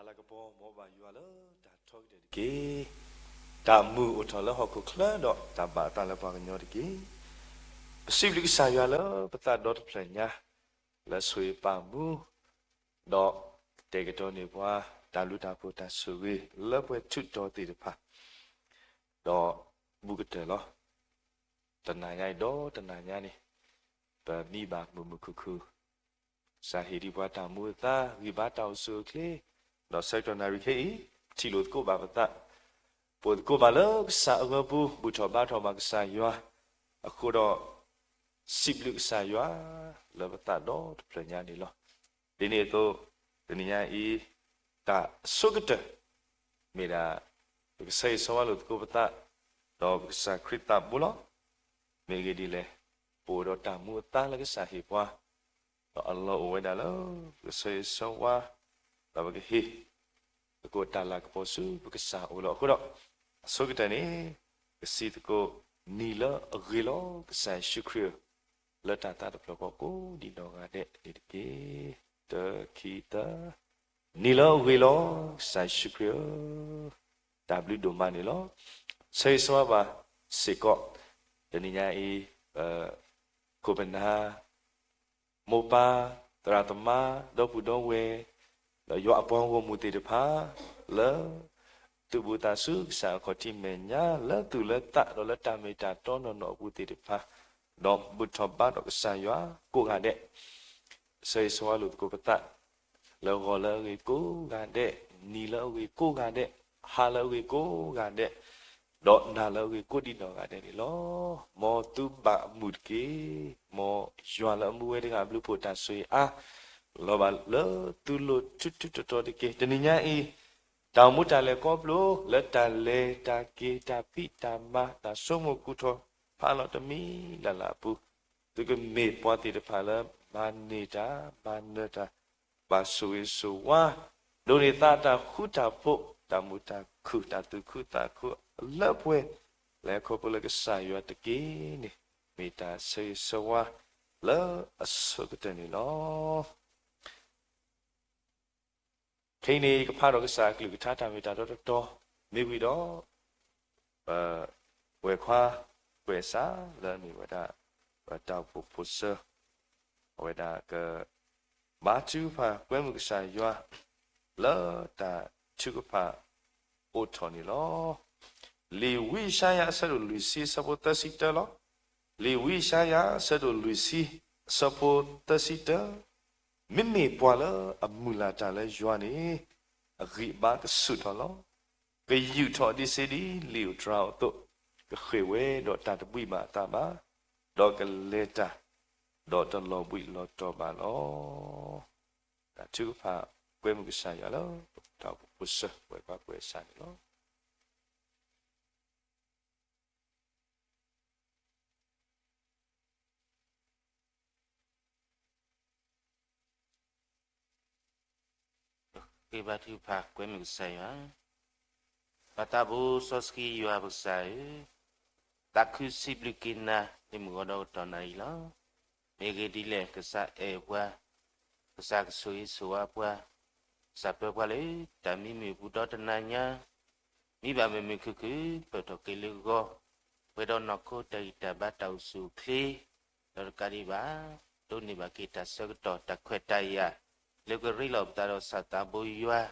တၢ်လၤကပီၤ မ်ဘၣ်ယွၤလၢတၢ်ထီကတၢၢ်တက့ၢ်. တၢ်မုာ်အိၣ်ထီၣ်လၢဟီၣ်ခိၣ်ချၢဒီး တၢ်ဘၣ်အသးလၢပှၤကညီတက့ၢ်. ပစံးဘျုးကစၢ်ယွၤလၢပသးဒီတဖျၢၣ်ညါ လၢဆိၣ်ဂ့ၤပာ်မူ ဒီးကတဲာ်ကတီၤန့ၢ်ပှၤ တၢ်ဘျုးတၢ်ဖှိၣ်တၢ်ဆိၣ်ဂ့ၤလၢပှဲၤထူးတီၤသ့ၣ်တဖၣ် ဒီးဘူးကတၢၢ်လီၤ. တနၤညါအံၤဒီးတနၤညါန့ၣ် ပမံဘၣ်မုာ်မုာ်ခုၣ်ခုၣ်, ကစၢ်ဟ့ၣ်ဒံးပှၤတၢ်မူအသါ ဂံၢ်ဘါတၢ်အိၣ်ဆူၣ်အိၣ်ချ့, ဒီးဆၢကတီၢ်နၣ်ရံၣ်ခဲအံၤ ပထံၣ်လိာ်သကိးဘၣ်ပသး, ပအိၣ်သကိးဘၣ်လၢကစၢ်အဂီၢ်ပူၤ ဘူၣ်ထီၣ်ဘါထီၣ်ဘၣ်ကစၢ်ယွၤ, အဃိဒီး စံးဘျုးကစၢ်ယွၤ လၢပသးဒီတဖျၢၣ်ညါန့ၣ်လီၤ. ဒ်န့ၣ်အသိး တနံၤညါအံၤ တၢ်အဆိကတၢၢ် မ့ၢ်ဒၣ် ပကဆၢဂ့ၤဆၢဝါလိာ်သကိးပသး, ဒီးပကစၢ်ခရံာ်သးဘိလီၤ. မ့ၢ်ဂ့ၢ်ဒ်လဲၣ်, ပအိၣ်ဒီးတၢ်မူအသါလၢကစၢ်ဟ့ၣ်ပှၤ, ဒီးအလီၢ်အိၣ်ဝဲဒၣ်လၢ ပကဆၢဂ့ၤဆၢဝါ, ဒီးပကဟ့ၣ်သကိးတၢ်လၤကပီၤဆူပကစၢ်အအိၣ်လီၤ. အဃိဒီး အဆိကတၢၢ်န့ၣ် ပစံးသကိး နံၤလၢအဂ့ၤလီၤ ကစၢ်ယ့ၣ်ၡူးခရံာ်ဧၢ, လၢတၢ်သးတဖျၢၣ်ဃီကိးဒံးနီၢ်ဂၤဒဲးန့ၣ်တက့ၢ်. တၢ ခံ သၢ, နံၤလၢအဂ့ၤလီၤ ကစၢ်ယ့ၣ်ၡူးခရံာ်ဧၢ, တၢ်ဘျုးဒိၣ်မးန့ၣ်လီၤ. ဆၢဂ့ၤဆၢဝါဘၣ်စ့ၢ်ကီး တနံၤညါအံၤ ပခိၣ်ပနၢ် မိၢ်ပၢ် သရၣ်သမါ ဒီပုၢ်ဒီဝဲၢ် ဒီးယွၤအပှၤဂီၢ်မုၢ်သ့ၣ်တဖၣ် လၢ သုးဘူးသးဆူကစၢ်အခီၣ်ထံးမဲာ်ညါ လၢသူၣ်လၢသး ဒီးလၢတၢ်မ့ၢ်တၢ်တီနီၢ်နီၢ်အပူၤသ့ၣ်တဖၣ်, ဒီးဘူၣ်ထီၣ်ဘါထီၣ်ကစၢ်ယွၤကိးဂၤဒဲး, ဆၢဂ့ၤဆၢဝါလိာ်သကိးပသး လၢဂီၤလၢအဂ့ၤကိးဂၤဒဲး, နံၤလၢအဂ့ၤကိးဂၤဒဲး, ဟါလၢအဂ့ၤကိးဂၤဒဲး, ဒီးနၤလၢအဂ့ၤကိးဒံးနီၢ်ဂၤဒဲးန့ၣ်လီၤ. မ်သုဘၣ်အမုာ်တက့ၢ်. မ်ယွၤလၢအမူဝဲတဂၤအဘျုးအဖှိၣ်တၢ်ဆိၣ်ဂ့ၤအါ လီၤဘၣ်လၢသုလိၤထူထူတီတီတက့ၢ်. တနံၤညါအံၤ တၢ်အိၣ်မူတၢ်လဲၤခီဖျိ လၢတၢ်လဲၤတၢ်က့ၤတၢ်ဖံးတၢ်မၤ တၢ်ဆိကမိၣ်ကူၣ်ထီၣ်ဖးလီၤတမံၤလၢ်လၢ်အပူၤ, သုကမ့ၢ်ပှၤသ့ၣ်တဖၣ်လၢ မၤန့ၢ်တၢ် မၤနၢၤတၢ် ဘၣ်ဆိၣ်ဂ့ၤဆိၣ်ဝါ, ဒိးန့ၢ်သါတၢ်ဃူတၢ်ဖိး တၢ်မုာ်တၢ်ခုၣ် တၢ်သူၣ်ခုသးခုအလၢပှဲၤ, လဲၤခီဖျိလၢကစၢ်ယွၤတက့ၢ်န့ၣ် မ့ၢ်တၢ်ဆၢဂ့ၤဆၢဝါလၢအဆိကတၢၢ်န့ၣ်လီၤ. ခဲအံၤန့ၣ် ယကဖးဒီးကစၢ်အကလုၢ်ကထါတၢ်မ့ၢ်တၢ်တီတီတီ မ့ၢ်ဝံၤဒီး ပဝဲၢ်ခွါကွဲးစၢ်လၢအမ့ၢ်ဝဲဒၣ် ပတၢ်အိၣ်ဖှိၣ်ဖိစၢၤ အဝဲဒၣ်က ဘါထုကဖၣ်ကွဲမုာ်ကစၢ်ယွၤ လၢတၢ်ထုကဖၣ်အိးထီၣ်န့ၣ်လီၤ. လံာ်ဝံယၡါယၤအဆၢဒိၣ်လွံၢ်ဆံအဆၢဖိသၢဆံတၢလီၤ. လံာ်ဝံယၡါယၤအဆၢဒိၣ်လွံၢ်ဆံအဆၢဖိသၢဆံတၢ, မ့မ့ၢ်ပှၤလၢအမုၢ်လၢ်တၢ်လၢယွၤန့ၣ် အဂံၢ်အဘါကဆူၣ်ထီၣ်လီၤ. ကယူာ်ထီၣ်ဒံးစ့ဒ်လံာ်ဧိၤတြၤအသိး, ကဃ့ၢ်ဝဲဒီးတၢ်တဘှံးဘၣ်အသးဘၣ်, ဒီးကလဲၤတၢ် ဒီးတလီၤဘှံးလီၤတီၤဘၣ်လီၤ. တၢ်ထုကဖၣ်ကွဲမုာ်ကစၢ်ယွၤလၢ ပတၢ်အိၣ်ဖှိၣ်ဖိစၢၤ ပဝဲၢ်ခွါကွဲးစၢ်န့ၣ်လီၤ. ဃ့ဘါထုကဖၣ်ကွဲမုာ်ကစၢ်ယွၤ, ပၢ်သးဘိစီဆှံယွၤပကစၢ်ဧၢ, သးခုစံးဘျုးက့ၤနၤ လၢမုၢ်ဂီၤဒီးကတီၢ်နၣ်ရံၣ်လီၤ. မ့ၢ်ဂ့ၢ်ဒ်လဲၣ် ကစၢ်အဲၣ်ပှၤ, ကစၢ်ကဆိၣ်ဂ့ၤဆိၣ်ဝါပှၤ, ကစၢ်ပၢပှၤလၢတၢ်မံမုာ်အပူၤဒီတနၤညါ, မံဘၣ်မုာ်မုာ်ခုၣ်ခုၣ် ပၢၢ်ထီၣ်က့ၤလၢဂီၤ, ပှဲၤဒီးနီၢ်ခိတၢ်ဂံၢ်တၢ်ဘါတၢ်အိၣ်ဆူၣ်အိၣ်ချ့, ဒီးတကးဒံးဘၣ်, ဒိးန့ၢ်ဘၣ်က့ၤတၢ်ဆၢကတီၢ်တၢ်ခွဲးတၢ်ယာ်, လၢကရ့လိာ်ပသးဒီးကစၢ်သးဘိယွၤ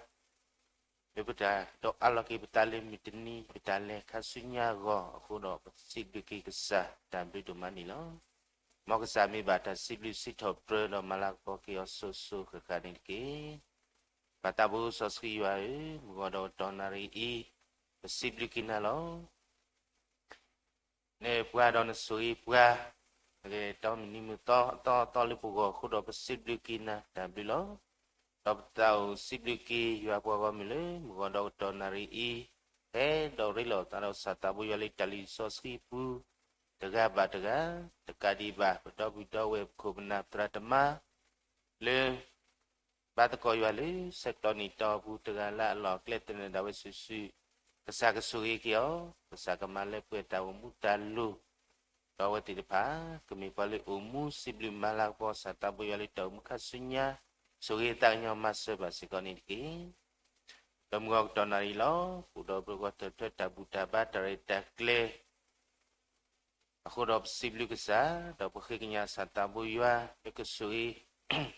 လၢပတၢ်ဒီးအးလီၤက့ၤပသးလၢမုၢ်တနံၤ ပတၢ်လဲၤခါဆူညါအဂီၢ်အဃိဒီး ပစံးဘျုးက့ၤကစၢ်တၢ်ဘျုးဒိၣ်မးန့ၣ်လီၤ. မ်ကစၢ်မ့ၢ်ဘၣ်တၢ်စံးဘျုးစံးထီၣ်ပတြၢၤဒီးမၤလၤကပီၤက့ၤအီၤစိၤစိၤဃၣ်ဃၣ်န့ၣ်တက့ၢ်. ပၢ်သးဘိစီဆှံယွၤဧၢ, မုၢ်ဂီၤဒီးကတီၢ်နၣ်ရံၣ်အံၤ, ပစံးဘျုးက့ၤနၤလီၤ. နအဲၣ်ပှၤဒီးနဆိၣ်ဂ့ၤပှၤ, နကတီမုၢ်နံၤမုၢ်သီအသီအသီလၢပဂီၢ်အဃိဒီး ပစံးဘျုးက့ၤနၤတၢ်ဘျုးလီၤ. ဒီးပသးအိၣ်စံးဘျုးက့ၤယွၤပှၤဂီၢ်မုၢ်လၢ မုၢ်ဂီၤဒီးကတီၢ်နၣ်ရံၣ်အံၤ, ဖဲဒီးရ့လိာ်သးဒီးကစၢ်သးဘိယွၤလၢတၢ်လံာ်စီဆှံပူၤ, တဂၤဘၣ်တဂၤ, တကးဒံးဘၣ် ပဒီပုၢ်ဒီဝဲၢ်ပခိၣ်ပနၢ်သရၣ်သမါ လၢ ဘါသကိးယွၤလၢဆၢကတီၢ်နံၣ်တီၢ်အပူၤ တဂၤလၢ်လၢ်အကျဲသနၢၣ်ဒၣ်ဝဲစုာ်စုာ်, ကစၢ်ကဆိၣ်ဂ့ၤက့ၤအီၤ, ကစၢ်ကမၤလၢပှဲၤတၢ်အိၣ်မူတၢ်လိၣ်, ဒီးအဝဲသ့ၣ်တဖၣ် ကမ့ၢ်ပှၤလၢအိၣ်မူစံးဘျုးမၤလၤကပီၤကစၢ်သးဘိယွၤလၢတၢ်အိၣ်မူခါဆူညါ, ဆိၣ်ဂ့ၤသးကညီၤမၤစၢၤဘၣ်စ့ၢ်ကီးန့ၣ်တက့ၢ်. ဒီးမုၢ်ဂီၤကတီၢ်နၣ်ရံၣ်လီၤ. အိၣ်ဒီးပဂီၢ်ထၢၣ်ထၢတၢ်ဘူၣ်တၢ်ဘါတၢ်ရဲၣ်တၢ်ကျဲၤ အဃိဒီးပစံးဘျုးကစၢ်, ဒီးပဃ့ကညးစၢ်သးဘိယွၤ လၢကဆိၣ်ဂ့ၤ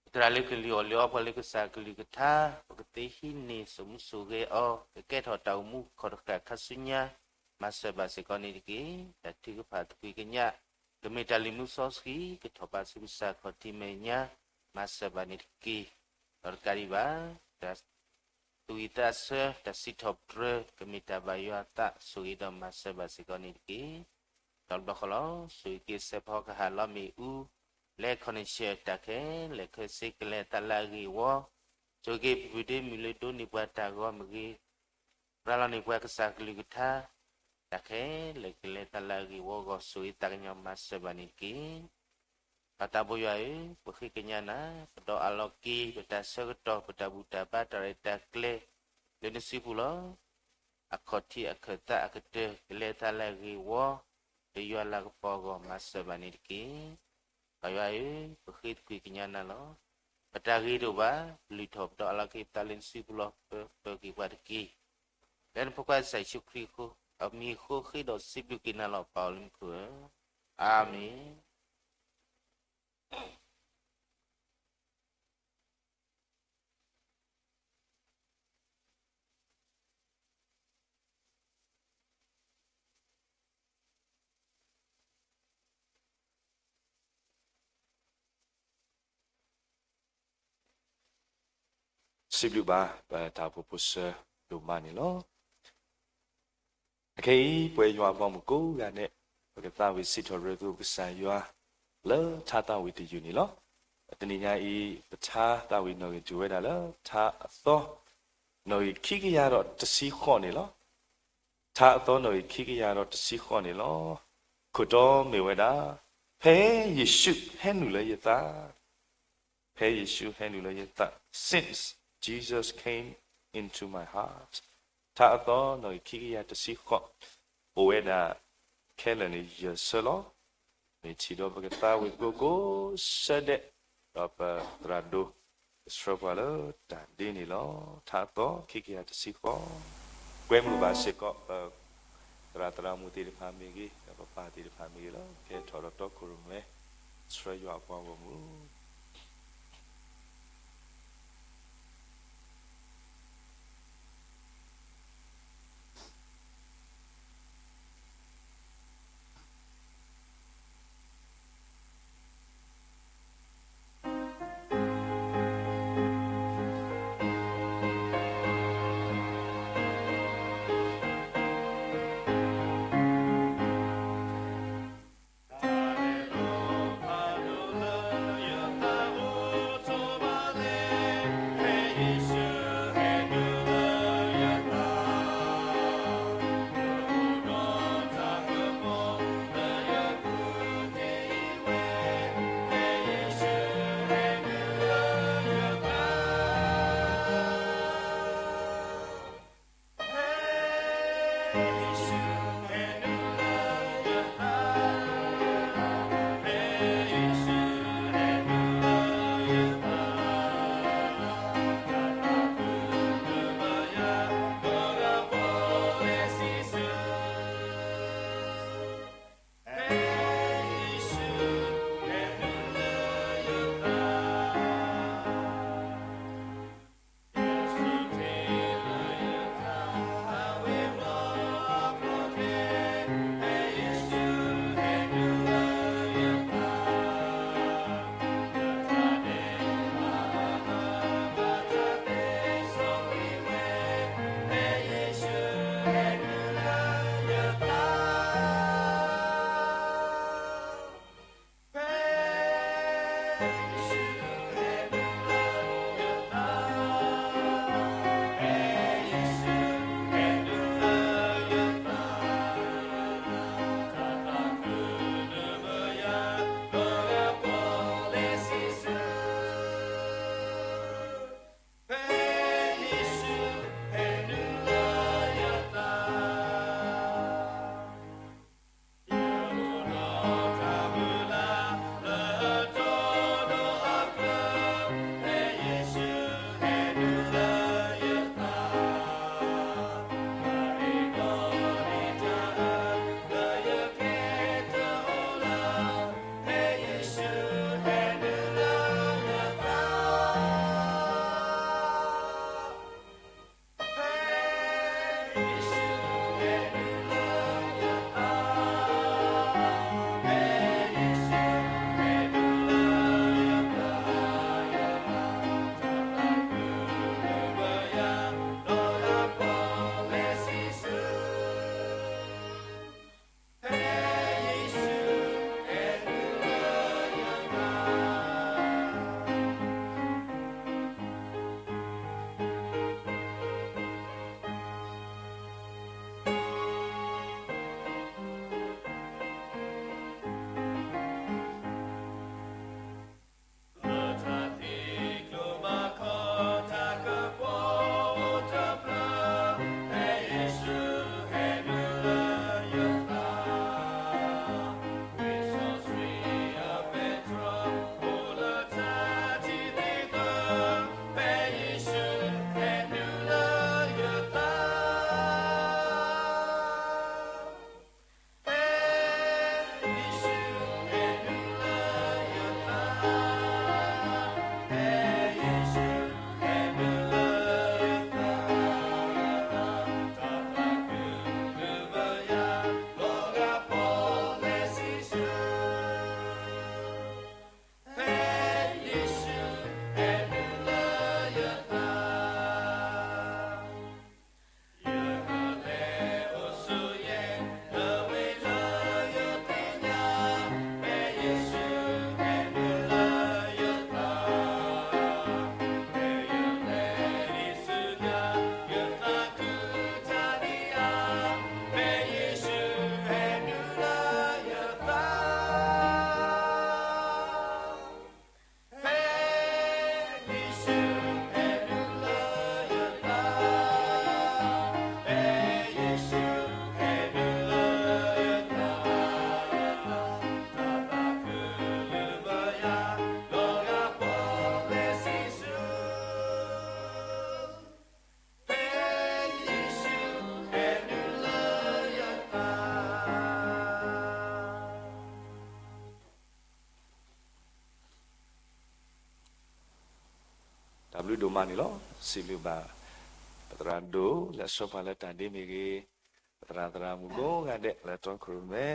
ပသရၣ်လၢကလုၢ်အီၣ်လၢအီပှၤလၢကစၢ်ကလုၢ်ကထါ, ပကသ့ဟံးန့ၢ်စိာ်မူစိာ်ဂဲၤအီၤ, ကကဲထီၣ်တၢ်အိၣ်မူခီၣ်တဃာ်ခါဆူညါ, မၤစၢၤဘၣ်စ့ၢ်ကီးန့ၣ်တက့ၢ်. တၢ်ထုကဖၣ်သကွံၢ်ကညး ကမ့ၢ်တၢ်လံၤမူစီဆှံ ကထီၣ်ဘးဆူကစၢ်ခီၣ်ထံးမဲာ်ညါ, မၤစၢၤဘၣ်န့ၣ်တက့ၢ်. ဒီးတကးဒံးဘၣ် တၢ်သူၣ်ဝံၣ်သးဆၢ တၢ်စံးထီၣ်ပတြၢၤ ကမ့ၢ်တၢ်ဘၣ်ယွၤအသး ဆိၣ်ဂ့ၤဒီးမၤစၢၤဘၣ်စ့ၢ်ကီးန့ၣ်တက့ၢ်. ဒီးတဘျီဃီလီၤ ဆိၣ်ဂ့ၤက့ၤစဲးဖီကဟၣ်လီၤမ့ၣ်အူ လဲၤခီၣ်န့ၢ်ဆၢၣ်တၢ်ခဲလၢာ်ခဲဆ့ ကလဲၤသးလၢအဂ့ၢ်အဝီ, ဆိၣ်ဂ့ၤက့ၤပပုၢ်ဒ့မုၣ်လၢဒိးန့ၢ်ပှၤတၢ်ဂီၤမ့ၢ်ဂ့ၤ ရၤလီၤန့ၢ်ပှၤကစၢ်ကလုၢ်ကထါ တၢ်ခဲလၢာ်ကလဲၤသးလၢအဂ့ၢ်အဝီအဂီၢ် ဆိၣ်ဂ့ၤသးကညီၤမၤစၢၤဘၣ်န့ၣ်တက့ၢ်. ပၢ်သးဘိယွၤဧၢ, ပဃ့ကညးနၤ ပဒီးအလီၢ်က့ၤ ပတၢ်ဆၢကတီၢ် ပတၢ်ဘူၣ်တၢ်ဘါတၢ်ရဲၣ်တၢ်ကျဲၤ လၢနစုပူၤလီၤ. အခီၣ်ထံးအခၢၣ်သးအကတၢၢ် ကလဲၤသးလၢအဂ့ၢ်အဝီ လၢယွၤလၤကပီၤအဂီၢ် မၤစၢၤဘၣ်န့ၣ်တက့ၢ်. ပၢ်ယွၤဧၢ, ပဃ့သကွံၢ်ကညးနၤလီၤ. ပတၢ်ဂ့ၤတအိၣ်ဘၣ်, ပလုၢ်ထီၣ်ပဒီးအလီၢ်က့ၤပသးလၢနစုပူၤလီၤ. ပၢၤက့ၤပှၤတက့ၢ်. လၢနဖိခွါကစၢ်ယ့ၣ်ၡူးခရံာ်အဃိ, အမံၤအဃိ ဃ့ဒီးစံးဘျုးက့ၤနၤလီၤ ပၢ်အိၣ်လၢမူခိၣ်ဧၢ, အၤမ့ၣ်. စံးဘျုးဘၣ် ပတၢ်အိၣ်ဖှိၣ်ဖိဆၢဒိၣ်မးန့ၣ်လီၤ. အခဲအံၤ ပဝဲယွၤအဘီအမုၢ်ကိးဂၤဒဲး ပကသးဝံၣ်စံးထီၣ်ပတြၢၤက့ၤကစၢ်ယွၤ လၢထါသးဝံၣ်တယုၢ်န့ၣ်လီၤ. တနံၤညါအံၤ ပထါသးဝံၣ်နီၣ်ဂံၢ်တုၤဝဲဒၣ်လၢ ထါအသီ နီၣ်ဂံၢ်ခံကယၤဒီးတဆံဃိးန့ၣ်လီၤ. ထါအသီနီၣ်ဂံၢ်ခံကယၤဒီးတဆံဃိးန့ၣ်လီၤ. ခိၣ်တီမ့ၢ်ဝဲဒၣ် ဖဲယ့ၣ်ၡူးဟဲနုာ်လၢယသး, ဖဲယ့ၣ်ၡူးဟဲနုာ်လၢယသး, Since Jesus came into my heart. ထါအသီနီၣ်ဂံၢ်ခံကယၤတဆံဃိး အိၣ်ဝဲဒၣ်ခဲလၢာ်န့ၣ် ယဲၢ်ဆၢလီၤ. မ့ၢ်ထံၣ်ဒီးပကသးဝံၣ်ကိးကိးဆၢဒဲး, ဒီးပသရၣ်ဒိၣ် ကဆှၢပှၤလၢတၢ်ဒ့န့ၣ်လီၤ. ထါအသီခံကယၤတဆံဃိး, ကွဲမုာ်ဘၣ်စ့ၢ်ကီး ပသရၣ်သရၣ်မုၣ်သ့ၣ်တဖၣ်မ့ၢ်ဂ့ၤ, ဒီးပပၢ်သ့ၣ်တဖၣ်မ့ၢ်ဂ့ၤလၢ ကဟဲထီၣ်ဒီးတီခိၣ်ရိၣ်မဲ ဆှၢယွၤအပှၤဂီၢ်မုၢ် ဒိၣ်မးန့ၣ်လီၤ. စံးဘျုးဘၣ် ပသရၣ်ဒိၣ်လၢအဆှၢပှၤလၢတၢ်ဒ့မ့ၢ်ဂ့ၤ, ပသရၣ်သရၣ်မုၣ်ကိးဂၤဒဲးလၢတီခိၣ်ရိၣ်မဲ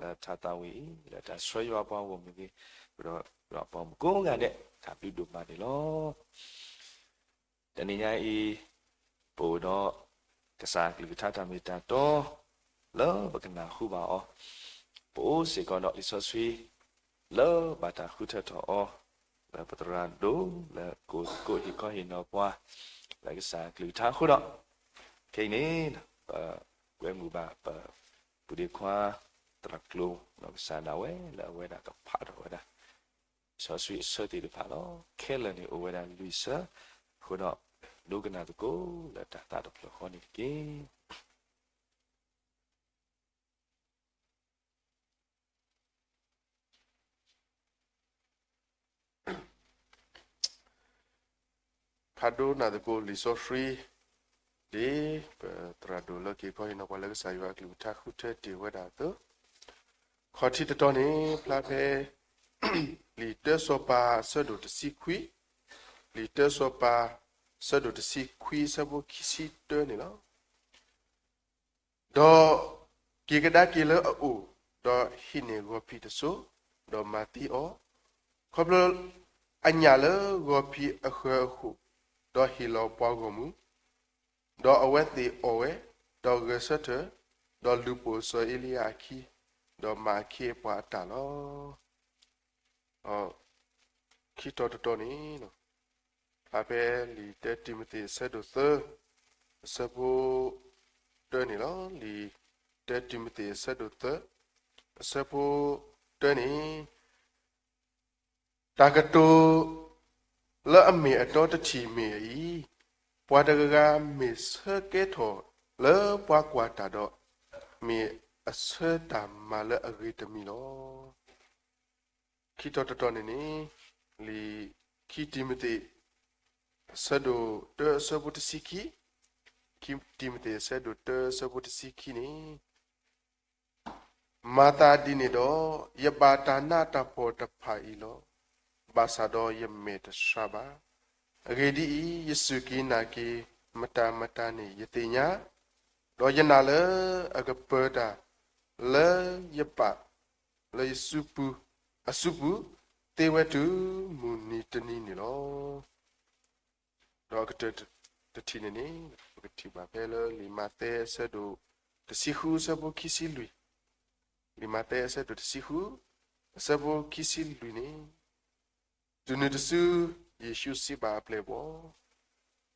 လၢထါသးဝံၣ်အံၤ လၢတၢ်ဆှၢယွၤပှၤဂီၢ်မ့ၢ်ဂ့ၤ, ပဒီးပှၤမုၣ်ကိးဂၤဒဲး တၢ်ဘျုးဒိၣ်မးန့ၣ်လီၤ. တနံၤညါအံၤ ပအိၣ်ဒီး ကစၢ်အကလုၢ်ကထါတၢ်မ့ၢ်တၢ်တီ လၢပကနၢ်ဟူဘၣ်အီၤ, ပအိၣ်စ့ၢ်ကီးဒီးလံာ်စီဆှံ လၢဘၣ်တၢ်ဃုထၢထီၣ်အီၤ, လၢပသရၣ်ဒိၣ် လၢကိးသကိးဟ့ၣ်ခီဟ့ၣ်နီၤပှၤ လၢကစၢ်အကလုၢ်ကထါအဃိဒီး, ခဲအံၤန့ၣ် ပကွဲမုာ်ဘၣ်ပပုၢ်ဒ့ခွါ သရၣ်ကျိၤ ဒီးကစၢ်ဒၣ်ဝဲလၢအဝဲဒၣ်ကဖးထီၣ်ဝဲဒၣ် လံာ်စီဆှံအဆၢသ့ၣ်တဖၣ်လီၤ. ခဲလၢာ်န့ၣ်အိၣ်ဝဲဒၣ်လွံၢ်ဆၢ, အဃိဒီး ဒိကနၣ်သကိးလၢတၢ်သးတဖျၢၣ်ဃီန့ၣ်တက့ၢ်. ဖးဒိကနၣ်သကိးလံာ်စီဆှံ ဒ်ပသရၣ်ဒိၣ်လၢက့ၤခီဟ့ၣ်နီၤပှၤလၢကစၢ်ယွၤအကလုၢ်ကထါဃုထၢတ့ၢ်ဝဲဒၣ်အသိး, ခီၣ်ထံးတတီၤန့ၣ် ဖျါဖဲ လံာ်တၢစီၤပၤအဆၢဒိၣ်တဆံခွံ, လံာ်တၢစီၤပၤ အဆၢဒိၣ်တဆံခွံ အဆၢဖိခံဆံတၢန့ၣ်လီၤ. ဒီးက့ၤကဒါက့ၤလၢအအိၣ်, ဒီးဟံးန့ၢ်ဂီၤဖံးတစိၤ, ဒီးမၤသံအီၤ, ခီဖျိအညၣ်လၢဂီၤဖံးအဃၢၤအဃိာ်, ဒီးဟ့ၣ်လီၤပှၤဂီၢ်မုၢ်, ဒီးအဝဲသ့ၣ်အီၣ်ဝဲ, ဒီးဂဲၤဆၢထၢၣ်, ဒီးလူၤပိာ်စီၤအ့လံယၤအခံ, ဒီးမၤအခ့အပှၤအတၢ်လီၤ. ခံတီၤတတီၤန့ၣ် ဖျါဖဲလံာ်တၢတံၤမသ့းအဆၢဒိၣ်သၢ အဆၢဖိတၢန့ၣ်လီၤ. လံာ်တၢတံၤမသ့းအဆၢဒိၣ်သၢ အဆၢဖိတၢန့ၣ် တၢ်ကတိၤလၢအမ့ၢ်အတီတထံၣ်မ့ၢ်အံၤ, ပှၤတဂၤဂၤမ့ၢ်ဆၢကဲထီၣ်လၢပှၤကွၢ်တၢ်ဒီး, မ့ၢ်အဆၢတၢ်မၤလၢအဂ့ၤတမံၤလီၤ. ခံတီၤတတီၤန့ၣ်န့ၣ် လံာ်ခံတံၤမသ့း အဆၢဒိၣ်တၢအဆၢဖိတဆံခံ, ခံတံၤမသ့းအဆၢဒိၣ်တၢအဆၢဖိတဆံခံန့ၣ် မၤသးဒ်န့ၣ်ဒီး, ယဘၣ်တၢ်နးတၢ်ဖှီၣ်တဖၣ်အံၤလီၤ. ဘၣ်ဆၣ်ဒီးယမဲာ်တဆှးဘၣ်. အဂ့ၢ်ဒ်အံၤ, ယစူၢ်က့ၤနာ်က့ၤ မတၤမတၤန့ၣ်ယသ့ၣ်ညါ, ဒီးယနာ်လၢအကပၢၤတၢ်လၢယပာ် လၢယစုပူၤ, အစုပူၤ, သ့ဝဲတုၤမုၢ်နံၤတနံၤန့ၣ်လီၤ. ဒီးအကတၢၢ်တထံၣ်န့ၣ်န့ၣ် ပကထံၣ်ဘၣ်ဖဲလၢလံာ်မးသဲအဆၢဒိၣ်တဆံဃုအဆၢဖိခံဆံလွံၢ်, လံာ်မးသဲအဆၢဒိၣ်တဆံဃု အဆၢဖိခံဆံလွံၢ်န့ၣ် တုၤနုၤတစု ယ့ၣ်ၡူးစံးဘၣ်အပျဲၢ်အဘီၣ်,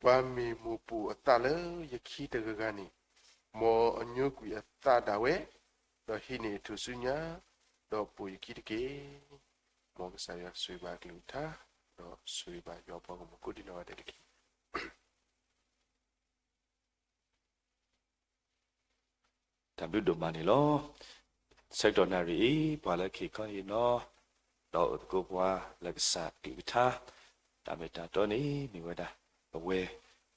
ပှၤမ့ၢ်မိၢ်ပိာ်အသးလၢယခံတဂၤဂၤန့ၣ်, မ်အညိကွံာ်အသးဒၣ်ဝဲ, ဒီးဟံးန့ၢ်အထူၣ်စုညါ, ဒီးပိာ်ယခံတက့ၢ်. မ်ကစၢ်ယွၤဆိၣ်ဂ့ၤဘၣ်အကလုၢ်ကထါ, ဒီးဆိၣ်ဂ့ၤဘၣ်ယွၤပှၤဂီၢ်မုၢ်ကိးဒံနီၢ်ဂၤဒဲးတက့ၢ်. တၢ်ဘျုးဒိၣ်မးန့ၣ်လီၤ. ဆၢကတီၢ်နၣ်ရံၣ်အံၤ ပှၤလၢကဟ့ၣ်ခီဟ့ၣ်နီၤ, ဒီးအိၣ်သကိးပှၤလၢကစၢ်အကလုၢ်ကထါ တၢ်မ့ၢ်တၢ်တီန့ၣ် မ့ၢ်ဝဲဒၣ် ပဝဲ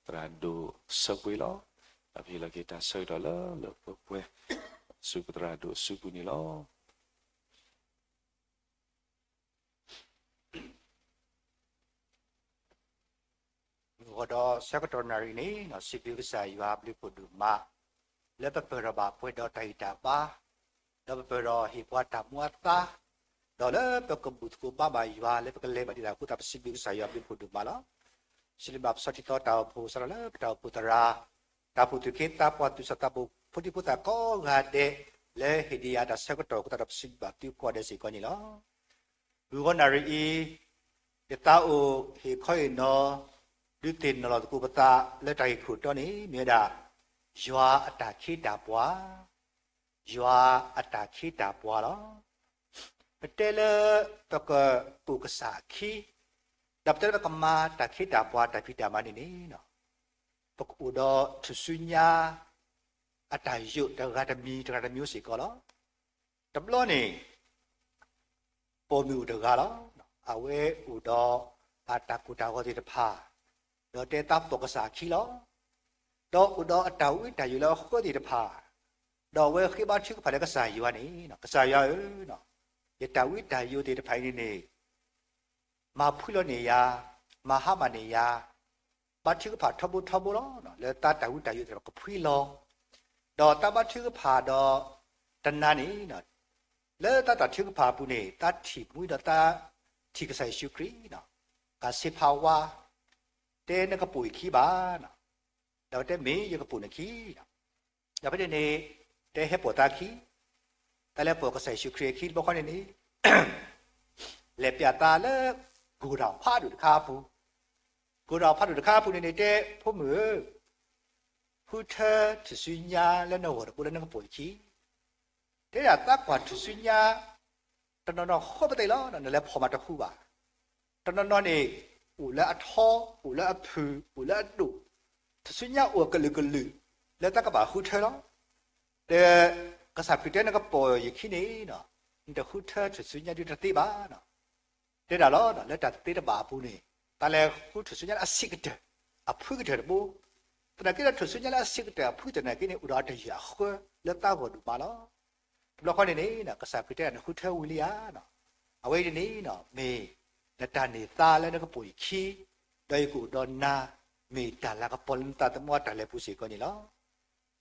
သရၣ်ဒိၣ်အဆၢပှဲၤလီၤ. ဒီးပဟ့ၣ်လီၤက့ၤတၢ်ဆၢကတီၢ်လၢလၢပှဲၤပှဲၤ ဆူပသရၣ်ဒိၣ်အစုပူၤန့ၣ်လီၤ. ဂီၤဒီးဆၢကတီၢ်နၣ်ရံၣ်န့ၣ် စံးဘျုးကစၢ်ယွၤဘျုးဖှိၣ်ဒိၣ်မး လၢပပၢၢ်ဒီးဘၣ်ပှဲၤဒီးတၢ်ဂံၢ်တၢ်ဘါ, ဒီးပပၢၢ်ဒီးဟ့ၣ်ပှၤတၢ်မူအသါ, ဒီးလၢပကဘူၣ်သကိးဘါဘၣ်ယွၤလၢပကလဲၤဘၣ်ဒ်တၢ်အဃိသတး ပစံးဘျုးကစၢ်ယွၤဘျုးဖှိၣ်ဒိၣ်မးလီၤ. စံးဘျုးဘၣ်ပစီထံသီတၢ်အိၣ်ဖှိၣ် စးထီၣ်လၢပတၢ်အိၣ်ဖှိၣ်သရၣ်, တၢ်အိၣ်ဖှိၣ်သူၣ်က့သးပှၢ် သူၣ်စၢ်သးဘိၣ် ဖိဒံဖိသၣ်ကိးဂၤဒဲး လၢဟ့ၣ်ဒံးယၤတၢ်ဆၢကတီၢ်အဃိသတးဒီး ပစံးဘျုးဘၣ်သုကိးဂၤဒဲးစ့ၢ်ကီးန့ၣ်လီၤ. ဂီၤနၣ်ရံၣ်အံၤ ယသးအိၣ်ဟ့ၣ်ခီဟ့ၣ်နီၤ ဒုးသ့ၣ်နီၣ်လီၤသကိးပသးလၢတၢ်ဂ့ၢ်ခိၣ်တီန့ၣ် မ့ၢ်ဝဲဒၣ် ယွၤအတၢ်ခ့တၢ်ပှၤ, ယွၤအတၢ်ခ့တၢ်ပှၤလီၤ. ပတဲလၢပကအိၣ်ကစၢ်အခံ, ဒီးပတဲလၢပကမၤတၢ်ခ့တၢ်ပှၤတၢ်ဖံးတၢ်မၤန့ၣ်န့ၣ် ပကအိၣ်ဒီးထူၣ်စုညါ အတၢ်ယိာ်တဂၤတမံၤတဂၤတမံၤစ့ၢ်ကီးလီၤ. တဘျီန့ၣ် ပိာ်မုၣ်အိၣ်တဂၤလီၤ. အဝဲအိၣ်ဒီးအတၢ်ကိၢ်တၢ်ဂီၤသ့ၣ်တဖၣ်, ဒီးတဲသးပိာ်ကစၢ်အခံလီၤ. ဒီးအိၣ်ဒီးအတၢ်ဝံတၢ်ယိာ်လၢအဃၢသ့ၣ်တဖၣ်, ဒီးအဝဲဃ့ဘါထုကဖၣ်လၢကစၢ်ယွၤန့ၣ်, ကစၢ်ယွၤဧၢ, ယတၢ်ဝံတၢ်ယိာ်သ့ၣ်တဖၣ်အံၤန့ၣ်န့ၣ် မၤဖှံလီၤန့ၢ်ယၤ, မၤဟါမၢ်န့ၢ်ယၤ, ဘါထုကဖၣ်ထီဘိထီဘိလီၤ. လၢတၢ်တၢ်ဝံတၢ်ယိးသ့ၣ်တဖၣ်ကဖှံလီၤ. ဒီးတၢ်ဘါထုကဖၣ်ဒီးတနၤန့ၣ် လၢတၢ်တၢ်ထုကဖၣ်အပူၤန့ၣ် တၢ်ထံၣ်မှံဒီးတၢ်ထံၣ်ကစၢ်ယ့ၣ်ၡူးခရံာ်, ကစ့ဖးဝါ, တဲနကပိာ်ယခံဘၣ်, ဒီးတဲမ့ၢ်ယကပိာ်နခံ ဒီးဖဲန့ၣ်န့ၣ် တဲဟဲပိာ်သးခံ, တၢ်လဲၤပိာ်ကစၢ်ယ့ၣ်ၡူးခရံာ်အခံတဘျီဃီန့ၣ်န့ၣ် လဲၤပျးသးလၢ ကိၣ်ဒၣ်ဖးဒိၣ်တခါအပူၤ, ကိၣ်ဒၣ်ဖးဒိၣ်တခါအပူၤန့ၣ်န့ၣ် တဲဖိမုၣ်ဧၢ, ဃုထၢထူၣ်စုညါလၢနဂီၢ်တဘိလၢနကပိာ်ယခံ တဲဒၣ်သးကွၢ်ထူၣ်စုညါ တနီၤနီၤဃီပသ့ၣ်လီၤ, နလဲၤဖီၣ်မးတဟူးဘၣ်. တနီၤနီၤန့ၣ် အိၣ်လၢအထီ, အိၣ်လၢအဖုၣ်, အိၣ်လၢအဒိၣ်, ထူၣ်စုညါအိၣ်အကလုာ်ကလုာ် လၢတၢ်ကဘၣ်ဃုထၢလီၤ. ဒီးကစၢ်ခရံာ်တဲနကပိာ်ယခံန့ၣ် နတဃုထၢထူၣ်စုညါဒ်တသ့ဘၣ်. တဲဒၣ်လီၤ လၢတၢ်သ့တဘၣ်အပူၤန့ၣ် တၢ်လဲၤဃုထူၣ်စုညါလၢအဆံးကတၢၢ် အဖုကတၢၢ်တဘိ, သနာ်က့ဒီးထူၣ်စုညါလၢအဆံးကတၢၢ်အဖုကတၢၢ်နာ်က့န့ၣ် အိၣ်ဒီးအတယၢၢ်အဃၢလၢသးဂီၢ်ဒိၣ်မးလီၤ. တဘျီဃီန့ၣ်န့ၣ် ကစၢ်ခရံာ်တဲဒၣ်နဃုထၢဝံၤလံဧါ. အဝဲအံၤန့ၣ်န့ၣ် မ့ၢ်နတၢ်န့ၢ်သါလၢနကပိာ်ယခံ, ဒီးယကအိၣ်ဒီးနၤ, မ့ၢ်တၢ်လၤကပီၤလၢနသးသမူအတၢ်လဲၤပူၤစ့ၢ်ကီးန့ၣ်လီၤ.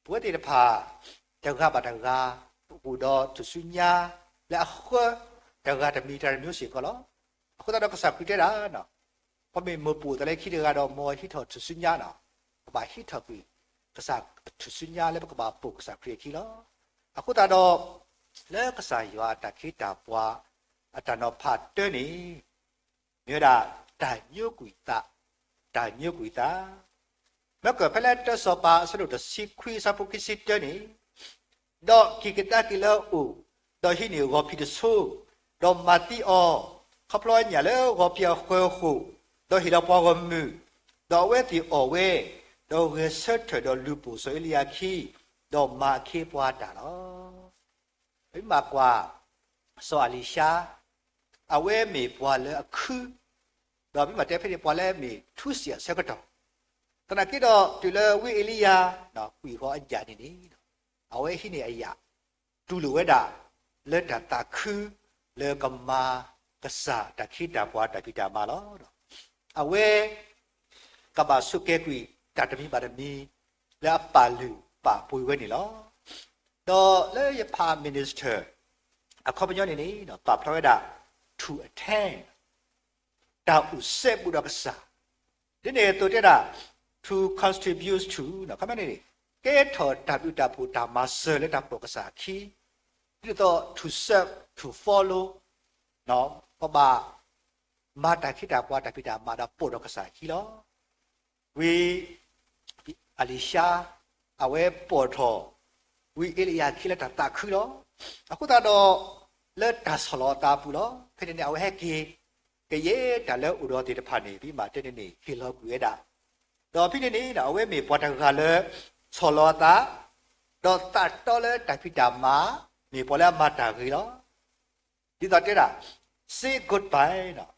ပဝဲသ့ၣ်တဖၣ် တဂၤဘၣ်တဂၤ ပအိၣ်ဒီးထူၣ်စုညါလၢအဃၢ တဂၤတမံၤတၢ်တမံၤစ့ၢ်ကီးလီၤ. အဃိသတးဒီးကစၢ်ခရံာ်တဲဒၣ် ပမ့ၢ်မိၢ်ပိာ်သးလၢခံတဂၤဒီး မ်ဟံးထီၣ်ထူၣ်စုညါန့ၣ် ပဘၣ်ဟံးထီၣ်ကွံာ် ကစၢ်ထူၣ်စုညါလၢပကဘၣ်ပိာ်ကစၢ်ခရံာ်အခံလီၤ. အဃိသတးဒီး လၢကစၢ်ယွၤအတၢ်ခ့တၢ်ပှၤ အတၢ်နီၤဖးတၢန့ၣ် မ့ၢ်ဝဲဒၣ် တၢ်ညိကွံာ်သး, တၢ်ညိကွံာ်သး. မ့ၢ်ကွၢ်ဖဲလၢတၢစီၤပၤအဆၢဒိၣ်တဆံခွံအဆၢဖိခံဆံတၢန့ၣ်, ဒီးက့ၤကဒါက့ၤလၢအအိၣ်, ဒီးဟံးန့ၢ်ဂီၤဖံးတဆိ, ဒီးမၤသံအီၤ, ခီဖျိညၣ်လၢဂီၤဖံးအဃၢၤအဃိာ်, ဒီးဟ့ၣ်လီၤပှၤဂီၢ်မုၢ်, ဒီးအဝဲသ့ၣ်အီၣ်ဝဲ, ဒီးဂဲၤဆၢထၢၣ်ဒီးလူၤပိာ်စီၤအ့လံယၤအခံ, ဒီးမၤအခ့အပှၤတၢ်လီၤ. ပမ့ၢ်ကွၢ် စီၤအလံၤၡါ, အဝဲမ့ၢ်ပှၤလၢအခု, ဒီးပမ့ၢ်တဲဖဲန့ၣ် ပှၤလၢအမ့ၢ်ထူစံးအဆၢကတီၢ်, သနာ်က့ဒီးတုၤလၢဝံအ့လံယၤ ကွံာ်ဃီအယၣ်န့ၣ်န့ၣ် အဝဲဟံးန့ၢ်အယၣ် တူၢ်လိာ်ဝဲဒၣ် လၢတၢ်သးခု လၢကမၤကစၢ်တၢ်ခ့တၢ်ပှၤတၢ်ဖံးတၢ်မၤလီၤ. အဝဲ ကဘၣ်ဆိးက့ၤကွံာ်တၢ်တမံၤဘၣ်တမံၤ လၢအပာ်လုၢ်ပာ်ပှ့ၤဝဲန့ၣ်လီၤ. ဒီးလၢယဖး minister အခီပညီန့ၣ်န့ၣ် ပာ်ဖျါဝဲဒၣ် to attend တၢ်အိၣ်စဲဘူးဒီးကစၢ်, ဒ်န့ၣ်အသိးတဲဒၣ် to contribute to ခီပညီန့ၣ် ကဲထီၣ်တၢ်ဘျုးတၢ်ဖှိၣ်တၢ်မၤစၢၤလၢတၢ်ပိာ်ကစၢ်အခံ, ဒ်သိး to serve, to follow ပဘၣ်မၤတၢ်ခ့တၢ်ပှၤတၢ်ဖံးတၢ်မၤဒီးပိာ်ထီၣ်ကစၢ်အခံလီၤ. ဝံအလံၤၡါ အဝဲပိာ်ထီၣ် ဝံအ့လံယၤအခံလၢတၢ်သးခုလီၤ. အဃိသတးဒီး လၢတၢ်ဆီၣ်လီၤအသးအပူၤလီၤ. ဖဲန့ၣ်န့ၣ် အဝဲဟဲက့ၤ ကယဲၢ်တၢ်လၢအိၣ်ဒီးသ့ၣ်တဖၣ်န့ၣ် ပမ့ၢ်တဲန့ၣ်န့ၣ် ဟ့ၣ်လီၤကွံာ်ဝဲဒၣ်, ဒီးဖဲန့ၣ်န့ၣ် အဝဲမ့ၢ်ပှၤတဂၤလၢ ဆီၣ်လီၤအသး, ဒီးသးတီလၢတၢ်ဖံးတၢ်မၤ, မ့ၢ်ပှၤလၢအမၤတၢ်ဂ့ၤလီၤ. ဒ်သိးတဲဒၣ် say goodbye န့ၣ်,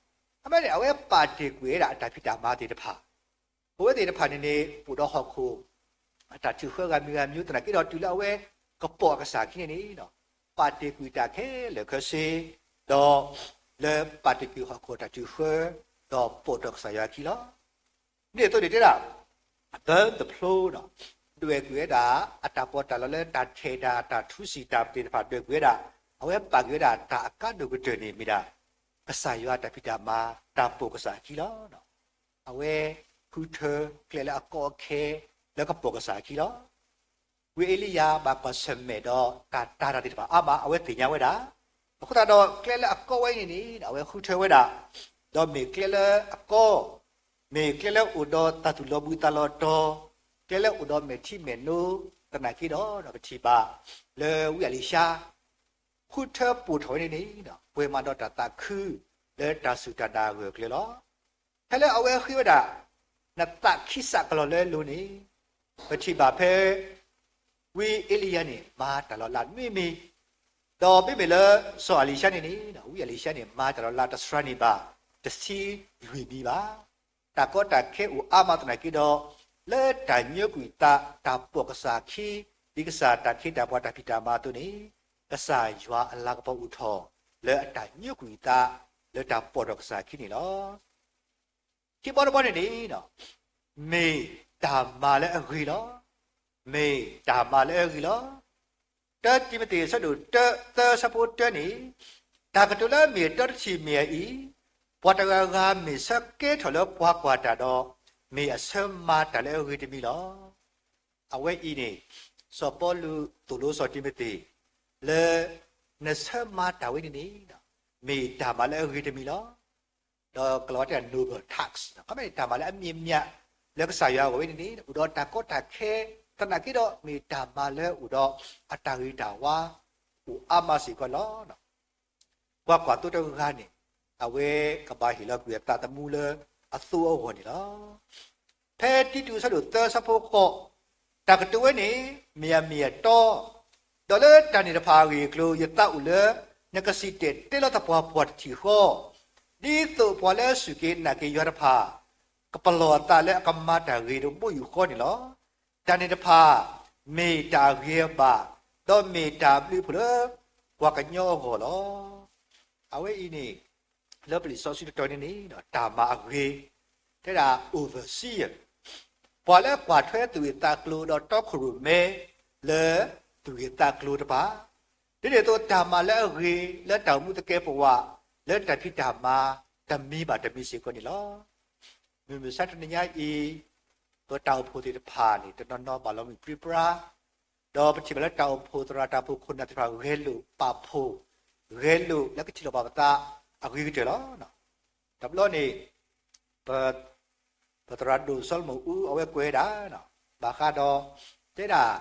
အမ့ၢ်န့ၣ် အဝဲပာ်တ့ၢ်ကွံာ်ဝဲဒၣ်အတၢ်ဖံးတၢ်မၤသ့ၣ်တဖၣ်, ပဝဲသ့ၣ်တဖၣ်န့ၣ်န့ၣ် ပအိၣ်ဒီးဟီၣ်ခိၣ် အတၢ်ထုးဃၢဂၤမံၤဂၤမံၤ သနာ်က့ဒီးတုၤလၢအဝဲကပိာ်အကစၢ်အခံန့ၣ်န့ၣ် ပာ်တ့ၢ်ကွံာ်တၢ်ခဲလၢာ်ခဲဆ့, ဒီးလၢပာ်တ့ၢ်ကွံာ်ဟီၣ်ခိၣ်တၢ်ထုးဃၢ, ဒီးပိာ်ထီၣ်ကစၢ်ယွၤအခံလီၤ. န့ၣ်အသိးန့ၣ်တဲဒၣ် burn the cloth န့ၣ်, ဒွဲၣ်ကွံာ်ဝဲဒၣ် အတၢ်ပီးတၢ်လီလၢတၢ်ထဲးတၢ် တၢ်ထူစံးတၢ်သ့ၣ်တဖၣ်ဒွဲၣ်ကွံာ်ဝဲဒၣ်, အဝဲပာ်က့ၤဝဲဒၣ်တၢ်အကါဒိၣ်ကတၢၢ်န့ၣ်မ့ၢ်ဒၣ် ကစၢ်ယွၤတၢ်ဖံးတၢ်မၤ တၢ်ပိာ်ကစၢ်အခံလီၤ. အဝဲဃုထၢကျဲလၢအကီအခဲ လၢကပိာ်ကစၢ်အခံလီၤ. ဝံအ့လံယၤဘၣ်ကွၢ်ဆၢၣ်မဲာ်ဒီးတၢ်တာ်တၢ်သ့ၣ်တဖၣ်အါမး အဝဲသ့ၣ်ညါဝဲဒၣ်, အဃိသတးဒီးကျဲလၢအကီဝဲန့ၣ်န့ၣ် အဝဲဃုထၢဝဲဒၣ်, ဒီးမ့ၢ်ကျဲလၢအကီ, မ့ၢ်ကျဲလၢအိၣ်ဒီးတၢ်သူၣ်လီၤဘှံးသးလီၤတီၤ, ကျဲလၢအိၣ်ဒီးမဲာ်ထံမဲာ်နိ, သနာ်က့ဒီး ပထံၣ်ဘၣ်လၢဝံအလံၤၡါ ဃုထၢပိာ်ထီၣ်ဝဲန့ၣ်န့ၣ် ပှဲၤမးဒီးတၢ်သးခု လၢတၢ်စူၢ်တၢ်နာ်အဂၢၢ်အကျၢၤလီၤ. ဖဲလၢအဝဲဃ့ဝဲဒၣ် နသးခံစးကလီၤလၢအလိၤန့ၣ်, ပထံၣ်ဘၣ်ဖဲ ဝံအ့လံယၤန့ၣ် မၤတၢ်လီၤလးနွံမံၤ, ဒီးမ့မ့ၢ်လၢစီၤအလံၤၡါန့ၣ်န့ၣ် ဝံအလံၤၡါန့ၣ် မၤတၢ်လီၤလးတစှၤန့ၣ်ဘၣ် တဆံလွံၢ်မံၤဘၣ်. တၢ်ကီတၢ်ခဲအိၣ်အါမးသနာ်က့ဒီး လၢတၢ်ညိကွံာ်သး တၢ်ပိာ်ကစၢ်အခံ ဒ်ကစၢ်တၢ်ခ့တၢ်ပှၤတၢ်ဖံးတၢ်မၤအသိးန့ၣ် ကစၢ်ယွၤအလၤကပီၤအိၣ်ထီၣ် လၢအတၢ်ညိကွံာ်သး လၢတၢ်ပိာ်ထီၣ်ကစၢ်အခံန့ၣ်လီၤ. ခံဘီတဘီန့ၣ်န့ၣ် မ့ၢ်တၢ်မၤလၢအဂ့ၤလီၤ. မ့ၢ်တၢ်မၤလၢအဂ့ၤလီၤ. တၢတံၤမသ့း အဆၢဒိၣ်တၢ သၢ အဆၢဖိတၢန့ၣ်, တၢ်ကတိၤလၢအမ့ၢ်အတီတထံၣ်မ့ၢ်အအံၤ, ပှၤတဂၤဂၤမ့ၢ်ဆၢကဲထီၣ်လၢပှၤကွၢ်တၢ်ဒီး, မ့ၢ်အဆၢမၤတၢ်လၢအဂ့ၤတမံၤလီၤ. အဝဲအံၤန့ၣ် စီၤပီလူးသိၣ်လိစီၤတံၤမသ့း လၢ နဆၢမၤတၢ်ဝဲန့ၣ်န့ၣ် မ့ၢ်တၢ်မၤလၢအဂ့ၤတမံၤလီၤ. ဒီးကလီၤဝါတဲ noble task ခီမ့ၢ်န့ၣ် တၢ်မၤလၢအမံၤမၠးလၢကစၢ်ယွၤအဂီၢ်ဝဲန့ၣ်န့ၣ် အိၣ်ဒီးတၢ်ကီတၢ်ခဲ, သနာ်က့ဒီး မ့ၢ်တၢ်မၤလၢအိၣ်ဒီးအတၢ်ဂ့ၤတၢ်ဝါ အိၣ်အါမးစ့ၢ်ကီးန့ၣ်လီၤ. ပှၤကွၢ်သိတဂၤန့ၣ် အဝဲကဘၣ်ဟ့ၣ်လီၤကွံာ်အသးသမူလၢအသိအဂီၢ်န့ၣ်လီၤ. ဖဲတံတူးအဆၢဒိၣ်သၢအဆၢဖိဃိး, တၢ်ကတိၤဝဲန့ၣ် မ့ၢ်အမ့ၢ်အတီ, ဒီးလၢတၢ်န့ၣ်တဖၣ်အဂ့ၢ်အကျိၤ ယသးအိၣ်လၢ နကစံၣ်တဲၤတဲလီၤသပှၢ်ပှၢ်တထံၣ်ဃီ, ဒ်သိးပှၤလၢအစူၢ်က့ၤနာ်က့ၤယွၤတဖၣ် ကပလီၢ်အသးလၢအကမၤတၢ်ဂ့ၤတဘိယူၢ်ဃီန့ၣ်လီၤ. တၢ်န့ၣ်တဖၣ် မ့ၢ်တၢ်အဂ့ၤအဘၣ်, ဒီးမ့ၢ်တၢ်ဘျုးအဖှိၣ်လၢပှၤကညီအဂီၢ်လီၤ. အဝဲအံၤန့ၣ် လၢပလံာ်စီဆှံတတီၤန့ၣ်န့ၣ် တၢ်မၤအဂ့ၤ, တဲဒၣ် overseer, ပှၤလၢကွၢ်ထွဲသူၣ်ဂ့ၢ်သးကျိၤဒီးတီခိၣ်ရိၣ်မဲ လၢသူၣ်ဂ့ၢ်သးကျိၤတဖၣ်, ဒ်န့ၣ်အသိးတၢ်မၤလၢအဂ့ၤ လၢတၢ်အိၣ်မူသကဲးပဝး လၢတၢ်ဖံးတၢ်မၤ တမံၤဘၣ်တမံၤစ့ၢ်ကီးန့ၣ်လီၤ. မုၢ်မဆါတနံၤညါအံၤ ပတၢ်အိၣ်ဖှိၣ်သ့ၣ်တဖၣ်န့ၣ် တနီၤနီၤဘၣ်လီၤမုၢ်ပြံပြါ, ဒီးပထံၣ်ဘၣ်လၢတၢ်အိၣ်ဖှိၣ်သရၣ်တၢ်အိၣ်ဖှိၣ်ခိၣ်နၢ်သ့ၣ်တဖၣ် ဂဲၤလိာ်ပာ်ဖှိၣ်, ဂဲၤလိာ်လၢကထံၣ်လိာ်ဘၣ်ပသးအဂ့ၤကတၢၢ်လီၤ. တဘျီန့ၣ် ပသရၣ်ဒိၣ်စီၤလမုၢ်အူ အဝဲကွဲးဝဲဒၣ် ဘၣ်ဃးဒီး တဲဒၣ်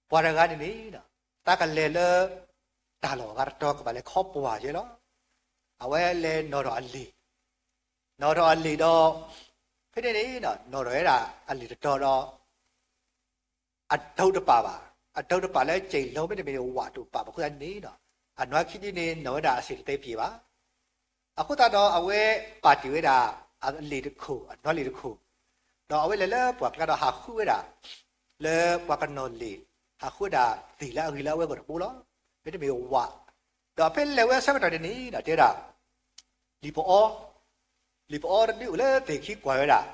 ပှၤတဂၤန့ၣ်န့ၣ် သးကလဲၤလၢ တၢ်လီၢ်အဂၤတတီၤ ကဘၣ်လဲၤခီပှၢ်ယဲလီၤ. အဝဲလဲၤနီၣ်ထီၣ်အလံာ်, နီၣ်ထီၣ်အလံာ်ဒီး ဖဲန့ၣ်န့ၣ် နီၣ်ထီၣ်ဝဲဒၣ်အလံာ်တတီၤဒီး အဒိးတပာ်ဘၣ်, အဒိးတပာ်လၢ စဲးလီ မ့တမ့ၢ်ဝးတပာ်ဘၣ်အဃိသတးန့ၣ် အနွါခံဒုန့ၣ် နီၣ်ဝဲဒၣ်အဆ့ၣ်တသ့ပှဲၤဘၣ်. အဃိသတးဒီးအဝဲပာ်တ့ၢ်ဝဲဒၣ် အလံာ်တခိၣ်, အနွါလံာ်တခိၣ်, ဒီးအဝဲလဲၤလၢပှၢ်ကျါဒီးဟးဃုဝဲဒၣ် လၢပှၤကနီၤလံာ်, ဟးဃုဝဲဒၣ်သ့ၣ်လၢအဂ့ၤလၢအဝဲအဂီၢ်တဘိလီၤ. မ့တမ့ၢ်ဝး, ဒီးဖဲလဲၤဝဲအဆၢကတီၢ်န့ၣ်န့ၣ် တဲဒၣ် လံာ်ပအီ, လံာ်ပအီတဒုအိၣ်လၢသ့ၣ်ခံကွၢ်ဝဲဒၣ်,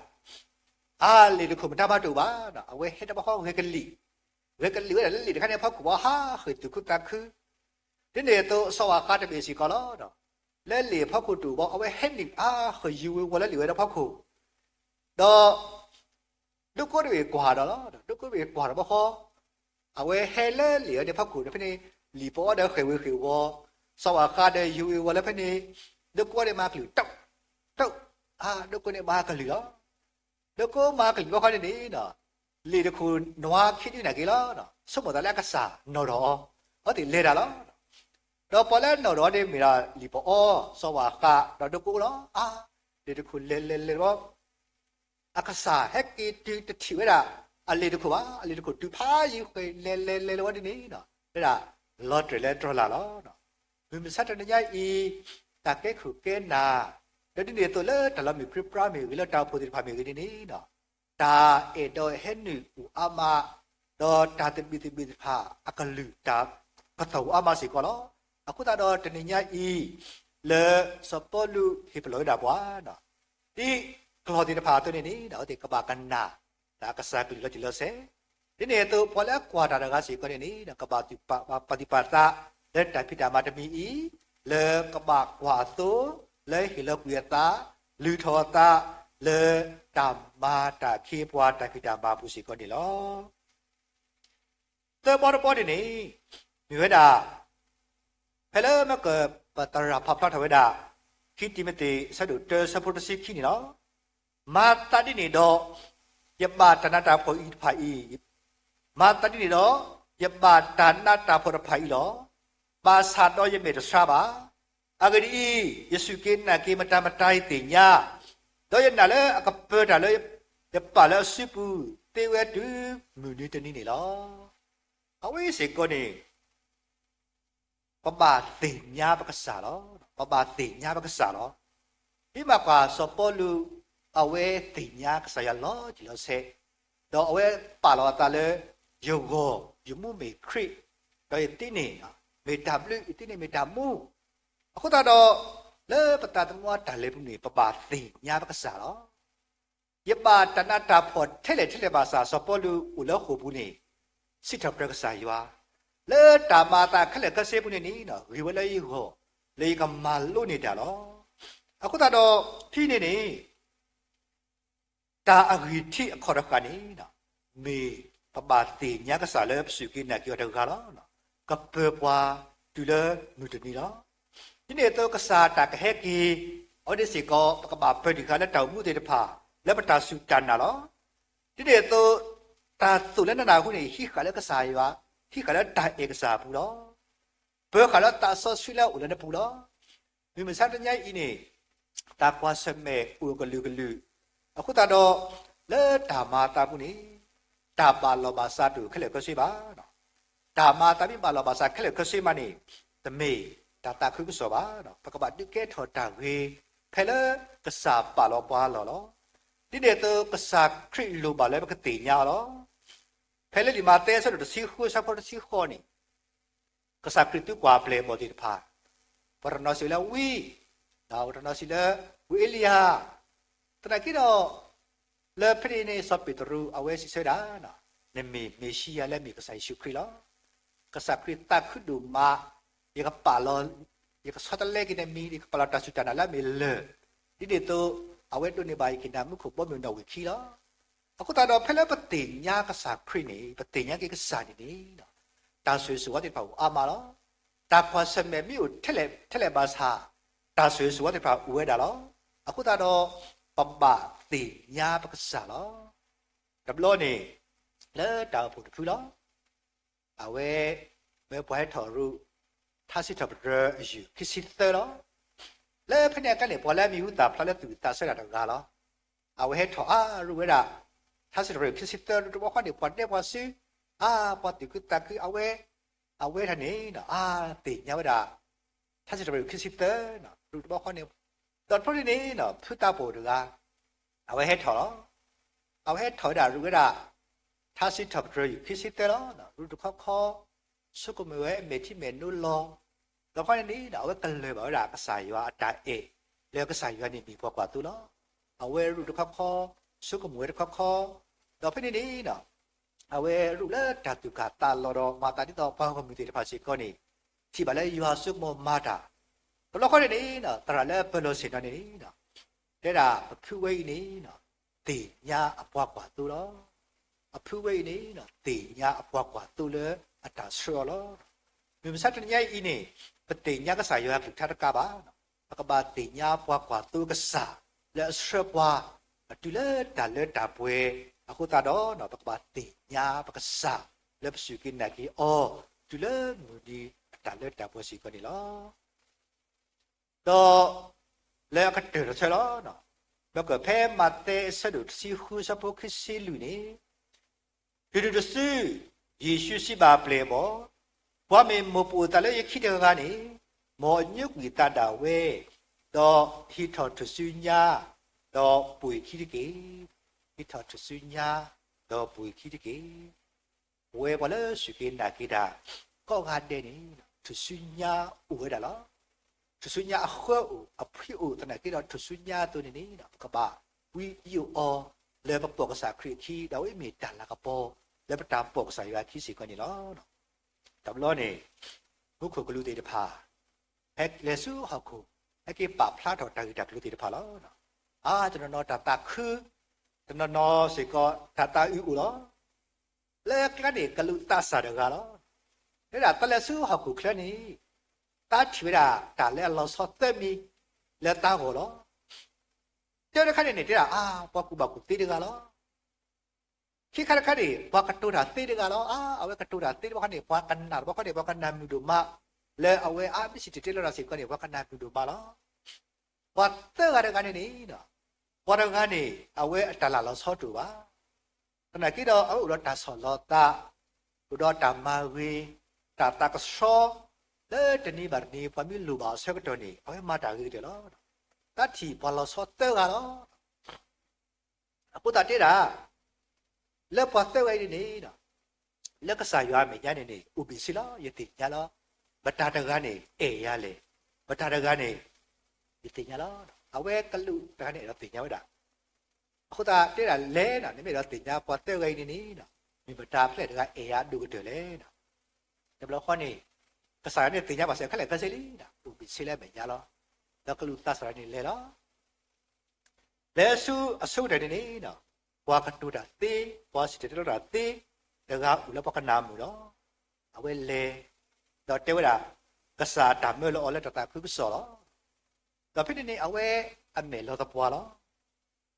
အါ လံာ်တခိၣ်မတၤမၤတအိၣ်ဘၣ်, အဝဲဟဲတဘျီဃီဂဲၤကလံာ်, ဂဲၤကလံာ်ဝဲဒၣ်လၢလံာ်တခါန့ၣ်အဖီခိၣ် ဘၣ်ဟးဃ့ၢ်သူၣ်ခုသးခု, ဒ်န့ၣ်အသိးစီၤဝၤဃးတဘ့ၣ်စ့ၢ်ကီးလီၤ. လၢလံာ်အဖီခိၣ်တအိၣ်ဘၣ် အဝဲဟဲနုာ်အါဃ့ၢ်ယူၤဝ့ၤဝီၤလၢလံာ်ဝဲဒၣ်ဖီခိၣ်, ဒီး ဒိကိတဘ့ၣ်ကွၢ်ဒီးလီၤ. ဒိကိတဘ့ၣ်ကွၢ်ဒီးဘၣ်ဃီ, အဝဲဟဲလၢလံာ်ဝဲန့ၣ်ဖီခိၣ်ဒီးဖဲန့ၣ် လံာ်ပအီဒီးဃ့ၢ်ဝ့ၤဃ့ၢ်ဝီၤ, စီၤဝၤဃးဒီးယူၤဝ့ၤဝီၤလၢဖဲန့ၣ်, ဒိကိန့ၣ်မၤကလုၢ်, တၢ်, တၢ်, အါ ဒိကိန့ၣ်မၤကလုၢ်လီၤ. ဒိကိမၤကလုၢ်ဘၣ်ဃီန့ၣ်န့ၣ်, လံာ်တခိၣ်နွါခံဒုန့ၣ်က့ၤလီၤ. ဆိကမိၣ်သးလၢအကစၢ်နီၣ်ထီၣ်အီၤ, အဝဲသ့ၣ်လဲၤတၢ်လီၤ. ဒီးပှၤလၢနီၣ်ထီၣ်အီၤန့ၣ်မ့ၢ်ဒၣ်လံာ်ပအီ, စီၤဝၤဃး ဒီးဒိကိလီၤ. အါ, လံာ်တခိၣ်လဲၤလဲၤလဲၤလီၤ အကစၢ်ဟဲက့ၤတုၤတထံၣ်ဝဲဒၣ် အလံာ်တခိၣ်ဘၣ်, အလံာ်တခိၣ်တုၤဖးယံၤဃ့ၢ်လဲၤလဲၤလဲၤလဲၤဝဲဒ်န့ၣ်, တဲဒၣ်လီၤတြဲၤလၢတြီၤလၢ်လီၤ. မုၢ်မဆါတနံၤညါအံၤ, တၢ်ကဲခိၣ်ကဲနၢ်, ဒီးဒ်န့ၣ်အသိးလၢတၢ်လီၤမုၢ်ပြံပြါမ့ၢ်ဂ့ၤ လၢတၢ်အိၣ်ဖှိၣ်သ့ၣ်တဖၣ်မ့ၢ်ဂ့ၤန့ၣ်န့ၣ်, တၢ်အဲၣ်ဒိးဟဲနုာ်အိၣ်အါမး, ဒီးတၢ်သဘံၣ်သဘုၣ်သ့ၣ်တဖၣ်အကလုၢ်တၢ်ကသီၣ်အိၣ်အါမးစ့ၢ်ကီးလီၤ. အဃိသတးဒီးတနံၤညါအံၤ, လၢစီၤပီလူးဟ့ၣ်ပလီၢ်ဝဲဒၣ်ပှၤ ဒ်ကျီၢ်သ့ၣ်တဖၣ်အသိးန့ၣ်န့ၣ် အဝဲသ့ၣ်ကဘၣ်ကနၣ်တၢ်ကစၢ်ကလုၢ်လီၤတံၢ်လီၤဆဲး, ဒ်န့ၣ်အသိး ပှၤလၢအကွၢ်တၢ်တဂၤစ့ၢ်ကီးန့ၣ်န့ၣ် ကဘၣ်ပာ်သူၣ်ပာ်သးလၢတၢ်ဖံးတၢ်မၤတမံၤအံၤ, လၢကဘၣ်ကွၢ်အသိး, လၢဟ့ၣ်လီၤကွံာ်အသး, လုၢ်ထီၣ်အသး, လၢတၢ်မၤတၢ်ခ့ပှၤတၢ်ဖံးတၢ်မၤအပူၤစ့ၢ်ကီးန့ၣ်လီၤ. သၢဘီတဘီန့ၣ်န့ၣ်, မ့ၢ်ဝဲဒၣ် ဖဲလၢမ့ၢ်ကပသရၣ်ဖးဖျါထီၣ်ဝဲဒၣ်, ခံတံၤမသ့း အဆၢဒိၣ်တၢ အဆၢဖိတဆံခံန့ၣ်လီၤ. မၤသးဒ်န့ၣ်ဒီး, ယဘၣ်တၢ်နးတၢ်ဖှီၣ်အံၤတဖၣ်အံၤ, မၤသးဒ်န့ၣ်ဒီး, ယဘၣ်တၢ်နးတၢ်ဖှီၣ်တဖၣ်အံၤလီၤ. ဘၣ်ဆၣ်ဒီးယမဲာ်တဆှါဘၣ်. အဂ့ၢ်ဒ်အံၤ, ယစူၢ်က့ၤနာ်က့ၤမတၤမတၤအံၤသ့ၣ်ညါ, ဒီးယနာ်လၢအကပၢၤတၢ်လၢယပာ်လၢအစုပူၤ သ့ဝဲတုၤမုၢ်နံၤတနံၤန့ၣ်လီၤ. အဝဲစ့ၢ်ကီးန့ၣ် ပဘၣ်သ့ၣ်ညါပကစၢ်လီၤ. ပဘၣ်သ့ၣ်ညါပကစၢ်လီၤ. ဒ်မးကွၢ်စီၤပီလူး အဝဲသ့ၣ်ညါကစၢ်ယွၤလီၤတံၢ်လီၤဆဲး, ဒီးအဝဲပာ်လီၤအသးလၢ ယဂီၢ် ယမူမ့ၢ်ခရံာ်, ဒီးယသံန့ၣ်မ့ၢ်တၢ်ဘျုး, ယသံန့ၣ်မ့ၢ်တၢ်မူ, အဃိသတးဒီး လၢပသးသမူအတၢ်လဲၤပူၤန့ၣ် ပဘၣ်သ့ၣ်ညါပကစၢ်လီၤ. ယဘၣ်တၢ်နးတၢ်ဖှီၣ်ထဲလဲၣ်ထဲလဲၣ်ဘၣ်ဆၣ် စီၤပီလူးအိၣ်လၢဃိာ်ပူၤန့ၣ် စံးထီၣ်ပတြၢၤကစၢ်ယွၤ, လၢတၢ်မၤအသးခဲလၢာ်ခဲဆ့ပူၤန့ၣ်န့ၣ် ဂ့ၤဝဲလၢယဂီၢ် လၢယကမၤလိန့ၢ်တၢ်လီၤ. အဃိသတးဒီး ဖဲန့ၣ်န့ၣ် တၢ်အဂံၢ်ထံးအခီၣ်တဃၣ်န့ၣ် မ့ၢ်ပဘၣ်သ့ၣ်ညါကစၢ်လၢပစူၢ်က့ၤနာ်က့ၤအီၤတဂၤလီၤ. ကပၢၤပှၤတုၤလၢမုၢ်တနံၤလီၤ. ဒ်န့ၣ်အသိးကစၢ်တၢ်ကဟဲက့ၤ အဝဲသ့ၣ်စ့ၢ်ကီး ပကဘၣ်ပၢၤတံၢ်ဃာ်လၢတၢ်အိၣ်မူသ့ၣ်တဖၣ် လၢပတၢ်စူၢ်တၢ်နာ်လီၤ. ဒ်န့ၣ်အသိး တၢ်သိၣ်လၢနနၢ်ဟူန့ၣ် ဟံးဃာ်လၢကစၢ်ယွၤ, ဟံးဃာ်လၢတၢ်အဲၣ်ကစၢ်အပူၤလီၤ. ပၢၤဃာ်လၢသးစီဆှံလၢအအိၣ်လၢနပူၤလီၤ. မုၢ်မဆါတနံၤညါအံၤန့ၣ် တၢ်ကွၢ်ဆၢၣ်မဲာ်အိၣ်ကလုာ်ကလုာ်, အဃိသတးဒီး လၢတၢ်မၤအသးပူၤန့ၣ် တၢ်ဘၣ်လီၢ်ဘၣ်စးတအိၣ်ခဲလၢာ်ခဲဆ့ဘၣ်. တၢ်မၤအသးမ့ၢ်ဘၣ်လီၢ်ဘၣ်စးခဲလၢာ်ခဲဆ့မးန့ၣ် တမ့ၢ်တၢ်သးခုကစီၣ်ဘၣ်. ပကဘၣ်ဒုးကဲထီၣ်တၢ်ဂ့ၤ ဖဲလၢကစၢ်ပာ်လီၤပှၤလီၢ်လီၤ. ဒ်န့ၣ်အသိး ကစၢ်ခရံာ်လိၣ်ဘၣ်လၢပကသ့ၣ်ညါအီၤလီၤ. ဖဲလၢလံာ်မးသဲအဆၢဒိၣ်တဆံဃု အဆၢဖိတဆံဃိးန့ၣ် ကစၢ်ခရံာ်သုကွၢ်ပျဲၢ်အဘီၣ်သ့ၣ်တဖၣ်, ပှၤတနီၤစံးလၢဝံ, ဒီးပှၤတနီၤစံးလၢ ဝံအ့လံယၤ, သနာ်က့ဒီး လၢဖဲန့ၣ်န့ၣ် စီၤပ့းတရူး အဝဲစံးဆၢဒၣ်, နမ့ၢ်မ့ၤၡံယၤလၢအမ့ၢ်ကစၢ်ယ့ၣ်ၡူးခရံာ်လီၤ. ကစၢ်ခရံာ်သးခုဒိၣ်မး, ယကပာ်လီၤ, ယကဆီတလဲက့ၤနမံၤ, ယကပာ်လီၤတၢ်စူၢ်တၢ်နာ်လၢအမ့ၢ်လၢၢ်, ဒ်န့ၣ်အသိး အဝဲဒိးန့ၢ်ဘၣ်ယက့ၤနၤမူခိၣ်ဘီမုၢ်နီၣ်ဝံာ်ခံလီၤ. အဃိသတးဒီး ဖဲလၢပသ့ၣ်ညါကစၢ်ခရံာ်န့ၣ် ပသ့ၣ်ညါက့ၤကစၢ်န့ၣ်န့ၣ် တၢ်ဆိၣ်ဂ့ၤဆိၣ်ဝါသ့ၣ်တဖၣ်အိၣ်အါမးလီၤ. တၢ်ကွၢ်ဆၢၣ်မဲာ်မ့ၢ်အိၣ်ထဲလဲၣ်ထဲလဲၣ်ဘၣ်ဆၣ် တၢ်ဆိၣ်ဂ့ၤဆိၣ်ဝါသ့ၣ်တဖၣ်အိၣ်ဝဲဒၣ်လီၤ. အဃိသတးဒီး ပဘၣ်သ့ၣ်ညါပကစၢ်လီၤ. တဘျီန့ၣ် လၢတၢ်အိၣ်ဖှိၣ်တဖုလီၤ. အဝဲ မ့ၢ်ပှၤဟဲထီၣ်ရူး ထါစံးထီၣ်ပတြၢၤအယုၢ်ခံဆံသၢလီၤ. လၢဖဲန့ၣ်အခါန့ၣ် ပှၤလၢအမံၤဟူသၣ်ဖျါလၢသူၣ်ဝံၣ်သးဆၢတၢ်တဂၤလီၤ. အဝဲဟဲထီၣ်အါရူးဝဲဒၣ် ထါစံးထီၣ်ပတြၢၤအယုၢ်ခံဆံသၢ ရူးတဘျီဃီန့ၣ် ပှၤဒဲပှၤစံး, အါ ပှၤသူၣ်ခုသးခုအဝဲ, အဝဲတၢ်န့ၣ် အါသ့ၣ်ညါဝဲဒၣ် ထါစံးထီၣ်ပတြၢၤအယုၢ်ခံဆံသၢ ရူးတဘျီဃီန့ၣ်, ဒီးတဘျီန့ၣ်န့ၣ် ဖုသးပှၢ်တဂၤ အဝဲဟဲထီၣ်လီၤ. အဝဲဟဲထီၣ်ဝဲဒၣ်ရူးဝဲဒၣ် ထါစံးထီၣ်ပတြၢၤအယုၢ်ခံဆံသၢလီၤ. ရူးတခီခီ ဆိကမိၣ်ဝဲအမဲာ်ထံမဲာ်နိလီၤ. ဒီးတဘျီဃီန့ၣ်န့ၣ် အဝဲကလၢၢ်ဘၣ်ဝဲဒၣ်ကစၢ်ယွၤအတၢ်အဲၣ် လၢကစၢ်ယွၤန့ၣ်မ့ၢ်ပှၤကွၢ်သိလီၤ. အဝဲရူးတခီခီ ဆိကမိၣ်ဝဲတခီခီ, ဒီးဖဲန့ၣ်န့ၣ် အဝဲရူးလၢတၢ်သူၣ်ကၢ်သးလီၤဒီး မၤသးဒ်သိးပှၤဂီၢ်မုၢ်သ့ၣ်တဖၣ်စ့ၢ်ကီးန့ၣ် ထံၣ်ဘၣ်လၢယွၤဆိကမိၣ်မၤတၢ်, တဘျီဃီန့ၣ်န့ၣ် သရၣ်လၢပၢၤလီၢ်ဆ့ၣ်နီၤန့ၣ်န့ၣ် တဲဒၣ်အဖုဝဲအံၤန့ၣ် သ့ၣ်ညါအပှၤကွၢ်သိလီၤ. အဖုဝဲအံၤန့ၣ် သ့ၣ်ညါအပှၤကွၢ်သိလၢအတၢ်ဆှၢအီၤလီၤ. မုၢ်မဆါတနံၤညါအံၤန့ၣ် ပသ့ၣ်ညါကစၢ်ယွၤအကလုၢ်ကထါတကးဘၣ်, ပကဘၣ်သ့ၣ်ညါပှၤကွၢ်သိကစၢ်လၢအဆှၢပှၤ တုၤလၢတၢ်လၢတၢ်ပှဲၤ, အဃိသတးဒီး ပကဘၣ်သ့ၣ်ညါပကစၢ်လၢပစူၢ်က့ၤနာ်က့ၤအီၤ တုၤလၢမုၢ်နံၤအတၢ်လၢတၢ်ပှဲၤစ့ၢ်ကီးန့ၣ်လီၤ. ဒီး လၢအကတၢၢ်တဆၢလီၤ. မ့ၢ်ကဖဲမးသဲအဆၢဒိၣ်တဆံဃုအဆၢဖိခံဆံလွံၢ်န့ၣ်, တုၤနုၤတစု, ယ့ၣ်ၡူးစံးဘၣ်ပျဲၢ်အဘီၣ်, ပှၤမ့ၢ်မိၢ်ပအိၣ်သးလၢယခံတဂၤန့ၣ်, မ်အညိကွံာ်သးဒၣ်ဝဲ, ဒီးဟံးထီၣ်ထူၣ်စုညါ, ဒီးပှ့ၤခံတက့ၢ်. ဟံးထီၣ်ထူၣ်စုညါ, ဒီးပှ့ၤခံတက့ၢ်. ပဝဲပှၤလၢစူၢ်က့ၤနာ်က့ၤတၢ် ကိးဂၤဒဲးန့ၣ် ထူၣ်စုညါအိၣ်ဝဲဒၣ်လီၤ. ထူၣ်စုညါအဃၢအိၣ် အဖှံအိၣ်သနာ်က့ဒီး ထူၣ်စုညါအသိးန့ၣ်န့ၣ် ပကဘၣ်ဝံယိၣ်အီၤ လၢပပိာ်ကစၢ်ခရံာ်အခံ ဒီးအဝဲမ့ၢ်တၢ်လၤကပီၤ လၢပတၢ်ပိာ်ကစၢ်ယွၤအခံစ့ၢ်ကီးန့ၣ်လီၤ. တဘျီန့ၣ် မူခိၣ်ကလူးသ့ၣ်တဖၣ် ဟဲလဲၤဆူဟီၣ်ခိၣ် ဟဲက့ၤပာ်ဖျါထီၣ်တၢ်ဂ့ၢ်တၢ်ကျိၤသ့ၣ်တဖၣ်လီၤ. အါ တနီၤနီၤတၢ်သးခု, တနီၤနီၤစ့ၢ်ကီး တၢ်သးအုးအိၣ်လီၤ. လၢကျါန့ၣ် ကလူးသးစၢ်တဂၤလီၤ. တဲဒၣ်တၢ်လဲၤဆူဟီၣ်ခိၣ်ချၢန့ၣ် တၢ်ထံၣ်ဝဲဒၣ်တၢ်လၢအလီၤဆီသၢမံၤ လၢတၢ်ဂီၢ်လီၤ. တဲတခါန့ၣ်န့ၣ် တဲဒၣ် အါ ပှၤကူၣ်ဘၣ်ကူၣ်သ့တဂၤလီၤ. ခံခါတခါန့ၣ် ပှၤကတိၤတၢ်သ့တဂၤလီၤ. အါ အဝဲကတိၤတၢ်သ့တဘျီဃီန့ၣ် ပှၤကနၣ်တဘျီဃီန့ၣ် ပှၤကနၣ်မုာ်ဒိၣ်မး, လၢအဝဲအါ မ့ၢ်စံၣ်တဲၤတဲလီၤတၢ်စ့ၢ်ကီးန့ၣ် ပှၤကနၣ်မုာ်ဒိၣ်မးလီၤ. ပှၤသၢဂၤတဂၤန့ၣ်န့ၣ် ပှၤတဂၤန့ၣ် အဝဲအတၢ်လၢ်လီၤဆီတအိၣ်ဘၣ်. သနာ်က့ဒီး အဝဲအိၣ်ဒီးတၢ်ဆီၣ်လီၤသး, အိၣ်ဒီးတၢ်မၤဂ့ၤ, တၢ်သးကဆှီ, လၢတနံၤဘၣ်တနံၤ ပှၤမ့ၢ်လိၣ်ဘၣ်အဆၢကတီၢ်န့ၣ် အဝဲမၤတၢ်ဂ့ၤကတၢၢ်လီၤ. တၢ်ထံၣ်ပှၤလီၤဆီသၢဂၤလီၤ. အဃိသတးတဲဒၣ် လၢပှၤသၢဂၤအံၤန့ၣ်န့ၣ် လၢကစၢ်ယွၤအမဲာ်ညါန့ၣ်န့ၣ် အိၣ်ဘ့ၣ်ဆ့လီၤ ယသ့ၣ်ညါလီၤ. မတၤတဂၤန့ၣ် အဲၣ်ယၤလဲၣ်, မတၤတဂၤန့ၣ် ယသ့ၣ်ညါလီၤ. အဝဲကလူးတဂၤန့ၣ် အဲၣ်ဒိးသ့ၣ်ညါဝဲဒၣ် အဃိသတးတဲဒၣ်လဲၣ်န့ၣ် နမ့ၢ်အဲၣ်ဒိးသ့ၣ်ညါပှၤသၢဂၤအံၤန့ၣ်န့ၣ် မ့ၢ်မတၤဖျၢၣ်တဂၤအဲၣ်ယၤဒိၣ်ကတၢၢ်လဲၣ်. တဘျီဃီန့ၣ် ကစၢ်ယွၤန့ၣ်သ့ၣ်ညါပှၤစ့ၢ်ခဲလၢာ်ခဲဆ့လံ, အိၣ်ဘှံးဆ့လၢအမဲာ်ညါလီၤ. ဒီးကလူးသးစၢ်န့ၣ်လဲၤလီၤ. လဲၤဆူအဆိကတၢၢ်န့ၣ်န့ၣ် ပှၤကတိၤတၢ်သ့, ပှၤစံၣ်တဲၤတဲလီၤတၢ်သ့ တဂၤအိၣ်လၢပှၤကနၣ်မုာ်လီၤ. အဝဲလဲၤ ဒီးတဲဝဲဒၣ် ကစၢ်တၢ်မၢလီၤအီၤလၢတၢ်သးခုကစီၣ်လီၤ. ဒီးဖဲန့ၣ်န့ၣ် အဝဲအမဲာ်လီၤသပှၢ်လီၤ.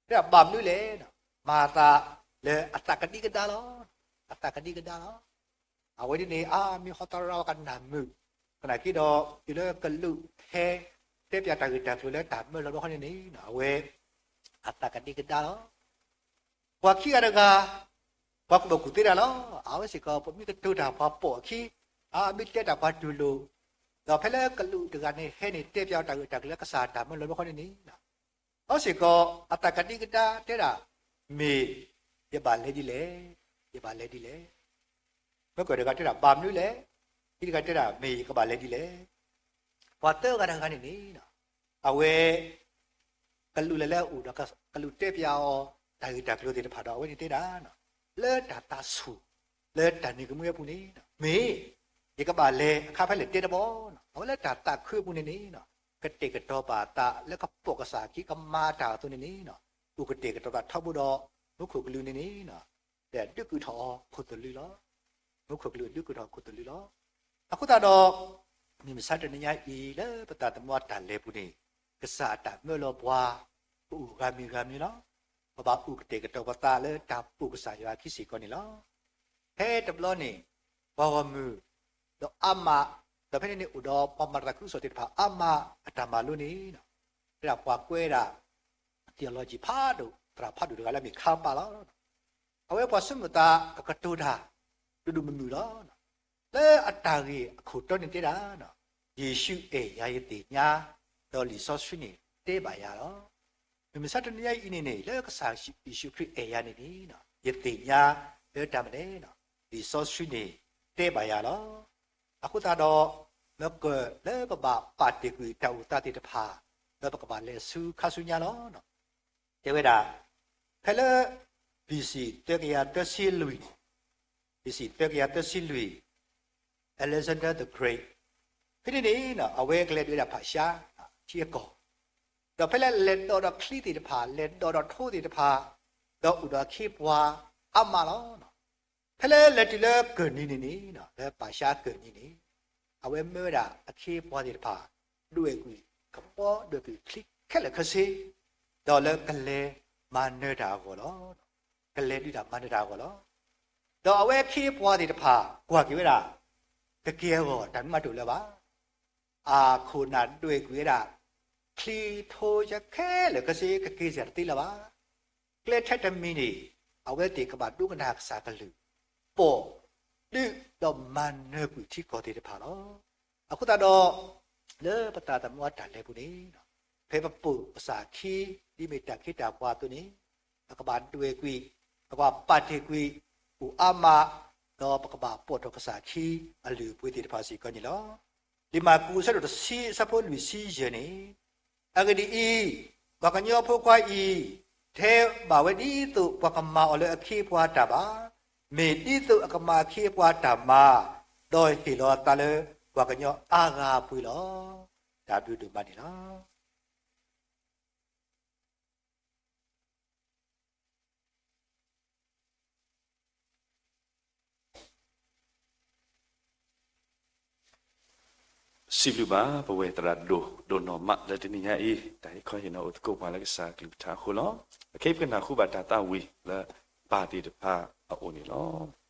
တဲဒၣ်ဘၣ်မနုၤလဲၣ်, မၤသးလၢအသးကဒံကဒါလီၤ. အသးကဒံကဒါလီၤ. အဝဲဒ်န့ၣ် အါမ့ၢ်ဟီသရၣ်ဝဲကနၣ်မုာ်, သနာ်က့ဒီး တုၤလၢကလူးဟဲ တဲပၠးတၢ်ဂ့ၢ်တၢ်ကျိၤလၢတၢ်မၢလီၤဘျီဃီန့ၣ်န့ၣ် အဝဲ အသးကဒံကဒါလီၤ. ပှၤခံဂၤတဂၤ ပှၤကူၣ်ဘၣ်ကူၣ်သ့တၢ်လီၤ. အဝဲစ့ၢ်ကီး ပမ့ၢ်ကတိၤတၢ်ပှၤပိာ်အခံ, အမ့ၢ်တဲတၢ်ပှၤတူၢ်လိာ်, ဒီးဖဲလၢကလူးတဂၤန့ၣ် ဟဲန့ၣ်တဲပၠးအီၤတၢ်ဂ့ၢ်တၢ်ကျိၤလၢကစၢ်တၢ်မၢလီၤဘျီဃီန့ၣ်န့ၣ် အဝဲစ့ၢ်ကီး အသးကဒံကဒါတဲဒၣ် မ့ၢ်ယဘၣ်လဲၤဒ်လဲၣ်, ယဘၣ်လဲၤဒ်လဲၣ်. မ့ၢ်ကွၢ်တဂၤတဲဒၣ်ဘၣ်မနုၤလဲၣ်, ခံတဂၤတဲဒၣ်မ့ၢ်ယကဘၣ်လဲၤဒ်လဲၣ်. ပှၤသၢဂၤတဂၤန့ၣ်န့ၣ် အဝဲ ကလူးလဲၤလၢအအိၣ်ဒီး ကလူးတဲပၠးအီၤ တၢ်ဂ့ၢ်တၢ်ကျိၤသ့ၣ်တဖၣ်ဒီး အဝဲန့ၣ်တဲဒၣ် လၢတၢ်သးဆူၣ် လၢတၢ်နၢၤကမှံအပူၤန့ၣ် မ့ၢ် ယကဘၣ်လဲၤအခါဖဲလဲၣ်တဲတဘီ, အဝဲလၢတၢ်သးခုအပူၤန့ၣ်န့ၣ် ကတဲာ်ကတီၤပာ်သးလၢကပိာ်ကစၢ်အခံ ကမၤတၢ်အသိးန့ၣ်န့ၣ် အိၣ်ကတဲာ်ကတီၤသးထီဘိဒီး မူခိၣ်ကလူးန့ၣ်န့ၣ် ဒုးကုာ်ထီၣ်အီၤခိၣ်သလုးလီၤ. မူခိၣ်ကလူးဒုးကုာ်ထီၣ်ခိၣ်သလုးလီၤ. အဃိသတးဒီး မုၢ်မဆါတနံၤညါအံၤ လၢပသးသမူအတၢ်လဲၤပူၤန့ၣ် ကစၢ်အတၢ်မၢလီၤပှၤ ကအိၣ်ဂၤမံၤဂၤမံၤလီၤ. ပဘၣ်အိၣ်ကတဲာ်ကတီၤပသးလၢတၢ်ပိာ်ကစၢ်ယွၤအခံစ့ၢ်ကီးန့ၣ်လီၤ. ဖဲတဘျီန့ၣ် ပှၤဂီၢ်မုၢ် ဒီးအါမး ဒီးဖဲန့ၣ်န့ၣ်အိၣ်ဒီးပှၤမၤတၢ်သးခုကစီၣ်သ့ၣ်တဖၣ်အါမးအတၢ်မၤလိန့ၣ် တဲဒၣ်ပှၤကွဲးဒၣ် theology ဖးဒိၣ် သရၣ်ဖးဒိၣ်တဂၤလၢအမ့ၢ်ခါပာ်လီၤ. အဝဲပှၤဆိကမိၣ်သးအကတိၤတၢ် ဒိၣ်ဒိၣ်မုၢ်မုၢ်လီၤ. လၢအတၢ်ဂ့ၢ်အခိၣ်တီန့ၣ်တဲဒၣ် ယ့ၣ်ၡူးအဲၣ်ယၤယသ့ၣ်ညါ ဒီးလံာ်စီဆှံန့ၣ်တဲဘၣ်ယၤလီၤ. မုၢ်မဆါတနံၤညါအံၤန့ၣ်န့ၣ် လၢကစၢ်ယ့ၣ်ၡူးခရံာ်အဲၣ်ယၤန့ၣ်န့ၣ် ယသ့ၣ်ညါလၢတၢ်မနုၤလဲၣ် လံာ်စီဆှံန့ၣ်တဲဘၣ်ယၤလီၤ. အဃိသတးဒီး မ့ၢ်ကွၢ်လၢပဘၣ်ပာ်တ့ၢ်ကွံာ်တၢ်အိၣ်သးသ့ၣ်တဖၣ် ဒီးပကဘၣ်လဲၤဆူခါဆူညါလီၤ. တဲဝဲဒၣ် ဖဲလၢ ဘီၣ်စံၣ် သၢကယၤသၢဆံလွံၢ်, ဘီၣ်စံၣ် သၢကယၤသၢဆံလွံၢ် Alexander the Great ဖဲန့ၣ်န့ၣ် အဝဲကလဲၤဒုးဝဲဒၣ်ဖးရှါ ထံအကီၢ်, ဒီးဖဲလၢလဲၤဒိးဒီးချံသ့ၣ်တဖၣ် လဲၤဒိးဒီးထိသ့ၣ်တဖၣ် ဒီးအိၣ်ဒီးအခ့အပှၤအါမးလီၤ. ဖဲလၢလဲၤတုၤလၢကၢၢ်နံၤန့ၣ်န့ၣ် လၢပၤၡါကၢၢ်နံၤန့ၣ် အဝဲမၢဝဲဒၣ်အခ့အပှၤသ့ၣ်တဖၣ် ဒွဲၣ်ကွံာ်ကဘီဒွဲၣ်ကွံာ်ချံခဲလၢာ်ခဲဆ့ ဒီးလၢကလဲၤမၤနၢၤတၢ်အဂီၢ်လီၤ. ကလဲၤဒုးတၢ်မၤနၢၤတၢ်အဂီၢ်လီၤ. ဒီးအဝဲအခ့အပှၤသ့ၣ်တဖၣ် ကွၢ်က့ၤဝဲဒၣ် ကက့ၤအဂီၢ် တၢ်မနုၤမးတအိၣ်လၢၤဘၣ်. အခိၣ်နၢ်ဒွဲၣ်ကွံာ်ဝဲဒၣ် ချံထိခဲလၢာ်ခဲဆ့ ကက့ၤစ့ၢ်တသ့လၢၤဘၣ်. ကျဲထဲတမံၤန့ၣ် အဝဲသ့ၣ်ကဘၣ်ဒိကနၣ်ကစၢ်ကလုၢ်, ပိာ်, ဒုးဒီးမၤနၢၤကွံာ်ထံကီၢ်သ့ၣ်တဖၣ်လီၤ. အဃိသတးဒီး လၢပသးသမူအတၢ်လဲၤပူၤန့ၣ် ဖဲပပိာ်ကစၢ်အခံ ဒ်မ့ၢ်တၢ်ခ့တၢ်ပှၤအသိးန့ၣ် ပကဘၣ်ဒွဲၣ်ကွံာ်, ပကဘၣ်ပာ်တ့ၢ်ကွံာ်, အိၣ်အါမး, ဒီးပကဘၣ်ပိာ်ထီၣ်ကစၢ်အခံ အလုၢ်အပှ့ၤသ့ၣ်တဖၣ်စ့ၢ်ကီးန့ၣ်လီၤ. လံာ်မၢ်ကူး အဆၢဒိၣ်တဆံ အဆၢဖိလွံၢ်ဆံယဲၢ်န့ၣ်, အဂ့ၢ်ဒ်အံၤ, ပှၤကညီဖိခွါအံၤ ထဲဘၣ်ဝဲဒ်သိးပှၤကမၤအီၤလၢအခ့အပှၤတၢ်ဘၣ်, မ့ၢ်ဒ်သိးအကမၤအခ့အပှၤတၢ်မၤ, ဒီးဟ့ၣ်လီၤအသးလၢပှၤကညီအါဂၤအပှ့ၤလီၤ. တၢ်ဘျုးဒိၣ်မးန့ၣ်လီၤ. စံးဘျုးဘၣ် ပဝဲသရၣ်ဒိၣ် ဒိၣ်နီၢ်မးလၢတနံၤညါအံၤ တၢ်ဟ့ၣ်ခီဟ့ၣ်နီၤအိၣ်သကိးပှၤလၢကစၢ်အကလုၢ်ကထါအဃိလီၤ. အခဲအံၤပကနၢ်ဟူဘၣ်တၢ်သးဝံၣ်လၢပၢ်သ့ၣ်တဖၣ်အအိၣ်န့ၣ်လီၤ.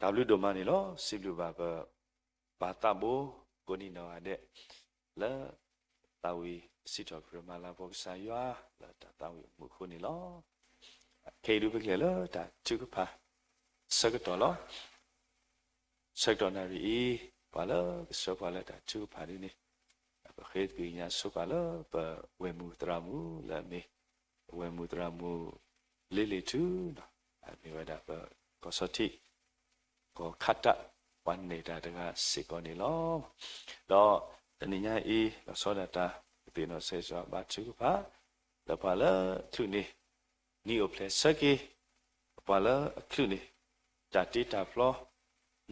တၢ်ဘျုးဒိၣ်မးန့ၣ်လီၤ. စံးဘျုးဘၣ်ပပၢ်သးဘိ ကိးနံၣ်နီၢ်ဂၤဒဲး လၢ သးဝံၣ်စံးထီၣ်ပတြၢၤမၤလၤကပီၤကစၢ်ယွၤ လၢတၢ်သးဝံၣ်အမူးအဃိန့ၣ်လီၤ. ခဲအံၤဒုးပကလဲၤလၢတၢ်ထုကဖၣ် ဆၢကတီၢ်လီၤ. ဆၢကတီၢ်နၣ်ရံၣ်အံၤ ပှၤလၢကဆှၢပှၤလၢတၢ်ထုကဖၣ်ဒ်န့ၣ် ပဃ့သကွံာ်ကညးဆိပာ်လၢပဝဲၢ်မုၢ်သရၣ်မုၣ်လၢအမ့ၢ် ပဝဲၢ်မုၢ်သရၣ်မုၣ် လ့လ့ၤထူ မ့ၢ်ဝဲဒၣ်ပကီၢ်ဆီထံး ကီၢ်ခးတး ပှၤနဲၣ်တၢ်တဂၤစ့ၢ်ကီးန့ၣ်လီၤ. ဒီးတနံၤညါအံၤ လီၤဆီဒၣ်တၢ် ကသ့ၣ်နီၣ်ဆၢဂ့ၤဆၢဝါဘါထုကဖၣ် လၢပှၤလၢအချုးန့ၣ် နံၣ်အိၣ်ဖျဲၣ်ဆၢက့ၤ, ပှၤလၢအချုးန့ၣ် တၢ်တ့တၢ်ဖျီ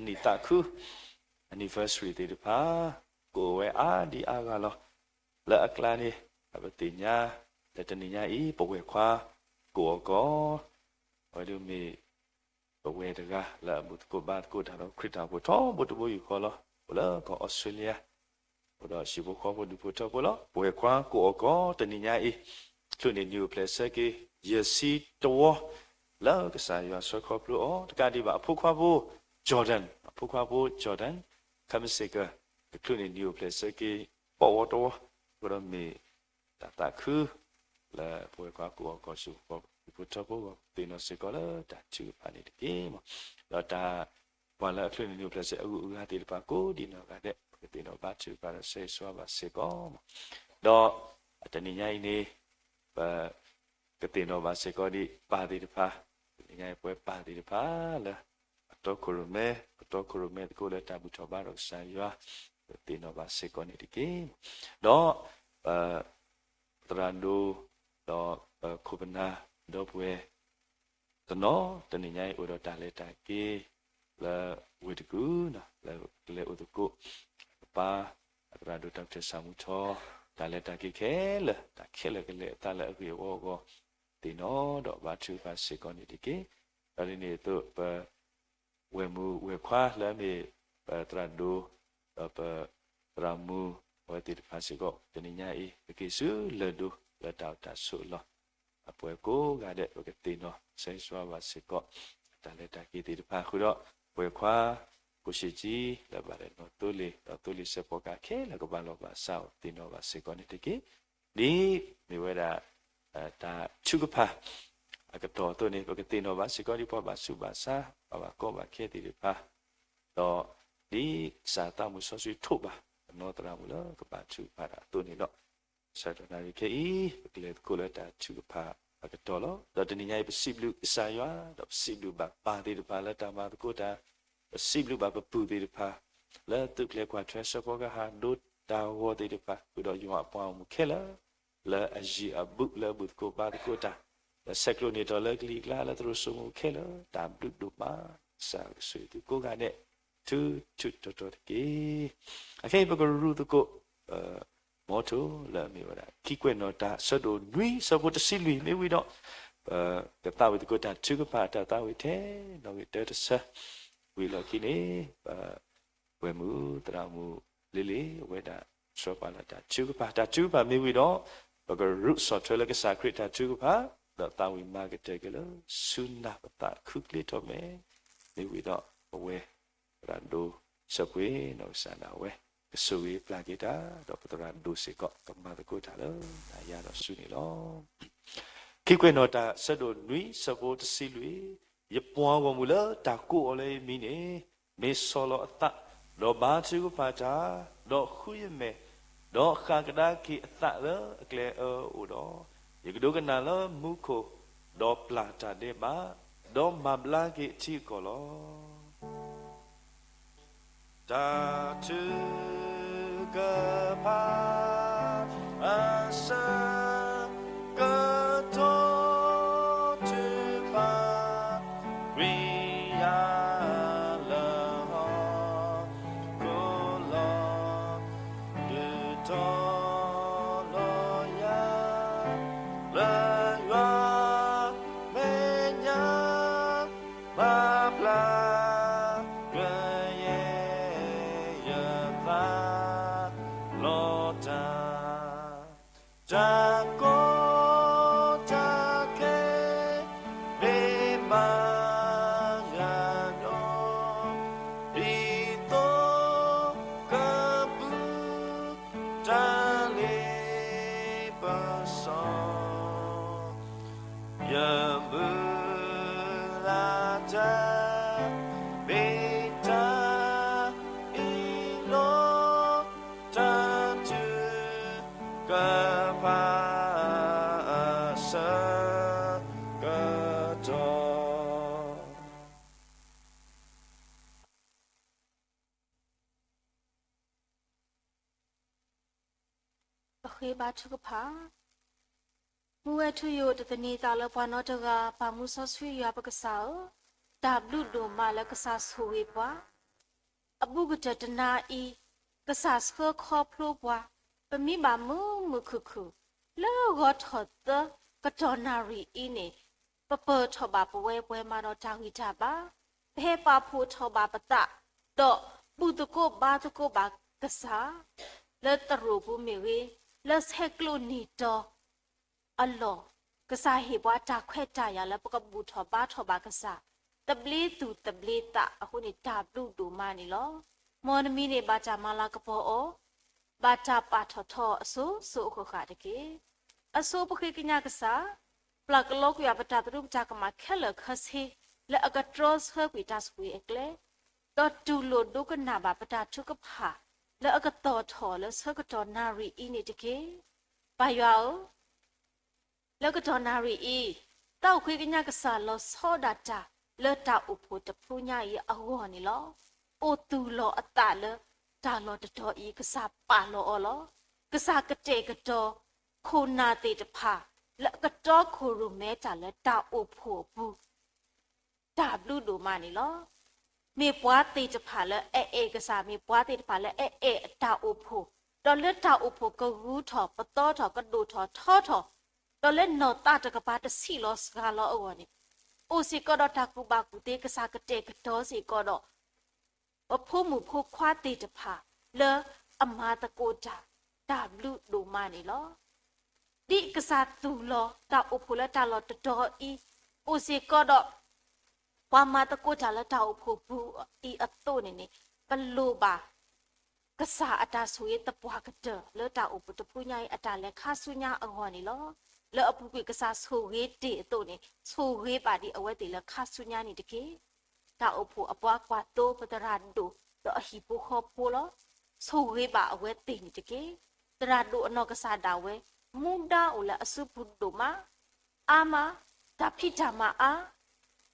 နံၣ်သးခု anniversary သ့ၣ်တဖၣ် ကအိၣ်ဝဲအါဒံအါဂၤလီၤ. လၢအကျါန့ၣ် ပသ့ၣ်ညါ လၢတနံၤညါအံၤ ပဝဲၢ်ခွါ ကအိၣ်အကီၢ် အဝဲဒၣ်မ့ၢ် ပဝဲၢ်တဂၤလၢအဘူၣ်သကိးဘါသကိးတၢ်ဒီးခရံာ်တၢ်အိၣ်ဖှိၣ်ထီဘိတဘိယူၢ်ဃီလီၤ. အိၣ်လၢကီၢ်အီစထြ့လယါ အိၣ်ဒီးဟံၣ်ဖိဃီဖိဒူၣ်ဖိထၢဖိလီၤ. ပဝဲၢ်ခွါကအိၣ်အကီၢ်တနံၤညါအံၤ ချုးန့ၢ်နံၣ်အိၣ်ဖျဲၣ်ဆၢက့ၤ ယဲၢ်ဆံတဝီ လၢကစၢ်ယွၤဆှၢခီဖျိအီၤ တကးဒံးဘၣ်အဖိခွါဖိ Jordan အဖိခွါဖိ Jordan ခဲမုၢ်ဆ့ၣ်ကီး ကချုးန့ၢ်နံၣ်အိၣ်ဖျဲၣ်ဆၢက့ၤ ပီၣ်ဝီတဝီ အဃိဒီးမ့ၢ် တၢ်သးခု လၢပဝဲၢ်ခွါကအိၣ်အကီၢ် ဟံၣ်ဖိဃီဖိ ဒူၣ်ဖိထၢဖိအဂီၢ် ပသ့ၣ်နီၣ်စ့ၢ်ကီးလၢတၢ်ထုကဖၣ်န့ၣ်တက့ၢ်. ဒီးတၢ် ပှၤလၢအချုးန့ၢ်နံၣ်အိၣ်ဖျဲၣ်ဆၢက့ၤအဂုၤအဂၤသ့ၣ်တဖၣ်ကိးဒံးနီၢ်ဂၤဒဲး ပကသ့ၣ်နီၣ်ဘါထုကဖၣ်ဒီးဆၢဂ့ၤဆၢဝါဘၣ်စ့ၢ်ကီး. ဒီးတနံၤညါအံၤန့ၣ် ပ ကသ့ၣ်နီၣ်ဘၣ်စ့ၢ်ကီးဒံးပၢ်သ့ၣ်တဖၣ်, တနံၤညါအံၤပဝဲပၢ်သ့ၣ်တဖၣ်လၢ အတီခိၣ်ရိၣ်မဲ, အတီခိၣ်ရိၣ်မဲသကိးလၢတၢ်ဘူၣ်ထီၣ်ဘါထီၣ်ကစၢ်ယွၤ, ပသ့ၣ်နီၣ်ဘၣ်စ့ၢ်ကီးန့ၣ်တက့ၢ်. ဒီး ပသရၣ်ဒိၣ်, ဒီးပခိၣ်ပနၢ်, ဒီပုၢ်ဝဲၢ် တနီၤ တနံၤညါအံၤအိၣ်ဒီးတၢ်လဲၤတၢ်က့ၤ လၢဝ့ၢ်တကူၣ်, လၢကလဲၤအိၣ်သကိး ပပၢ် အသရၣ်ဒိၣ်တၢ်ကထၢၣ်ဆၣ်မူထီ တၢ်လဲၤတၢ်က့ၤခဲလၢာ်, တၢ်ခဲလၢာ်ကလဲၤအသးလၢအဂ့ၢ်အဝီအဂီၢ် သ့ၣ်နီၣ်ဒီးဘါထုကဖၣ်စ့ၢ်ကီးန့ၣ်တက့ၢ်. ဒီးဒ်န့ၣ်အသိး ပ ဝဲၢ်မုၣ်ဝဲၢ်ခွါလၢအမ့ၢ် ပသရၣ်ဒိၣ်, ဒီးပသရၣ်မုၣ် အဝဲသ့ၣ်တဖၣ်စ့ၢ်ကီး တနံၤညါအံၤ ပက့ၤဆူလၢၢ်ဒိၣ်လၢတၢ်အိၣ်တၢ်ဆိးအလီၢ်, အပှၤကိးဂၤဒဲး ပကသ့ၣ်နီၣ်ဆၢဂ့ၤဆၢဝါဘၣ်စ့ၢ်ကီး တၢ်လဲၤတၢ်က့ၤသ့ၣ်တဖၣ်ဃုာ်ဒီး ဝဲၢ်ခွါ ကိၣ်ၡ့ၣ်ကၠံ လၢဘၣ်လဲၤနီၣ်သိလ့ၣ် ဒီးသိလ့ၣ်စဲးဖီကဟၣ်ခဲလၢာ်ကဘၣ်လီၢ်ဘၣ်စးအီၤ သ့ၣ်နီၣ်ဘၣ်စ့ၢ်ကီးန့ၣ်တက့ၢ်. ဒ်မ့ၢ်ဝဲဒၣ် တၢ်ထုကဖၣ် အကတီၢ်အသိးန့ၣ် ပကသ့ၣ်နီၣ်ဘၣ်စ့ၢ်ကီးဒ်ပှၤဘၣ်ဆူးဘၣ်ဆါ ပှၤဘၣ်ကီဘၣ်ခဲသ့ၣ်တဖၣ်, ဒီးဒ်ကစၢ်သးမုၢ်စီဆှံထိးဘၣ် ပနီၢ်သရၣ်မုၣ်လၢကဘၣ်ထုကဖၣ်တၢ်အသိးန့ၣ်လီၤ. ဆၢကတီၢ်နၣ်ရံၣ်ခဲအံၤ ပကလဲၤသကိးလၢတၢ်ထုကဖၣ်အကတီၢ်လီၤ. ဒီးတနံၤညါအံၤ ပစံးဘျုးကစၢ်ယွၤ ဒီးပစံးဘျုးဘၣ်ပၢ်သ့ၣ်တဖၣ်လၢတၢ်မၤသကိးတၢ်, ပစံးဘျုးဘၣ်ပပုၢ်သ့ၣ်တဖၣ် လၢသုးကျဲၤကွၢ်ထွဲစၢဖှိၣ်ကဟၣ်ဒိတၢ်ဂီၤသ့ၣ်တဖၣ် ဃုာ်ဒီးယွၤအပှၤဂီၢ်မုၢ်ခဲလၢာ် လၢအယံၤအဘူးလၢအဘူၣ်သကိးဘါသကိးတၢ်, လၢဆဲးကျိးန့ၢ်ထီၣ်လၢကလံၤကျါလၢသရိာ်စိမိၤခဲလၢာ် တၢ်ဘျုးဒိၣ်မး ကစၢ်ကဆိၣ်ဂ့ၤသုကိးဂၤဒဲး ထူထူတီတီတက့ၢ်. အခဲအံၤပကရူၢ်သကိး မီထိလၢအမ့ၢ်ဝဲဒၣ် ခံကွဲးနီၣ်တၢ်ဆၢဒိၣ်နွံဆၢဖိတဆံလွံၢ်မ့ၢ်ဝံၤဒီး ပကသးဝံၣ်သကိးတၢ်ထုကဖၣ်အတၢ်သးဝံၣ်ထဲ နီၣ်ဂံၢ်တၢတဆၢ ဝံၤလီၢ်ခံန့ၣ် ပ ဝဲၢ်မုၢ်သရၣ်မုၣ်လ့လ့ၣ် အဝဲဒၣ်ဆှၢပှၤလၢတၢ်ထုကဖၣ်, တၢ်ထုကဖၣ်မ့ၢ်ဝံၤဒီး ပကရူၢ်ဆီၣ်ထွဲလၢကစၢ်ခရံာ်တၢ်ထုကဖၣ်, ဒီးသးဝံၣ်မၤကတၢၢ်က့ၤလၢ ဆူနၢ်ပသးခုချ့ထီၣ်မဲာ်, မ့ၢ်ဝံၤဒီး ပဝဲသရၣ်ဒိၣ်စၢဖှ့ၣ်နီၢ်ကစၢ်ဒၣ်ဝဲ ကဆိၣ်ဂ့ၤပျၢ်က့ၤတၢ် ဒီးပသရၣ်ဒိၣ်စ့ၢ်ကီး ကမၤသကိးတၢ်လၢနၤယၤဒီးဆူန့ၣ်လီၤ. ခံကွဲးနီၣ်တၢ်ဆၢဒိၣ်နွံဆၢဖိတဆံလွံၢ်, ယပှၤဂီၢ်မုၢ်လၢတၢ်ကိးအီၤလၢယမံၤန့ၣ် မ့ၢ်ဆီၣ်လီၤအသး, ဒီးဘါထုကဖၣ်တၢ်, ဒီးဃုယမဲာ်, ဒီးဃၣ်ကဒါက့ၤအသးလၢအကျဲအၢအအိၣ်ဒီး, ယကဒိကနၣ်လၢမူခိၣ်, ဒီးပျၢ်တၢ်ဒဲးဘး, ဒီးမၤဘျါက့ၤအထံအကီၢ်လီၤ. တၢ်ထုကဖၣ်အဆၢကတီၢ်ထုကဖၣ် ဝံယၤလၢဟီၣ်ခိၣ်လီၤ. ဒုးထီၣ်လီၤယၤ လၢယွၤမဲာ်ညါ မၤဘျါကယဲၢ်ယသး လီၤတၢ်, တၢ်ကီတၢ်ခဲ မ့ၢ်မၤယၤဒီး ပပၢ်အဆၢကတီၢ်. ပဃ့ဘါထုကဖၣ်. မုၢ်ဝဲၢ်ထူယိာ်တသန့ၤသးလၢပှၤနီတဂၤ ပၢ်မူစီဆှံယွၤပကစၢ်ဧၢ, တၢ်ဘျုးဒိၣ်မးလၢကစၢ်ဆိၣ်ဂ့ၤပှၤ အဘူးကတၢၢ်တနၤအံၤ, ကစၢ်ဆှၢခီဖျိပှၤ, ပမံဘၣ်မုာ်မုာ်ခုၣ်ခုၣ်, လၢဂီၤထီၣ်သၢကတီၢ်နၣ်ရံၣ်အံၤန့ၣ်, ပပၢၢ်ထီၣ်ဘၣ်ပဝဲပှဲၤမးဒီးတၢ်ဂံၢ်တၢ်ဘါ, ပဟဲပာ်ဖှိၣ်ထီၣ်ဘၣ်ပသး, ဒီးဘူၣ်သကိးဘါသကိးဘၣ်ကစၢ်, လၢသရိာ်ပူၤမ့ၢ်ဂ့ၤ, လၢဆဲးကျိးနံၣ်တီၤ အလီၢ်, ကစၢ်ဟ့ၣ်ပှၤတၢ်ခွဲးတၢ်ယာ်လၢပကဘူၣ်ထီၣ်ဘါထီၣ်ဘၣ်ကစၢ်, သဘျ့သူၣ်သဘျ့သးအဃိန့ၣ် တၢ်ဘျုးဒိၣ်မးန့ၣ်လီၤ. မ်နမံၤန့ၣ် ဘၣ်တၢ်မၤလၤကပီၤအီၤ, ဘၣ်တၢ်ပာ်ထီၣ်ထီအစိၤစိၤအဃၣ်ဃၣ်တက့ၢ်. အဆိပဃ့ကညးကစၢ်, ပျၢ်ကလီကွံာ်အပတၢ်သရူးပတၢ်ကမၣ်ခဲလၢာ်ခဲဆ့, လၢအကတြီဆၢကွံာ်တၢ်ဆိၣ်ဂ့ၤအကျဲ ဒီးတူၢ်လိာ်ဒိကနၣ်ဘၣ်ပတၢ်ထုကဖၣ် လၢအကသီၣ်ထီၣ်လၢဆၢကတီၢ်နၣ်ရံၣ်အံၤန့ၣ်တက့ၢ်. ပၢ်ယွၤဧၢ, လၢကတီၢ်နၣ်ရံၣ်အံၤ, သးအိၣ်ဃ့ကညးကစၢ်လီၤဆီဒၣ်တၢ် လၢတၢ်အိၣ်ဖှိၣ်တဖုညါအံၤအဂီၢ်န့ၣ်လီၤ. အိၣ်သူၣ်လီၤအသးလၢတၢ်လီၢ်တတီၤအံၤ ကစၢ်ပာ်လီၤအီၤလီၤ. ကစၢ်ကတဲာ်ကတီၤခိၣ်နၢ်သ့ၣ်တဖၣ် လၢအကတီခိၣ်ရိၣ်မဲတၢ်လၢတၢ်အိၣ်ဖှိၣ်အပူၤ တၢ်ဘျုးဒိၣ်မးန့ၣ်လီၤ. မ့ၢ်ပှၤသ့ၣ်တဖၣ်လၢအအဲၣ်ကစၢ်, မ့ၢ်ပှၤသ့ၣ်တဖၣ်လၢအအဲၣ်အတၢ်အိၣ်ဖှိၣ်, ဒီးလၢတၢ်အိၣ်ဖှိၣ်ကဂုၤထီၣ်ပသီထီၣ်ကဒိၣ်ထီၣ်ထီထီၣ်, ဒီးလၢနီၢ်သးတကပၤတဆံးလီၤစှၤလီၤအဂီၢ်န့ၣ်, အိၣ်စ့ၢ်ကီးဒီးတၢ်ကူၣ်ဘၣ်ကူၣ်သ့ ကစၢ်ကတဲာ်ကတီၤစ့ၢ်ကီးဒီး ပဖိမုၣ်ဖိခွါသ့ၣ်တဖၣ် လၢအမၤသကိးတၢ် တၢ်ဘျုးဒိၣ်မးန့ၣ်လီၤ. ဒ်ကစၢ်သူၣ်လီၤတၢ်အိၣ်ဖှိၣ်လၢတၢ်လီၢ်တတီၤအံၤ, အိၣ်စ့ၢ်ကီးဒီး ပှၤမၤသကိးတၢ်လၢတၢ်အိၣ်ဖှိၣ်ပူၤအံၤအသိးန့ၣ်န့ၣ်, ပလိၣ်ဘၣ် ကစၢ်အတၢ်ဆိၣ်ဂ့ၤသပှၢ်ကတၢၢ် လၢတၢ်အိၣ်ဖှိၣ်တဖုညါအံၤအတၢ်လဲၤခါဆူညါအဂီၢ်န့ၣ်လီၤ. လၢအပူၤကွံာ်ကစၢ်ဆိၣ်ဂ့ၤတ့ၢ်အသိးန့ၣ်, ဆိၣ်ဂ့ၤဘၣ်ဒံးအဝဲသ့ၣ်လၢခါဆူညါန့ၣ်တက့ၢ်. တၢ်အိၣ်ဖှိၣ်အပှၤကွၢ်သိပသရၣ်ဒိၣ် ဒီးအဟံၣ်ဖိဃီဖိလီၤ. ဆိၣ်ဂ့ၤဘၣ်အဝဲသ့ၣ်န့ၣ်တက့ၢ်. သရၣ်ဒိၣ်အနီၢ်ကစၢ်ဒၣ်ဝဲ, မူဒါအိၣ်လၢအစုပူၤဒိၣ်မး, အါမး, တၢ်ဖံးတၢ်မၤအါ,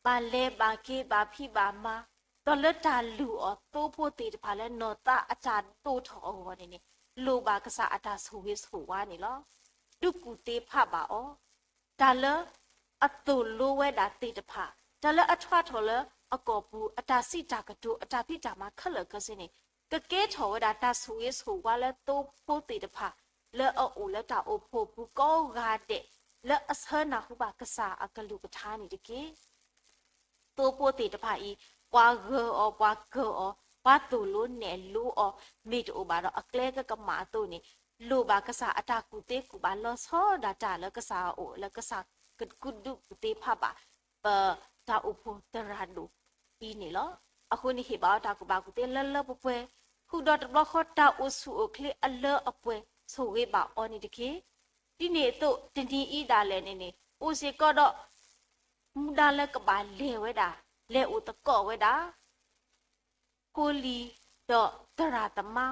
ဘၣ်လဲၤဘၣ်က့ၤဘၣ်ဖံးဘၣ်မၤ, ဒီးလၢတၢ်လုၢ်အီၣ်သိဖိသ့ၣ်တဖၣ်လၢနီၢ်သးအတၢ်ဒိၣ်ထီၣ်အဂီၢ်န့ၣ်န့ၣ်, လိၣ်ဘၣ်ကစၢ်အတၢ်ဆိၣ်ဂ့ၤဆိၣ်ဝါန့ၣ်လီၤ. ဒုးကူၣ်သ့ဖးဘၣ်အီၤ တၢ်လၢအသိၣ်လိဝဲဒၣ်သ့ၣ်တဖၣ်, တၢ်လၢအထွါထီၣ်လၢအကီၢ်ပူၤ အတၢ်စံးတၢ်ကတိၤ အတၢ်ဖံးတၢ်မၤခဲလၢာ်ခဲဆ့န့ၣ်, ကကဲထီၣ်ဝဲဒၣ်တၢ်ဆိၣ်ဂ့ၤဆိၣ်ဝါလၢသိဖိသ့ၣ်တဖၣ် လၢအအိၣ်လၢတၢ်အိၣ်ဖှိၣ်ပူၤကိးဂၤဒဲး လၢအဆၢနၢ်ဟူဘၣ်ကစၢ်အကလုၢ်ကထါန့ၣ်တက့ၢ်. သိဖိသ့ၣ်တဖၣ်အံၤ, ပှၤဂၢၢ်အီၤ, ပှၤကၢၢ်အီၤ, ပှၤသိၣ်လိနဲၣ်လိအီၤ မ့ၢ်တအိၣ်ဘၣ်ဒီးအကျဲကကမၣ်အသိးန့ၣ်, လိၣ်ဘၣ်ကစၢ်အတၢ်ကူၣ်သ့ကူၣ်ဘၣ်လီၤဆီဒၣ်တၢ်လၢကစၢ်အအိၣ် လၢကစၢ်ကဒုးကူၣ်သ့ဖးဘၣ် ပတၢ်အိၣ်ဖှိၣ်သရၣ်ဒိၣ်အံၤန့ၣ်လီၤ. အဃိန့ၣ်ဟ့ၣ်ဘၣ်အီၤတၢ်ကူၣ်ဘၣ်ကူၣ်သ့လၢလၢပှဲၤပှဲၤ, ဃုာ်ဒီးတဘျီဃီတၢ်အိၣ်ဆူၣ်အိၣ်ချ့အလၢအပှဲၤ ဆိၣ်ဂ့ၤဘၣ်အီၤန့ၣ်တက့ၢ်. ဒ်န့ၣ်အသိးတနံၤအံၤဒၣ်လဲာ်န့ၣ်န့ၣ် အိၣ်စ့ၢ်ကီးဒီး မူဒါလၢကဘၣ်လဲၤဝဲဒၣ်, လဲၤအိၣ်သကိးဝဲဒၣ် ဖိလံၤ ဒီးသရၣ်သမါ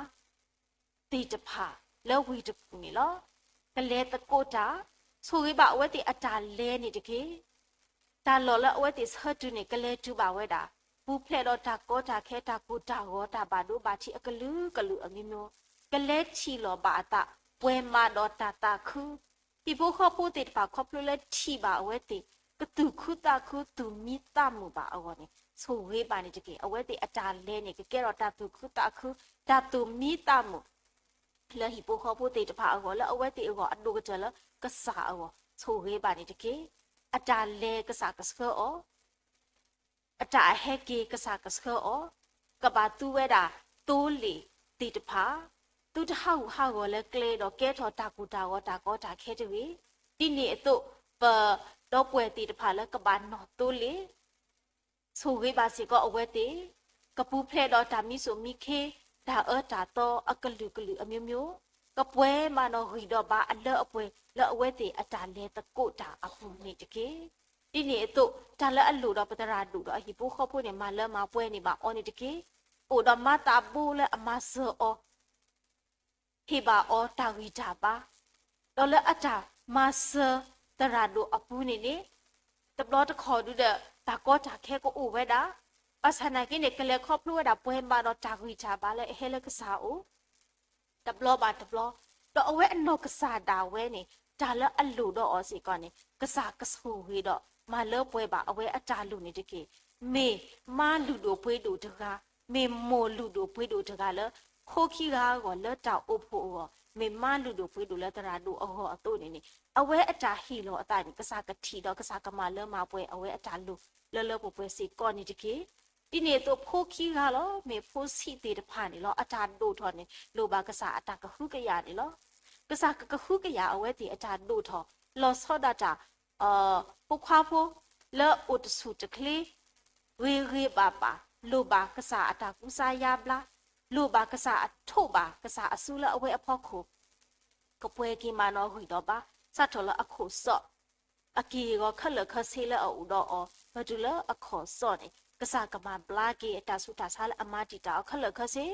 သ့ၣ်တဖၣ်လၢဝ့ၢ်တကူၣ်န့ၣ်လီၤ. ကလဲၤသကိးတၢ်, ဆိၣ်ဂ့ၤဘၣ်အဝဲသ့ၣ်အတၢ်လဲၤန့ၣ်တက့ၢ်. တၢ်လီၢ်လၢအဝဲသ့ၣ်ဆၢတုၤန့ၣ် ကလဲၤတုၤဘၣ်ဝဲဒၣ်, ပူၤဖျဲးဒီးတၢ်ကီတၢ်ခဲ တၢ်ကိၢ်တၢ်ဂီၤ တၢ်ဘၣ်ဒိဘၣ်ထံးအကလုာ်ကလုာ်အမျိုးမျိုး, ကလဲၤထံၣ်လီၤဘၣ်အသး ပှဲၤမးဒီးတၢ်သးခု ဟံၣ်ဖိဃီဖိသ့ၣ်တဖၣ်ခီဖျိလၢထံၣ်ဘၣ်အဝဲသ့ၣ် ကသူၣ်ခုသးခုသူၣ်မံသးမုာ်ဘၣ်အဂီၢ်န့ၣ် ဆိၣ်ဂ့ၤဘၣ်န့ၣ်တက့ၢ်. အဝဲသ့ၣ်အတၢ်လဲၤန့ၣ် ကကဲထီၣ်တၢ်သူၣ်ခုသးခု တၢ်သူၣ်မံသးမုာ် လၢဟံၣ်ဖိဃီဖိသ့ၣ်တဖၣ်အဂီၢ် လၢအဝဲသ့ၣ်အဂီၢ် အဒိၣ်ကတၢၢ်လၢကစၢ်အဂီၢ် ဆိၣ်ဂ့ၤဘၣ်န့ၣ်တက့ၢ်. အတၢ်လဲၤကစၢ်ကဆှၢအီၤ အတၢ်အဟဲက့ၤကစၢ်ကဆှၢအီၤ, ကဘၣ်သူဝဲဒၣ်သိလ့ၣ်သ့ၣ်တဖၣ်, သုတဟးဂူာ်ဟးဂီၤလၢကျဲဒီး ကဲထီၣ်တၢ်ကိၢ်တၢ်ဂီၤတၢ်ကီတၢ်ခဲတဂ့ၤ. ဒ်န့ၣ်အသိး ပဒီပုၢ်ဝဲၢ်သ့ၣ်တဖၣ်လၢကဘၣ်နီၢ်သိလ့ၣ် ဆိၣ်ဂ့ၤဘၣ်စ့ၢ်ကီးအဝဲသ့ၣ်, ကပူၤဖျဲးဒီးတၢ်မံစူၣ်မံခ့ တၢ်အၢတၢ်သီအကလုာ်ကလုာ်အမျိုးမျိုး, ကပှဲၤမးဒီးဂံၢ်ဒီးဘါအလၢအပှဲၤ လၢအဝဲသ့ၣ်အတၢ်လဲၤသကိးတၢ်အပူၤန့ၣ်တက့ၢ်. ဒ်န့ၣ်အသိး တၢ်လၢအလိၣ်ဒီးပသရၣ်ဒိၣ်ဒီးအဟံၣ်ဖိဃီဖိန့ၣ် မၤလၢမၤပှဲၤန့ၢ်ဘၣ်အီၤန့ၣ်တက့ၢ်. အိၣ်ဒီးမၤသးဘိလၢအမၤစၢၤအီၤ ဟ့ၣ်ဘၣ်အီၤတၢ်ဂံၢ်တၢ်ဘါ, ဒီးလၢအတၢ်မၤစၢၤသရၣ်ဒိၣ်အပူၤန့ၣ်န့ၣ်, တဘျီတခီၣ်ဒုဒီး တၢ်ကီတၢ်ခဲကအိၣ်ဝဲဒၣ်, ဘၣ်ဆၣ်နာ်က့န့ၣ် ကလဲၤခီဖျိဝဲဒၣ်ပှဲၤမးဒီးတၢ်ဂံၢ်တၢ်ဘါလၢအဟဲလၢကစၢ်အအိၣ် တဘျီဘၣ်တဘျီ, ဒီးအဝဲအနီၢ်ကစၢ်ဒၣ်ဝဲန့ၣ် တၢ်လၢအလိၣ်ဒီးအီၤစ့ၢ်ကီးန့ၣ် ကစၢ်ကဆိၣ်ဂ့ၤဒီး မၤလၢပှဲၤဘၣ်အဝဲအတၢ်လိၣ်န့ၣ်တက့ၢ်. မ့ၢ်မါလုၢ်ဒိၣ်ပှ့ၤဒိၣ်တဂၤ, မ့ၢ်မိၢ်လုၢ်ဒိၣ်ပှ့ၤဒိၣ်တဂၤလၢ ဖိခံဂၤအဂီၢ်လၢတၢ်အိၣ်ဖှိၣ်အဂီၢ်, မ့ၢ်မါလုၢ်ဒိၣ်ပှ့ၤဒိၣ်လၢသရၣ်ဒိၣ်အဂီၢ်အသိးန့ၣ်န့ၣ်, အဝဲအတၢ်ဟ့ၣ်လီၤအသးန့ၣ် ကစၢ်ကထံၣ်ဒီးကစၢ်ကမၤလၢမၤပှဲၤအဝဲအတၢ်လိၣ်လၢလၢပှဲၤပှဲၤစ့ၢ်ကီးန့ၣ်တက့ၢ်. ဒ်န့ၣ်အသိးဖိခံဂၤလီၤ, မ့ၢ်ဖိဆံးသ့ၣ်တဖၣ်န့ၣ်လီၤ, အတၢ်ဒိၣ်ထီၣ်န့ၣ် လိၣ်ဘၣ်ကစၢ်အတၢ်ကဟုကယာ်န့ၣ်လီၤ. ကစၢ်ကကဟုကယာ်အဝဲသ့ၣ်အတၢ်ဒိၣ်ထီၣ်, လီၤဆီဒၣ်တၢ် ဖိခွါဖိ လၢအိၣ်တဆူၣ်တချ့ ဂ့ၤဂ့ၤဘၣ်ဘၣ်, လိၣ်ဘၣ်ကစၢ်အတၢ်ကူစါယါဘျါ, လိၣ်ဘၣ်ကစၢ်အထိးဘၣ်ကစၢ်အစုလၢအဝဲအဖီခိၣ် ကပှဲၤက့ၤမးနီၣ်ဂံၢ်ဒီးဘါ, စးထီၣ်လၢအခိၣ်စီၣ် အက့ၢ်အဂီၤခဲလၢာ်ခဲဆ့လၢအအိၣ်ဒီးအီၤ, ပတုၤလၢအခီၣ်စီၣ်န့ၣ် ကစၢ်ကမၤဘျါက့ၤအတၢ်ဆူးတၢ်ဆါလၢအမၤတံာ်တာ်အီၤခဲလၢာ်ခဲဆ့,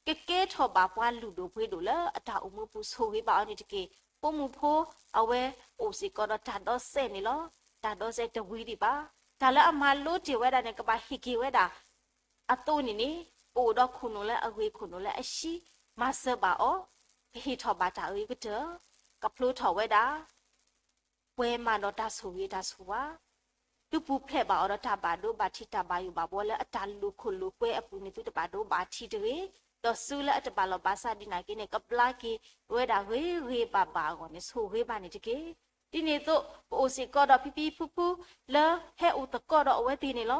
ကကဲထီၣ်ဘၣ်ပှၤလုၢ်ဒိၣ်ပှ့ၤဒိၣ်လၢအတၢ်အိၣ်မူပူၤဆိၣ်ဂ့ၤဘၣ်အီၤန့ၣ်တက့ၢ်. ဖိမုၣ်ဖိအဝဲအိၣ်စ့ၢ်ကီးဒီးတၢ်ဒီစဲးန့ၣ်လီၤ. တၢ်ဒီစဲးတဝံၤဒံးဘၣ်. တၢ်လၢအမၤလိတ့ၢ်ဝဲဒၣ်န့ၣ် ကဘၣ်ဟ့ၣ်က့ၤဝဲဒၣ် အသိးန့ၣ်န့ၣ် ကအိၣ်ဒီးခိၣ်နူာ်လၢအဂ့ၤခိၣ်နူာ်လၢအဆံး, မၤစၢၤဘၣ်အီၤ, ကဟ့ၣ်ထီၣ်ဘၣ်တၢ်အဂ့ၤကတၢၢ်, ကဖျိထီၣ်ဝဲဒၣ် ပှဲၤမးဒီးတၢ်ဆိၣ်ဂ့ၤတၢ်ဆိၣ်ဝါ, သုပူၤဖျဲးဘၣ်အီၤဒီးတၢ်ဘၣ်ဒိဘၣ်ထံးတၢ်ဘၣ်ယိၣ်ဘၣ်ဘှီလၢအတၢ်လိၣ်ခိၣ်လိၣ်ကွဲအပူၤန့ၣ် သုတဘၣ်ဒိဘၣ်ထံးတဂ့ၤ, ဒီးစုလၢအတဘၣ်လီၤဘၣ်စးဒ်န့ၣ်က့န့ၣ် ကဘျါက့ၤဝဲဒၣ်ဂ့ၤဂ့ၤဘၣ်ဘၣ်အဂီၢ်န့ၣ် ဆိၣ်ဂ့ၤဘၣ်န့ၣ်တက့ၢ်. ဒ်န့ၣ်အသိး ပအိၣ်စ့ၢ်ကီးဒီးဖံဖံဖုဖု လၢဟဲအိၣ်သကိးဒီးအဝဲသ့ၣ်န့ၣ်လီၤ.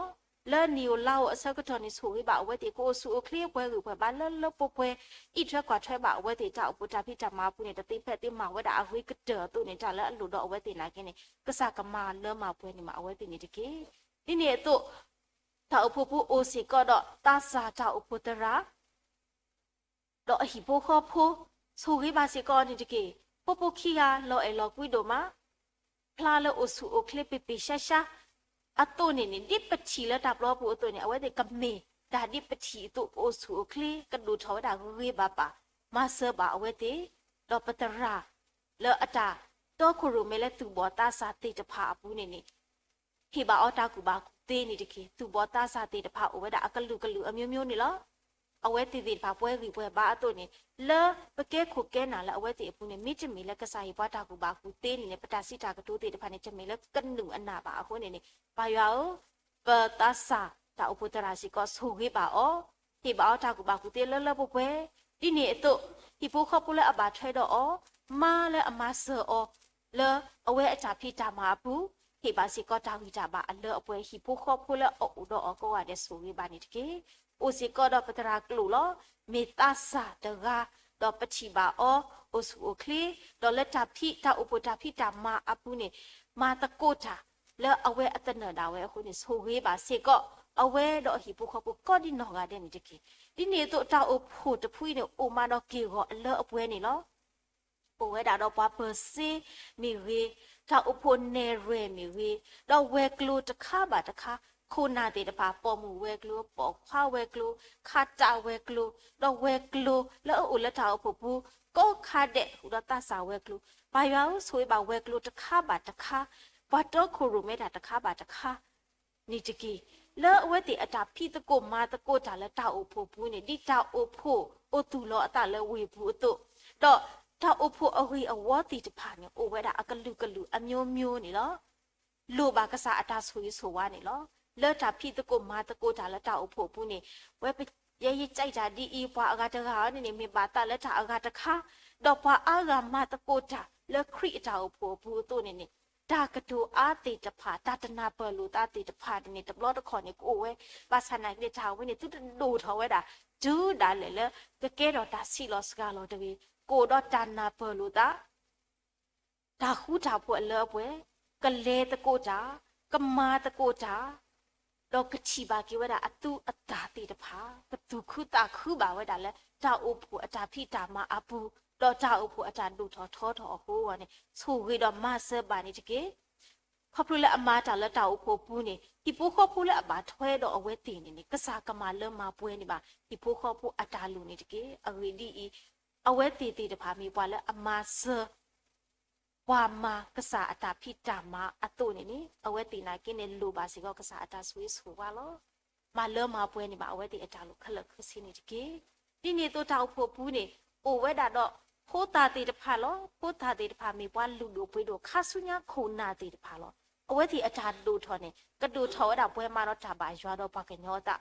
လၢနံၣ်ဧိၤလါဧိၤအဆၢကတီၢ်န့ၣ် ဆိၣ်ဂ့ၤဘၣ်အဝဲသ့ၣ် ကအိၣ်ဆူၣ်အိၣ်ချ့ပှဲၤဂံၢ်ပှဲၤဘါလၢလၢပှဲၤပှဲၤ အံးထွဲကွၢ်ထွဲဘၣ်အဝဲသ့ၣ် တၢ်အိၣ်ဖှိၣ်တၢ်ဖံးတၢ်မၤအပူၤန့ၣ် တသ့ဖဲသ့မၤဝဲဒၣ်အဂ့ၤကတၢၢ်အသိးန့ၣ် တၢ်လၢအလိၣ်ဒီးအဝဲသ့ၣ်နာ်က့န့ၣ် ကစၢ်ကမၤလၢမၤပှဲၤန့ၢ်မးအဝဲသ့ၣ်န့ၣ်တက့ၢ်. ဒ်န့ၣ်အသိး တၢ်အိၣ်ဖှိၣ်ပူၤအိၣ်စ့ၢ်ကီးဒီးသးစၢ်တၢ်အိၣ်ဖှိၣ်သရၣ် ဒီးအဟံၣ်ဖိဃီဖိ ဆိၣ်ဂ့ၤဘၣ်စ့ၢ်ကီးန့ၣ်တက့ၢ်. ဖိဖိခံဂၤလီၤအဲၣ်လီၤကွံဒိၣ်မး, ဖျါလၢအိၣ်ဆူၣ်အိၣ်ချ့ပ့ၤပ့ၤရှါရှါ အသိးန့ၣ်န့ၣ် ဒ်ပထံၣ်လၢတၢ်ပျီပူၤအသိးန့ၣ် အဝဲသ့ၣ်ကမ့ၢ်တၢ်ဒ်ပထံၣ်အသိး ကအိၣ်ဆူၣ်အိၣ်ချ့ ကဒိၣ်ထီၣ်ဝဲဒၣ်ဂ့ၤဂ့ၤဘၣ်ဘၣ်, မၤစၢၤဘၣ်အဝဲသ့ၣ်, ဒီးပသရၣ် လၢအတၢ်တီခိၣ်ရိၣ်မဲလၢသူၣ်ဘီၣ်သးစၢ်သ့ၣ်တဖၣ်အပူၤန့ၣ်န့ၣ် ဟ့ၣ်ဘၣ်အီၤတၢ်ကူၣ်ဘၣ်ကူၣ်သ့န့ၣ်တက့ၢ်. သူၣ်ဘီၣ်သးစၢ်သ့ၣ်တဖၣ်အိၣ်ဝဲဒၣ်အကလုာ်ကလုာ်အမျိုးမျိုးန့ၣ်လီၤ. အဝဲသ့ၣ်သ့ၣ်တဖၣ်ပှဲၤဂံၢ်ပှဲၤဘါအသိးန့ၣ် လၢပကဲခိၣ်ကဲနၢ်လၢအဝဲသ့ၣ်အပူၤန့ၣ် မ့တမ့ၢ်လၢကစၢ်ဟ့ၣ်ပှၤတၢ်ကူၣ်ဘၣ်ကူၣ်သ့န့ၣ်န့ၣ် ပတၢ်စံးတၢ်ကတိၤသ့ၣ်တဖၣ်န့ၣ် တမ့ၢ်လၢကနုာ်အနၢ်ဘၣ်အဃိန့ၣ်န့ၣ် ပၢ်ယွၤဧၢ, ပသးစၢ်တၢ်အိၣ်ဖှိၣ်သရၣ်စ့ၢ်ကီးဆိၣ်ဂ့ၤဘၣ်အီၤ, ဟ့ၣ်ဘၣ်အီၤတၢ်ကူၣ်ဘၣ်ကူၣ်သ့လၢလၢပှဲၤပှဲၤ, ဒ်န့ၣ်အသိး ဟံၣ်ဖိဃီဖိလၢအဘၣ်ထွဲဒီးအီၤ, မါလၢအမၤစၢၤအီၤ လၢအဝဲအတၢ်ဖံးတၢ်မၤအပူၤ, ဟ့ၣ်ဘၣ်စ့ၢ်ကီးတၢ်ဂံၢ်တၢ်ဘါအလၢအပှဲၤ ဟံၣ်ဖိဃီဖိလၢအအိၣ်ဒီးအီၤကိးဂၤဒဲးဆိၣ်ဂ့ၤဘၣ်န့ၣ်တက့ၢ်. အိၣ်စ့ၢ်ကီးဒီးပသရၣ်ကျိာ်လီၤ. မ့ၢ်သးစၢ်တဂၤ, ဒီးပထံၣ်ဘၣ်အီၤ အိၣ်ဆူၣ်အိၣ်ချ့, ဒီးလၢတၢ်ဖံးတၢ်အိၣ်ဖှိၣ်တၢ်ဖံးတၢ်မၤအပူၤန့ၣ် မၤသကိးတၢ် လၢအဝဲအသနၢၣ်ဒၣ်ဝဲအဃိန့ၣ် ဆိၣ်ဂ့ၤဘၣ်စ့ၢ်ကီး အဝဲဒီးအဟံၣ်ဖိဃီဖိကိးဒ်နီၢ်ဂၤဒဲးန့ၣ်တက့ၢ်. ဒ်န့ၣ်အသိးတၢ်အိၣ်ဖှိၣ်တဖုအံၤန့ၣ် အိၣ်မးဒီးက့ၢ်ဂီၤအလၢအပှဲၤန့ၣ်လီၤ. အိၣ်ဝဲဒၣ်ဒီးပှၤပၢၤစ့မ့ၢ်ဂ့ၤ, တၢ်အိၣ်ဖှိၣ်နဲၣ်ရွဲၣ်မ့ၢ်ဂ့ၤ, ဒီးဝဲၤကျိၤတခါဘၣ်တခါ, ခိၣ်နၢ်သ့ၣ်တဖၣ် ပိာ်မုၣ်ဝဲၤကျိၤ, ပိာ်ခွါဝဲၤကျိၤ, ခးတၢ်ဝဲၤကျိၤ, ဒီးဝဲၤကျိၤလၢအအိၣ်လၢတၢ်အိၣ်ဖှိၣ်ပူၤ ကိးခါဒဲး ဃုာ်ဒီးသးစၢ်ဝဲၤကျိၤ, ပၢ်ယွၤဧၢ ဆိၣ်ဂ့ၤဘၣ်ဝဲၤကျိၤတခါဘၣ်တခါ, ပှၤတီခိၣ်ရိၣ်မဲတၢ်တခါဘၣ်တခါ န့ၣ်တက့ၢ်. လၢအဝဲသ့ၣ်အတၢ်ဖံးသကိးမၤသကိးတၢ်လၢတၢ်အိၣ်ဖှိၣ်ပူၤန့ၣ် ဒ်တၢ်အိၣ်ဖှိၣ်အိၣ်သူၣ်လီၤအသးလၢဝ့ၢ်ပူၤအသိး, ဒီးတၢ်အိၣ်ဖှိၣ်အဂ့ၢ်အဝီသ့ၣ်တဖၣ်န့ၣ် အိၣ်ဝဲဒၣ်အကလုာ်ကလုာ်အမျိုးမျိုးန့ၣ်လီၤ. လိၣ်ဘၣ်ကစၢ်အတၢ်ဆိၣ်ဂ့ၤဆိၣ်ဝါန့ၣ်လီၤ. လၢတၢ်ဖံးသကိးမၤသကိးတၢ်လၢတၢ်အိၣ်ဖှိၣ်ပူၤန့ၣ် ဝဲပ ယဲယကြၢးတၢ်ဒ်အံၤ ပှၤအဂၤတဂၤအံၤန့ၣ်န့ၣ် မ့ၢ်ဘၣ်သးလၢတၢ်အဂၤတခါ, ဒီးပှၤအါဂၤမၤသကိးတၢ်လၢခရံာ်အတၢ်အိၣ်ဖှိၣ်အပူၤအသိးန့ၣ်န့ၣ် တၢ်ကတိၤအါသ့ၣ်တဖၣ် တၢ်တနၢ်ပၢၢ်လိာ်သးသ့ၣ်တဖၣ်န့ၣ်န့ၣ် တဘျီတခီၣ်န့ၣ် ကအိၣ်ဝဲ, ဘၣ်ဆၣ်နာ်က့န့ၣ် တၢ်ဝဲန့ၣ် သုတဒိၣ်ထီၣ်ဝဲဒၣ် တုၤဒၣ်လဲာ်လၢ ကကဲထီၣ်တၢ်ဆံးလီၤစှၤလီၤတဂ့ၤ, ကအိၣ်ဒီးတၢ်နၢ်ပၢၢ်လိာ်သး တၢ်ဃူတၢ်ဖိးအလၢအပှဲၤ, ကလဲၤသကိးတၢ်, ကမၤသကိးတၢ်, ဒီးကထံၣ်ဘၣ်က့ၤဝဲဒၣ်အသူအသၣ်သ့ၣ်တဖၣ်, ကသူၣ်ခုသးခုဘၣ်ဝဲဒၣ်လၢ တၢ်အိၣ်ဖှိၣ်အတၢ်ဖံးတၢ်မၤအပူၤ, ဒီးတၢ်အိၣ်ဖှိၣ်အတၢ်ဒိၣ်ထီၣ်ထီထီၣ်အဃိန့ၣ် ဆိၣ်ဂ့ၤဒီးမၤစၢၤဘၣ်န့ၣ်တက့ၢ်. ခီဖျိလၢအမၤတၢ်လၢတၢ်အိၣ်ဖှိၣ်ပူၤန့ၣ် ဟံၣ်ဖိဃီဖိလၢအဘၣ်ထွဲဒီးအဝဲသ့ၣ်န့ၣ်န့ၣ် ကစၢ်ကမၤလၢမၤပှဲၤန့ၢ်ဘၣ် ဟံၣ်ဖိဃီဖိအတၢ်လိၣ်န့ၣ်တက့ၢ်. အဂ့ၢ်ဒ်အံၤ, အဝဲသ့ၣ်သ့ၣ်တဖၣ်မ့ၢ်ပှၤလၢအမၤစၢၤ ပှၤမၤကစၢ်အတၢ်ဖံးတၢ်မၤအသိးန့ၣ်န့ၣ် အဝဲသ့ၣ်နာ်က့န့ၣ် လိၣ်ဘၣ်စ့ၢ်ကီးကစၢ်အတၢ်ဆိၣ်ဂ့ၤဆိၣ်ဝါလီၤ. မၤလၢမၤပှဲၤန့ၢ်ဘၣ်အဝဲသ့ၣ်အတၢ်လိၣ်ခဲလၢာ်ခဲဆ့န့ၣ်တက့ၢ်. ဒ်န့ၣ်အသိးတၢ်အိၣ်ဖှိၣ်ပူၤန့ၣ် အိၣ်ဝဲဒၣ်ဒီးဖိသၣ်သ့ၣ်တဖၣ်လီၤ. ဖိသၣ်သ့ၣ်တဖၣ်မ့ၢ်ပှၤလုၢ်ဒိၣ်ပှ့ၤဒိၣ်ခါဆူညါခိၣ်နၢ်သ့ၣ်တဖၣ်လီၤ. အဝဲသ့ၣ်အတၢ်ဒိၣ်ထီၣ်န့ၣ် ကဒိၣ်ထီၣ်ဝဲဒၣ်ပှၤမၤဒီးတၢ်ဘၣ်ယွၤဒီးပှၤကညီအသး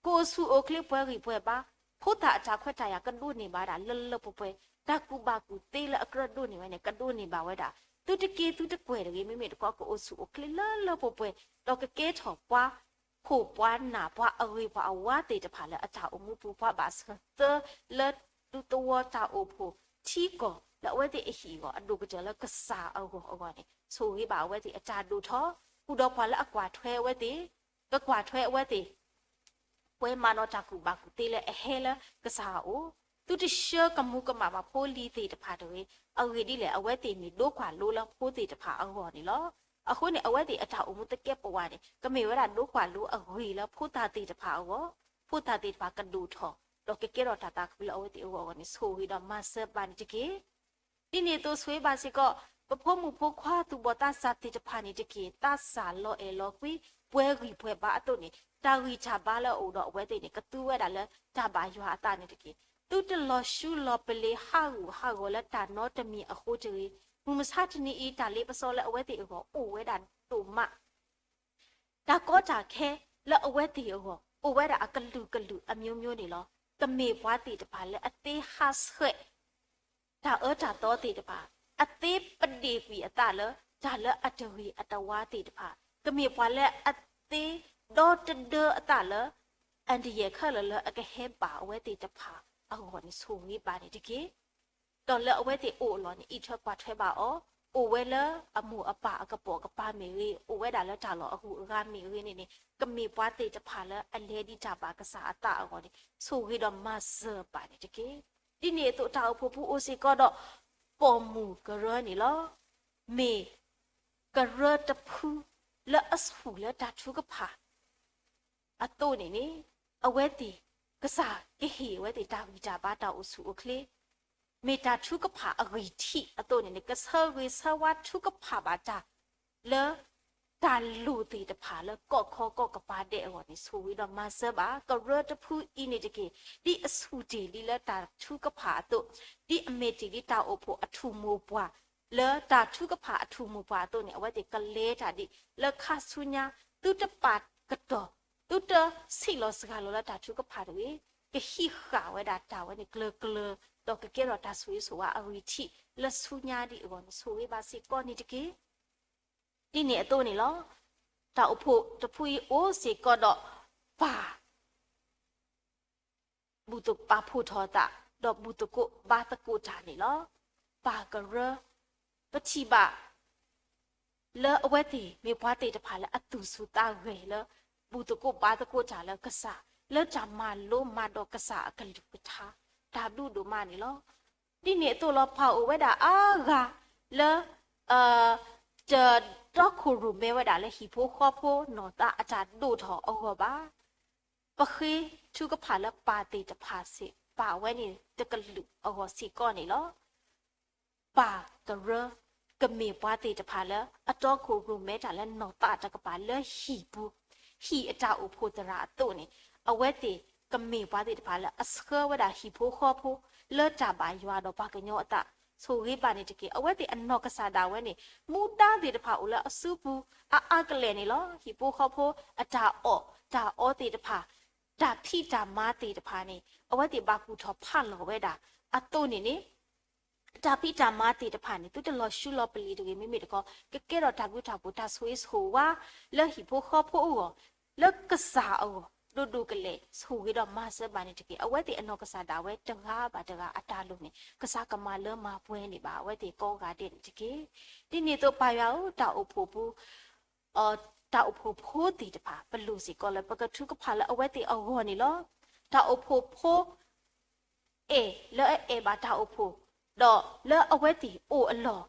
ကအိၣ်ဆူၣ်အိၣ်ချ့ပှဲၤဂံၢ်ပှဲၤဘါ, ဖိသၣ်အတၢ်ခွဲးတၢ်ယာ်ကဒိးန့ၢ်ဘၣ်ဝဲဒၣ်လၢလၢပှဲၤပှဲၤ, တၢ်ကူၣ်ဘၣ်ကူၣ်သ့လၢအကြၢးဒိးန့ၢ်ဝဲန့ၣ် ကဒိးန့ၢ်ဘၣ်ဝဲဒၣ်, သုတက့သုတကွဲၢ်တဂ့ၤ, မ့မ့ၢ်တခီကအိၣ်ဆူၣ်အိၣ်ချ့လၢလၢပှဲၤပှဲၤ, ဒီးကကဲထီၣ်ပှၤခိၣ်ပှၤနၢ်ပှၤအဂ့ၤပှၤအဝါသ့ၣ်တဖၣ်လၢအတၢ်အိၣ်မူပူၤ ပှၤဘၣ်ဆၢသၢလၢဒူသဝီတၢ်အိၣ်ဖှိၣ်ထံကီၢ်လၢအဝဲသ့ၣ်အဟံၣ်အဂီၢ် အဒိၣ်ကတၢၢ်လၢကစၢ်အဂီၢ်အဂီၢ်န့ၣ် ဆိၣ်ဂ့ၤဘၣ်အဝဲသ့ၣ်အတၢ်ဒိၣ်ထီၣ်, ဃုာ်ဒီးပှၤလၢအကွၢ်ထွဲအဝဲသ့ၣ်, ကကွၢ်ထွဲအဝဲသ့ၣ် ပှဲၤမးဒီးတၢ်ကူၣ်ဘၣ်ကူၣ်သ့လၢအဟဲလၢကစၢ်အအိၣ်, သုတဆှၢကမူၤကမၣ်ဘၣ်ဖိလံၤသ့ၣ်တဖၣ်တဂ့ၤ. အဂ့ၢ်ဒ်လဲၣ် အဝဲသ့ၣ်မ့ၢ်ဒိကွၢ်လိလၢဖိသ့ၣ်တဖၣ်အဂီၢ်န့ၣ်လီၤ. အဃိန့ၣ် အဝဲသ့ၣ်အတၢ်အိၣ်မူသကဲးပဝးန့ၣ် ကမ့ၢ်ဝဲဒၣ်ဒိကွၢ်လိအဂ့ၢ်လၢဖိသၣ်သ့ၣ်တဖၣ်အဂီၢ်, ဖိသၣ်သ့ၣ်တဖၣ်ကဒိၣ်ထီၣ် ဒီးကကဲထီၣ်တၢ်သးခုလၢအဝဲသ့ၣ်အဂီၢ်အဂီၢ်န့ၣ် ဆိၣ်ဂ့ၤဒီးမၤစၢၤဘၣ်န့ၣ်တက့ၢ်. ဒ်န့ၣ်အသိးဆိၣ်ဂ့ၤဘၣ်စ့ၢ်ကီး ပဖိမုၣ်ဖိခွါသူၣ်ဘီၣ်သးစၢ်သ့ၣ်တဖၣ်န့ၣ်တက့ၢ်. သးစၢ်လီၤအဲၣ်လီၤကွံ ပှဲၤဂံၢ်ပှဲၤဘါအသိးန့ၣ် တၢ်ဂံၢ်တၢ်ဘါလၢအအိၣ်ဒီးအဝဲသ့ၣ်န့ၣ် ကသူဝဲဒၣ်လၢတၢ်ဘၣ်ယွၤအသးန့ၣ်တက့ၢ်. သုတလီၤဆူလီၤပလ့ၤဟးဂူာ်ဟးဂီၤလၢတၢ်နီတမံၤအဃိတဂ့ၤ. မုၢ်မဆါတနံၤအံၤ တၢ်လ့ပစီလၢအဝဲသ့ၣ်အဂီၢ်အိၣ်ဝဲဒၣ်ဒိၣ်မး တၢ်ကီတၢ်ခဲလၢအဝဲသ့ၣ်အဂီၢ် အိၣ်ဝဲဒၣ်အကလုာ်ကလုာ်အမျိုးမျိုးန့ၣ်လီၤ. ကမ့ၢ်ပှၤသ့ၣ်တဖၣ်လၢအသ့ဟးဆှဲး တၢ်အၢတၢ်သီသ့ၣ်တဖၣ်, အသ့ပဒ့ၣ်ကွံာ်အသးလၢ တၢ်လၢအတဂ့ၤအတဝါသ့ၣ်တဖၣ်, ကမ့ၢ်ပှၤလၢအသ့ဒီတဒၢအသးလၢ အန္တရာယ်ခဲလၢာ်လၢအကဟဲဘၣ်အဝဲသ့ၣ်တဖၣ်အဂီၢ်န့ၣ် ဆိၣ်ဂ့ၤဘၣ်န့ၣ်တက့ၢ်. ဒီးလၢအဝဲသ့ၣ်အိၣ်အလီၢ်န့ၣ် အံးထွဲကွၢ်ထွဲဘၣ်အီၤ, အိၣ်ဝဲလၢအမိၢ်အပၢ်အကပိာ်ကပၤမ့ၢ်ဂ့ၤ, အိၣ်ဝဲဒၣ်လၢတၢ်လီၢ်အဂုၤအဂၤမ့ၢ်ဂ့ၤန့ၣ်န့ၣ် ကမ့ၢ်ပှၤသ့ၣ်တဖၣ်လၢအလဲၤဒံးတၢ်ဘၣ်ကစၢ်အသးအဂီၢ်န့ၣ် ဆိၣ်ဂ့ၤဒီးမၤစၢၤဘၣ်န့ၣ်တက့ၢ်. ဒ်န့ၣ်အသိးတၢ်အိၣ်ဖှိၣ်ပူၤအိၣ်စ့ၢ်ကီးဒီး ပိာ်မုၣ်ကရၢန့ၣ်လီၤ. မ့ၢ်ကရၢတဖုလၢအဆူၣ်လၢတၢ်ထုကဖၣ် အသိးန့ၣ်န့ၣ် အဝဲသ့ၣ် ကစၢ်ကဟ့ၣ်အဝဲသ့ၣ်တၢ်ဂံၢ်တၢ်ဘါတၢ်အိၣ်ဆူၣ်အိၣ်ချ့, မ့ၢ်တၢ်ထုကဖၣ်အဂံၢ်ထံးအသိးန့ၣ်န့ၣ် ကဆၢဂ့ၤဆၢဝါထုကဖၣ်ဘၣ်တၢ် လၢတၢ်လိၣ်သ့ၣ်တဖၣ်လၢကီၢ်ခီကီၢ်ကပၤဒဲးအဂီၢ်န့ၣ် ဆိၣ်ဂ့ၤဒီးမၤစၢၤဘၣ် ကရၢတဖုအံၤန့ၣ်တက့ၢ်. ဒ်အဆူၣ်တ့ၢ်လံလၢတၢ်ထုကဖၣ်အသိး, ဒ်အမ့ၢ်တ့ၢ်လံတၢ်အိၣ်ဖှိၣ်အထူၣ်မိၢ်ပှၢ် လၢတၢ်ထုကဖၣ်အထူၣ်မိၢ်ပှၢ်အသိးန့ၣ် အဝဲသ့ၣ်ကလဲၤတၢ်ဒ်လၢခါဆူညါ သုတပာ်ကတီၢ် သုတဆံးလီၤစှၤလီၤလၢတၢ်ထုကဖၣ်တဂ့ၤ, ကဟံးဃာ်ဝဲဒၣ်တၢ်ဝဲန့ၣ်ကျၢၤကျၢၤ, ဒီးကကဲထီၣ်တၢ်ဆိၣ်ဂ့ၤဆိၣ်ဝါအဂံၢ်ထံးလၢဆူညါဒ်အဂီၢ်န့ၣ် ဆိၣ်ဂ့ၤဘၣ်စ့ၢ်ကီးန့ၣ်တက့ၢ်. ဒ်န့ၣ်အသိးန့ၣ်လီၤ. တၢ်အိၣ်ဖှိၣ်တဖုအံၤအိၣ်စ့ၢ်ကီးဒီး ပၢ် ဘူၣ်သကိးပာ်ဖှိၣ်ထီၣ်အသး ဒီးဘူၣ်သကိးဘါသကိးတၢ်န့ၣ်လီၤ. ပၢ်ကရၢ ပထံၣ်ဘၣ် လၢအဝဲသ့ၣ်မ့ၢ်ပှၤသ့ၣ်တဖၣ်လၢအသူၣ်ဆူၣ်သးဂဲၤလၢ ဘူၣ်သကိးဘါသကိးတၢ်လၢကစၢ် လၢတၢ်မၤလိမၤဒိးကစၢ်အကလုၢ်ကထါ တၢ်ဘျုးဒိၣ်မးန့ၣ်လီၤ. ဒ်န့ၣ်အသိးလီၤ ပၢ်အိၣ်ဝဲဒၣ်အါဂၤလၢ တတီခိၣ်ရိၣ်မဲဝဲဒၣ်လၢဟံၣ်ဖိဃီဖိနီၢ်သးအတၢ်ဒိၣ်ထီၣ်အဂီၢ်ဘၣ်. ပဃ့ထုကဖၣ်လၢပၢ်သ့ၣ်တဖၣ်စ့ၢ် ပၢ်ဝဲန့ၣ်တကလုာ်အဂီၢ်စ့ၢ်ကီးန့ၣ်လီၤ. ပၢ်ကရၢ ကမ့ၢ်ပှၤသ့ၣ်တဖၣ်လၢ အတီခိၣ်ရိၣ်မဲတၢ်လၢနီၢ်သးတကပၤလၢဟံၣ်ပူၤ, ဟံၣ်အတၢ်အိၣ်ဖှိၣ်သရၣ်အသိးန့ၣ် အဝဲသ့ၣ်ကမ့ၢ်ပှၤသ့ၣ်တဖၣ်လၢအဆှၢဝဲဒၣ်ဟံၣ်ဖိဃီဖိ လၢတၢ်ဘၣ်ယွၤဒီးပှၤကညီအသး ဆိၣ်ဂ့ၤဘၣ်န့ၣ်တက့ၢ်. အဝဲသ့ၣ်အနီၢ်ကစၢ်ဒၣ်ဝဲန့ၣ် မူဒါသ့ၣ်တဖၣ်အိၣ်လၢအစုပူၤ အအါကလဲာ်န့ၣ်လီၤ. ဟံၣ်ဖိဃီဖိအတၢ်အီၣ်တၢ်အီသ့ၣ်တဖၣ် တၢ်ဖံးတၢ်မၤသ့ၣ်တဖၣ်န့ၣ် အဝဲသ့ၣ်ဘၣ်ကူၣ်ထီၣ်ဖးလီၤဝဲဒၣ်အသိးန့ၣ်န့ၣ် တၢ်ဖံးတၢ်မၤသ့ၣ်တဖၣ်န့ၣ် သုတလီၤဆူလီၤပလ့ၤတဂ့ၤ, မ့မ့ၢ်တခီ ကကဲထီၣ်တၢ်ဘျုးတၢ်ဖှိၣ် တၢ်ဆိၣ်ဂ့ၤဆိၣ်ဝါ လၢဟံၣ်ဖိဃီဖိအဂီၢ် လၢကစၢ်အဂီၢ် ဒိၣ်ဒိၣ်ကလဲာ် ဆိၣ်ဂ့ၤဒီးမၤစၢၤဘၣ်န့ၣ်တက့ၢ်. အဝဲသ့ၣ်အနီၢ်ကစၢ်ဒၣ်ဝဲတဂၤဘၣ်တဂၤအတၢ်လိၣ်န့ၣ် ကစၢ်ကမၤလၢမၤပှဲၤန့ၢ်ဘၣ်အဝဲသ့ၣ်ကိးဂၤဒဲးန့ၣ်တက့ၢ်. ဒ်န့ၣ်အသိးပၢ်ယွၤဧၢ တၢ်အိၣ်ဖှိၣ်ပူၤ တၢ်အိၣ်ဖှိၣ်ဖိသ့ၣ်တဖၣ် ပလိၣ်စ့ၢ်ကီးလၢပကထုကဖၣ်လၢအဝဲသ့ၣ်အဂီၢ်န့ၣ်လီၤ. တၢ်အိၣ်ဖှိၣ်ဖိ အဲၣ်လၢအအဲၣ်ဘၣ်တၢ်အိၣ်ဖှိၣ် ဒီးလၢအဝဲသ့ၣ်အိၣ်အလီၢ်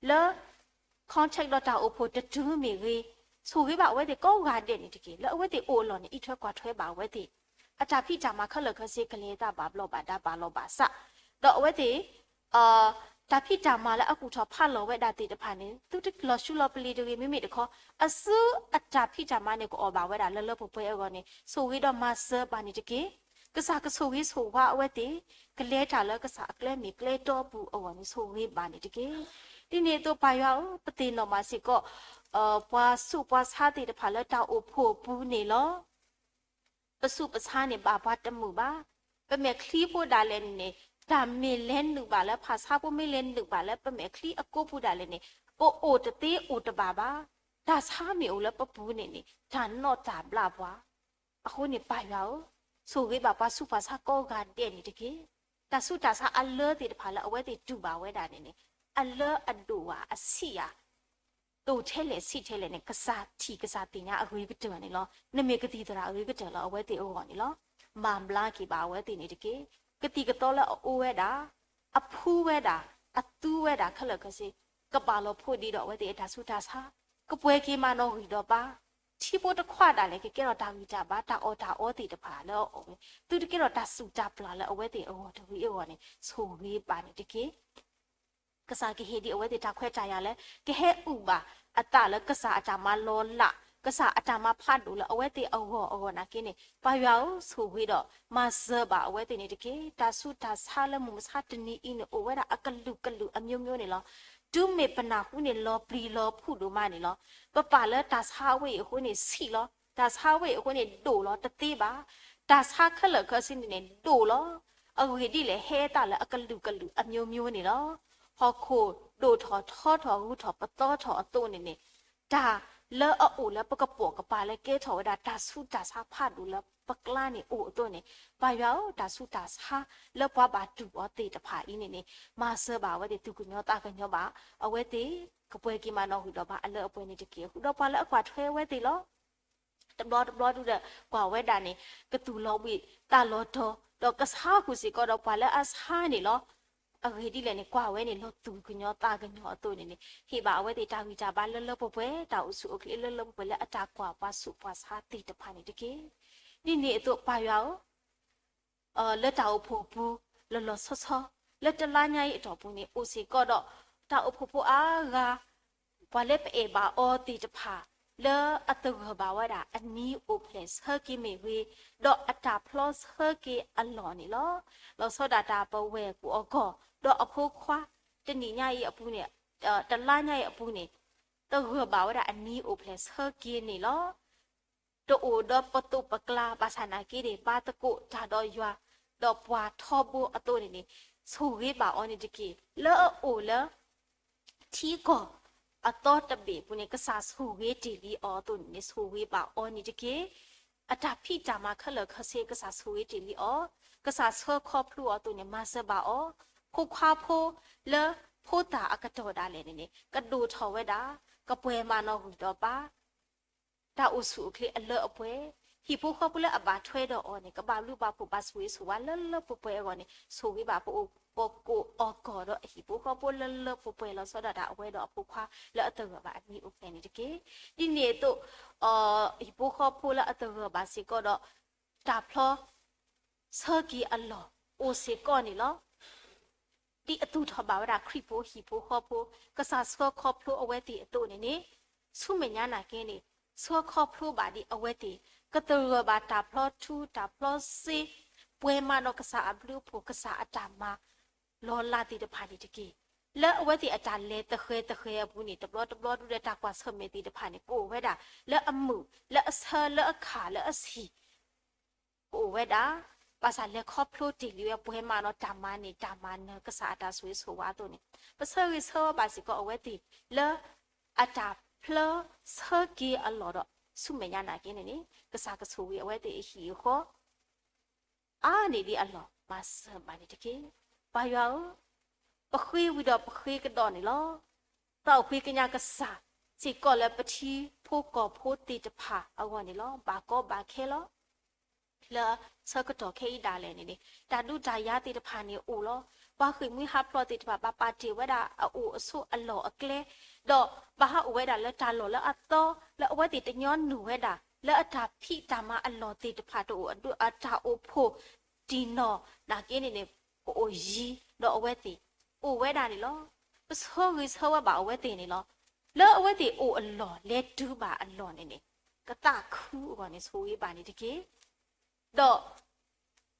လၢ contact ဒီးတၢ်အိၣ်ဖှိၣ်တတုၤမ့ၢ်ဂ့ၤ, ဆိၣ်ဂ့ၤဘၣ်အဝဲသ့ၣ်ကိးဂၤဒဲးန့ၣ်တက့ၢ်. လၢအဝဲသ့ၣ်အိၣ်အလီၢ်န့ၣ် အံးထွဲကွၢ်ထွဲဘၣ်အဝဲသ့ၣ် အတၢ်ဖံးတၢ်မၤခဲလၢာ်ခဲဆ့ ကလဲၤတၢ်ဘၣ်ဘျီးဘၣ်ဒါဘၣ်လီၤဘၣ်စး, ဒီးအဝဲသ့ၣ် အ တၢ်ဖံးတၢ်မၤလၢအကူၣ်ထီၣ်ဖးလီၤဝဲဒၣ်သ့ၣ်တဖၣ်န့ၣ် သုတလီၤဆူလီၤပလ့ၤတဂ့ၤ မ့မ့ၢ်တခီ အစုအတၢ်ဖံးတၢ်မၤန့ၣ် ကအီၣ်ဘၣ်ဝဲဒၣ်လၢလၢပှဲၤပှဲၤအဂီၢ်န့ၣ် ဆိၣ်ဂ့ၤဒီးမၤစၢၤဘၣ်န့ၣ်တက့ၢ်. ကစၢ်ကဆိၣ်ဂ့ၤဆိၣ်ဝါအဝဲသ့ၣ် ကလဲၤတၢ်လၢကစၢ်အကျဲမ့ၢ်ကျဲတီပူၤအဂီၢ်န့ၣ် ဆိၣ်ဂ့ၤဘၣ်န့ၣ်တက့ၢ်. ဒ်န့ၣ်အသိးပၢ်ယွၤဧၢ, ပသ့ၣ်နီၣ်မးစ့ၢ်ကီး ပှၤဆူးပှၤဆါသ့ၣ်တဖၣ်လၢတၢ်အိၣ်ဖှိၣ်အပူၤန့ၣ်လီၤ. ပဆူးပဆါန့ၣ်ဘၣ်ပှၤတမုာ်ဘၣ်. ပမဲာ်ချံဖိဒၣ်လဲာ်န့ၣ်န့ၣ် တၢ်မ့ၢ်လဲၤနုာ်ဘၣ်လၢ ဖၣ်ဆါဖိမ့ၢ်လဲၤနုာ်ဘၣ်လၢ ပမဲာ်ချံအကိးပူၤဒၣ်လဲာ်န့ၣ် ပအိၣ်တသ့အိၣ်တဘၣ်ဘၣ်. တၢ်ဆါမ့ၢ်အိၣ်လၢပပူၤန့ၣ်န့ၣ် တၢ်နီၣ်တၢ်ဘျးပှၤ အဃိန့ၣ်ပၢ်ယွၤဧၢ, ဆိၣ်ဂ့ၤဘၣ်ပှၤဆူးပှၤဆါကိးဂၤဒဲးန့ၣ်တက့ၢ်. တၢ်ဆူးတၢ်ဆါအလၢသ့ၣ်တဖၣ်လၢအဝဲသ့ၣ်တူၢ်ဘၣ်ဝဲဒၣ်န့ၣ်န့ၣ် အလၢအဒိၣ်ဧါအဆံးဧါ ဒိၣ်ထဲလဲၣ်ဆံးထဲလဲၣ်န့ၣ် ကစၢ်ထံၣ်ကစၢ်သ့ၣ်ညါအဂ့ၤကတၢၢ်န့ၣ်လီၤ. နမ့ၢ်ကသံၣ်သရၣ်အဂ့ၤကတၢၢ်လၢအဝဲသ့ၣ်အဂီၢ်န့ၣ်လီၤ. မၤဘျါက့ၤဘၣ်အဝဲသ့ၣ်န့ၣ်တက့ၢ်. ကသံၣ်ကသီလၢအအိၣ်ဝဲဒၣ်, အဖှူဝဲဒၣ်, အသူဝဲဒၣ်ခဲလၢာ်ခဲဆ့ ကဘၣ်လီၤဖိးဒံးဒီးအဝဲသ့ၣ်အတၢ်ဆူးတၢ်ဆါ, ကပှဲၤက့ၤမၤနီၣ်ဂံၢ်ဒီးဘါ, ထံဖိတခွါဒၣ်လဲာ် ကကဲထီၣ်တၢ်ဂံၢ်တၢ်ဘါ တၢ်အီၣ်တၢ်အီသ့ၣ်တဖၣ်လၢအအိၣ်ဝဲ သုတကဲထီၣ်တၢ်စူၢ်တၢ်ပျၢ်လၢအဝဲသ့ၣ်အဂီၢ်တဂ့ၤအဂီၢ်န့ၣ် ဆိၣ်ဂ့ၤဘၣ်န့ၣ်တက့ၢ်. ကစၢ်ကဟ့ၣ်ဒံးအဝဲသ့ၣ်တၢ်ခွဲးတၢ်ယာ်လၢ ကဟဲအုၣ်ဘၣ်အသးလၢကစၢ်အတၢ်မၤလီၤလး, ကစၢ်အတၢ်မၤဖးဒိၣ်လၢအဝဲသ့ၣ်အဂီၢ်အဂီၢ်နာ်က့န့ၣ် ပၢ်ယွၤဧၢ, ဆိၣ်ဂ့ၤဒီးမၤစၢၤဘၣ်အဝဲသ့ၣ်န့ၣ်တက့ၢ်. တၢ်ဆူးတၢ်ဆါလၢမုၢ်မဆါတနံၤအံၤန့ၣ် အိၣ်ဝဲဒၣ်အကလုာ်ကလုာ်အမျိုးမျိုးန့ၣ်လီၤ. တုၤမ့ၢ်ပနၢ်ဟူန့ၣ် လီၤပျံၤလီၤဖုးဒိၣ်မးန့ၣ်လီၤ. ပပာ်လၢတၢ်ဆါဝဲအံၤအဃိန့ၣ်ဆံးလီၤ, တၢ်ဆါဝဲအံၤအဃိန့ၣ်ဒိၣ်လီၤ တသ့ဘၣ်. တၢ်ဆါခဲလၢာ်ခဲဆ့န့ၣ်န့ၣ် ဒိၣ်လီၤ. အဂ့ၢ်ဒ်လဲၣ် ဟဲသးလၢအကလုာ်ကလုာ်အမျိုးမျိုးန့ၣ်လီၤ. ဟီၣ်ခိၣ်ဒိၣ်ထီၣ်ထီထီၣ် ဂူၤထီၣ်ပသီထီၣ်အသိးန့ၣ်န့ၣ် တၢ်လၢအအိၣ်လၢပကပိာ်ကပၤလၢကဲထီၣ်ဝဲဒၣ် တၢ်ဆူးတၢ်ဆါဖးဒိၣ်လၢပကျါန့ၣ်အိၣ်အသိးန့ၣ် ပၢ်ယွၤဧၢ, တၢ်ဆူးတၢ်ဆါလၢပှၤဘၣ်တူၢ်အီၤသ့ၣ်တဖၣ်အံၤန့ၣ်န့ၣ် မၤစၢၤဘၣ်အဝဲသ့ၣ် သူၣ်ကညီၤသးကညီၤဘၣ်အဝဲသ့ၣ် ကပှဲၤက့ၤမၤနီၣ်ဂံၢ်ဒီးဘါအလၢအပှဲၤန့ၣ်တက့ၢ်. ဃုာ်ဒီးပှၤလၢအကွၢ်ထွဲဝဲသ့ၣ်လီၤ. တဘျီတဘျီဒုဒီး ကွၢ်ဝဲဒၣ်န့ၣ် ကသူၣ်လီၤဘှံးသးလီၤတီၤ ဒီးကဆါဃုာ်စ့ၢ်ကီးဒီးပှၤလၢအဆါန့ၣ်လီၤ. အဂ့ၢ်ဒ်လဲၣ်န့ၣ် ကွၢ်ဝဲန့ၣ် လီၤသူၣ်ကညီၤသးကညီၤအသိးန့ၣ်န့ၣ် ဟ့ၣ်ဘၣ်အဝဲသ့ၣ်တၢ်ဂံၢ်တၢ်ဘါလၢလၢပှဲၤပှဲၤ, တၢ်အိၣ်ဆူၣ်အိၣ်ချ့လၢလၢပှဲၤပှဲၤလၢအတၢ်ကွၢ်ပှၤဆူးပှၤဆါသ့ၣ်တဖၣ်န့ၣ်တက့ၢ်. ဒ်န့ၣ်အသိးပၢ်ယွၤဧၢ လၢတၢ်အိၣ်ဖှိၣ်ပူၤ လီၤလီၤဆီဆီ လၢတလါညါအံၤအတီၢ်ပူၤန့ၣ် အိၣ်စ့ၢ်ကီးဒီး တၢ်အိၣ်ဖှိၣ်ဖိအါဂၤ ပှၤလၢပအဲၣ်ဘၣ်အီၤသ့ၣ်တဖၣ် လၢအသဂၢၢ်ဘၣ်ဝဲဒၣ်အနံၤအိၣ်ဖျဲၣ်ဆၢက့ၤမ့ၢ်ဂ့ၤ, ဒီးအတၢ်ဖျီဆၢက့ၤအလီၢ်န့ၣ်လီၤ. လီၤဆီဒၣ်တၢ်ပဝဲၢ်ကိးအဂီၢ် ဒီးအဖိခွါ တနံၣ်ညါအံၤအပူၤန့ၣ် တလါညါအံၤအပူၤန့ၣ် သဂၢၢ်ဘၣ်ဝဲဒၣ်အနံၤအိၣ်ဖျဲၣ်ဆၢက့ၤန့ၣ်လီၤ. တအိၣ်ဒီးပသိးပကျါ ဘၣ်ဆၣ်နာ်က့န့ၣ် ဘါသကိးတၢ်ဒီးယွၤ ဒီးပှၤထီဘိအသိးန့ၣ်န့ၣ် ဆိၣ်ဂ့ၤဘၣ်အီၤန့ၣ်တက့ၢ်. လၢအအိၣ်လၢ ထံကီၢ်အသီတဘ့ၣ်အပူၤန့ၣ် ကစၢ်ဆိၣ်ဂ့ၤတ့ၢ်လံအီၤအသိးန့ၣ်န့ၣ် ဆိၣ်ဂ့ၤဘၣ်အီၤန့ၣ်တက့ၢ်. အတၢ်ဖံးတၢ်မၤခဲလၢာ်ခဲဆ့ ကစၢ်ဆိၣ်ဂ့ၤတ့ၢ်လံအီၤ, ကစၢ်ဆှၢခီဖျိအီၤအသိးန့ၣ် မၤစၢၤဘၣ်အီၤ, ဖိခွါဖိလၢဖိသၣ်အကတီၢ်ဒၣ်လဲာ်န့ၣ်န့ၣ် ကဒိၣ်ထီၣ်ဝဲဒၣ် ကပှဲၤမၤနီၣ်ဂံၢ်ဒီးဘါ တၢ်အိၣ်ဆူၣ်အိၣ်ချ့အလၢအပှဲၤ, ဟံၣ်ဖိဃီဖိလၢအဘၣ်ထွဲဒီးအီၤန့ၣ် ကဘၣ်ဘျုးဘၣ်ဖှိၣ်ဘၣ်ဆိၣ်ဂ့ၤဆိၣ်ဝါလၢလၢပှဲၤပှဲၤအဂီၢ်န့ၣ် ဆိၣ်ဂ့ၤဘၣ်ပအိၣ်ပကိးအီၣ်ကီၢ်ဒီး အဟံၣ်ဖိဃီဖိလၢလၢပှဲၤပှဲၤ လီၤဆီဒၣ်တၢ်အဝဲဒီးအဖိခွါလၢအသဂၢၢ်ဘၣ်အနံၤအိၣ်ဖျဲၣ်န့ၣ်တက့ၢ်. ဒ်န့ၣ်အသိး ဟံၣ်ဖိဃီဖိလၢအသဂၢၢ်ဘၣ်စ့ၢ်ကီးဒီး တၢ်ဖျီ ဆၢက့ၤအလီၢ်အိၣ်စ့ၢ်ကီးန့ၣ်လီၤ. ဒ်အသူၣ်ထီၣ်ဘၣ်ဝဲဒၣ်ခရံာ်ဖိဟံၣ်ဖိဃီဖိ ကစၢ်ဆှၢခီဖျိအဝဲသ့ၣ်အသိးန့ၣ်န့ၣ် ဆူမဲာ်ညါနာ်က့န့ၣ် ဆှၢခီဖျိဘၣ်ဒ်အဝဲသ့ၣ် ကသဂၢၢ်ဘၣ်တၢ်ဖျီထူတၢ်ဖျီစ့ ပှဲၤမးဒီးကစၢ်အဘျုးအဖှိၣ် ကစၢ်အတၢ်မၤလီၤလးသ့ၣ်တဖၣ်န့ၣ်တက့ၢ်. လၢအဝဲသ့ၣ်အတၢ်လဲၤသဃဲၤသဃဲၤအပူၤန့ၣ် တဘျီတဘျီဒုဒီးတၢ်ကွၢ်ဆၢၣ်မဲာ်သ့ၣ်တဖၣ်န့ၣ် ကအိၣ်ဝဲဒၣ် လၢအမုာ် လၢအဆၢ လၢအခၣ် လၢအဆံၣ် ကအိၣ်ဝဲဒၣ် ဘၣ်ဆၣ်လဲၤခီဖျိတ့ၢ်လံဝဲပှဲၤမးဒီးတၢ်မၤန့ၢ်တၢ်မၤနၢၤကစၢ်အတၢ်ဆိၣ်ဂ့ၤဆိၣ်ဝါအသိးန့ၣ် ပဆၢဂ့ၤဆၢဝါဘၣ်စ့ၢ်ကီးအဝဲသ့ၣ် လၢအတၢ်ဖျီဆၢက့ၤအလီၢ်ဒီး ဆူမဲာ်ညါနာ်က့န့ၣ်န့ၣ် ကစၢ်ကဆိၣ်ဂ့ၤအဝဲသ့ၣ်အဟံၣ်အဃီ အါန့ၢ်ဒံးအလီၢ် မၤစၢၤဘၣ်န့ၣ်တက့ၢ်. ပၢ်ယွၤဧၢ, ပဃ့ဝံၤဒီးပဃ့ကဒီးန့ၣ်လီၤ. သးအိၣ်ဃ့ကညးကစၢ် စ့ၢ်ကီးလၢပထံဖိကီၢ်ဖိသ့ၣ်တဖၣ်အဂီၢ်န့ၣ်လီၤ. ဘၣ်ကီဘၣ်ခဲလီၤ. လၢဆၢကတီၢ်ခဲအံၤဒၣ်လဲာ်န့ၣ်န့ၣ် တၢ်ဒုးတၢ်ယၤသ့ၣ်တဖၣ်န့ၣ်အိၣ်လီၤ. ပှၤဃ့ၢ်မှံဟးဖျိးသ့ၣ်တဖၣ် ဘၣ်ပာ်တ့ၢ်ဝဲဒၣ်အအိၣ်အဆိးအလီၢ်အကျဲ ဒီးဘၣ်ဟးအိၣ်ဝဲဒၣ်လၢတၢ်လီၢ်လၢအသီ လၢအဝဲသ့ၣ်တညီနုၢ်ဝဲဒၣ် လၢအတၢ်ဖံးတၢ်မၤအလီၢ်သ့ၣ်တဖၣ်တအိၣ်အဒိ အတၢ်အိၣ်ဖှိၣ်တံၢ်နီၢ်နာ်က့န့ၣ်န့ၣ် ကအိၣ်ယံၤဒီးအဝဲသ့ၣ် အိၣ်ဝဲဒၣ်န့ၣ်လီၤ. ပဆၢဂ့ၤဆၢဝါဘၣ်အဝဲသ့ၣ်န့ၣ်လီၤ. လၢအဝဲသ့ၣ်အိၣ်အလီၢ်လဲၤတုၤဘၣ်အလီၢ်န့ၣ်န့ၣ် ကသးခုအဂီၢ်န့ၣ်ဆိၣ်ဂ့ၤဘၣ်န့ၣ်တက့ၢ်. ဒီး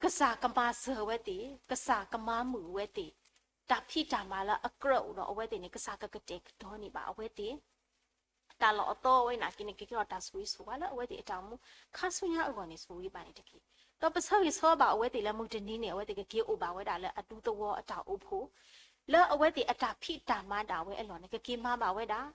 ကစၢ်ကမၤစၢၤအဝဲသ့ၣ်, ကစၢ်ကမၤမုာ်အဝဲသ့ၣ်, တၢ်ဖံးတၢ်မၤလၢအကြၢးအိၣ်ဒီးအဝဲသ့ၣ်န့ၣ် ကစၢ်ကကတဲာ်ကတီၤန့ၢ်ဘၣ်အဝဲသ့ၣ် တၢ်လီၢ်အသီဝဲနာ်က့န့ၣ် ကကဲထီၣ်တၢ်ဆိၣ်ဂ့ၤဆိၣ်ဝါလၢအဝဲသ့ၣ်အတၢ်အိၣ်မူ ခါဆူညါအဂီၢ်န့ၣ် ဆိၣ်ဂ့ၤဘၣ်န့ၣ်တက့ၢ်. ဒီးပဆၢဂ့ၤဆၢဝါဘၣ်အဝဲသ့ၣ်လၢမုၢ်တနံၤန့ၣ် အဝဲသ့ၣ်ကက့ၤအိၣ်ဘၣ်ဝဲဒၣ်လၢအဒူသဝီအတၢ်အိၣ်ဖှိၣ်, လၢအဝဲသ့ၣ်အတၢ်ဖံးတၢ်မၤဒၣ်ဝဲအလီၢ်န့ၣ် ကက့ၤမၤဘၣ်ဝဲဒၣ်,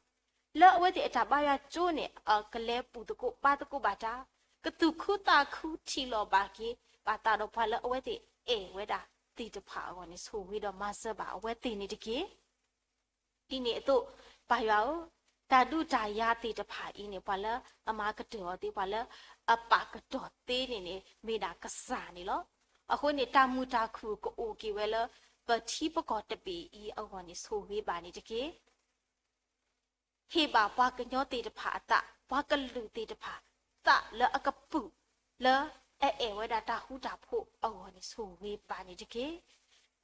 လၢအဝဲသ့ၣ်အတၢ်ဘါယွၤကၠိန့ၣ် အကလဲၤပူၤသကိးပာ်သကိးဘၣ်တၢ်, ကသူၣ်ခုသးခုထံၣ်လိာ်ဘၣ်က့ၤ ဘၣ်သးဒီးပှၤလၢအဝဲသ့ၣ်အဲၣ်ဝဲဒၣ်သ့ၣ်တဖၣ်အဂီၢ်န့ၣ် ဆိၣ်ဂ့ၤဒီးမၤစၢၤဘၣ်အဝဲသ့ၣ်န့ၣ်တက့ၢ်. ဒ်န့ၣ်အသိး ပၢ်ယွၤဧၢ, တၢ်ဒုးတၢ်ယၤသ့ၣ်တဖၣ်အံၤန့ၣ် ပှၤလၢအမၤကတၢၢ်အီၤသ့ ပှၤလၢအပာ်ကတီၢ်သ့န့ၣ်န့ၣ် မ့ၢ်ဒၣ်ကစၢ်န့ၣ်လီၤ. အဃိန့ၣ် တၢ်မုာ်တၢ်ခုၣ်ကအိၣ်က့ၤဝဲလၢ ပထံပကီၢ်တဘ့ၣ်အံၤအဂီၢ်န့ၣ် ဆိၣ်ဂ့ၤဘၣ်န့ၣ်တက့ၢ်. ဟ့ၣ်ဘၣ်ပှၤကညီသ့ၣ်တဖၣ်အသး, ပှၤကလုာ်သ့ၣ်တဖၣ် သးလၢအကပုာ် လၢအအဲၣ်ဝဲဒၣ်တၢ်ဃူတၢ်ဖိးအဂီၢ်န့ၣ် ဆိၣ်ဂ့ၤဘၣ်န့ၣ်တက့ၢ်.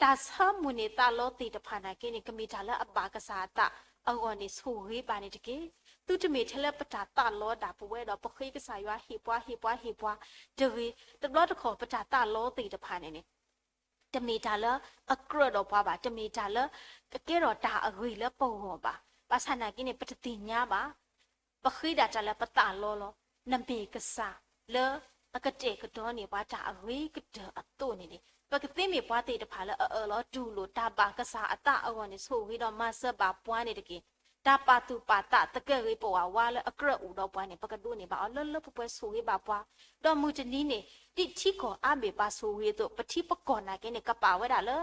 တၢ်ဆၢမိၣ်န့ၢ်သးလီသ့ၣ်တဖၣ်နာ်က့န့ၣ် ကမ့ၢ်တၢ်လၢအဘၣ်ကစၢ်အသးအဂီၢ်န့ၣ် ဆိၣ်ဂ့ၤဘၣ်န့ၣ်တက့ၢ်. သုတမ့ၢ်ထဲလၢပတၢ်သးလီဒၣ်ပဝဲဒီး ပဃ့ကစၢ်ယွၤဟ့ၣ်ပှၤ ဟ့ၣ်ပှၤ ဟ့ၣ်ပှၤတဂ့ၤ. တဘျီတခီၣ် ပတၢ်သးလီသ့ၣ်တဖၣ်န့ၣ်န့ၣ် တမ့ၢ်တၢ်လၢအကြၢးဒီးပှၤဘၣ်, တမ့ၢ်တၢ်လၢကကဲထီၣ်တၢ်အဂ့ၤလၢပဂီၢ်ဘၣ်. ဘၣ်ဆၣ်နာ်က့န့ၣ် ပတသ့ၣ်ညါဘၣ်. ပဃ့ဒၣ်တၢ်လၢပသးလီလီၤ. နမ့ၢ်ကစၢ်လၢအကတဲာ်ကတီၤန့ၢ်ပှၤတၢ်အဂ့ၤကတၢၢ်အသိးန့ၣ်န့ၣ် ပကသ့မ့ၢ်ပှၤသ့ၣ်တဖၣ်လၢအအၢၣ်လီၤတူၢ်လိာ်တၢ်ဘၣ်ကစၢ်အသးအဂီၢ်န့ၣ် ဆိၣ်ဂ့ၤဒီးမၤစၢၤဘၣ်ပှၤန့ၣ်တက့ၢ်. တၢ်ပာ်သူၣ်ပာ်သးသကဲာ်ဂ့ၤပဝးဝါလၢအကြၢးအိၣ်ဒီးပှၤန့ၣ် ပကဒိးန့ၢ်ဘၣ်အီၤလၢလၢပှဲၤပှဲၤ ဆိၣ်ဂ့ၤဘၣ်ပှၤ ဒီးမုၢ်တနံၤန့ၣ် ဒ်ထံကီၢ်အါဘ့ၣ်ဘၣ်ဆိၣ်ဂ့ၤအသိး ပထံပကီၢ်နာ်က့န့ၣ် ကပာ်ဝဲဒၣ်လၢ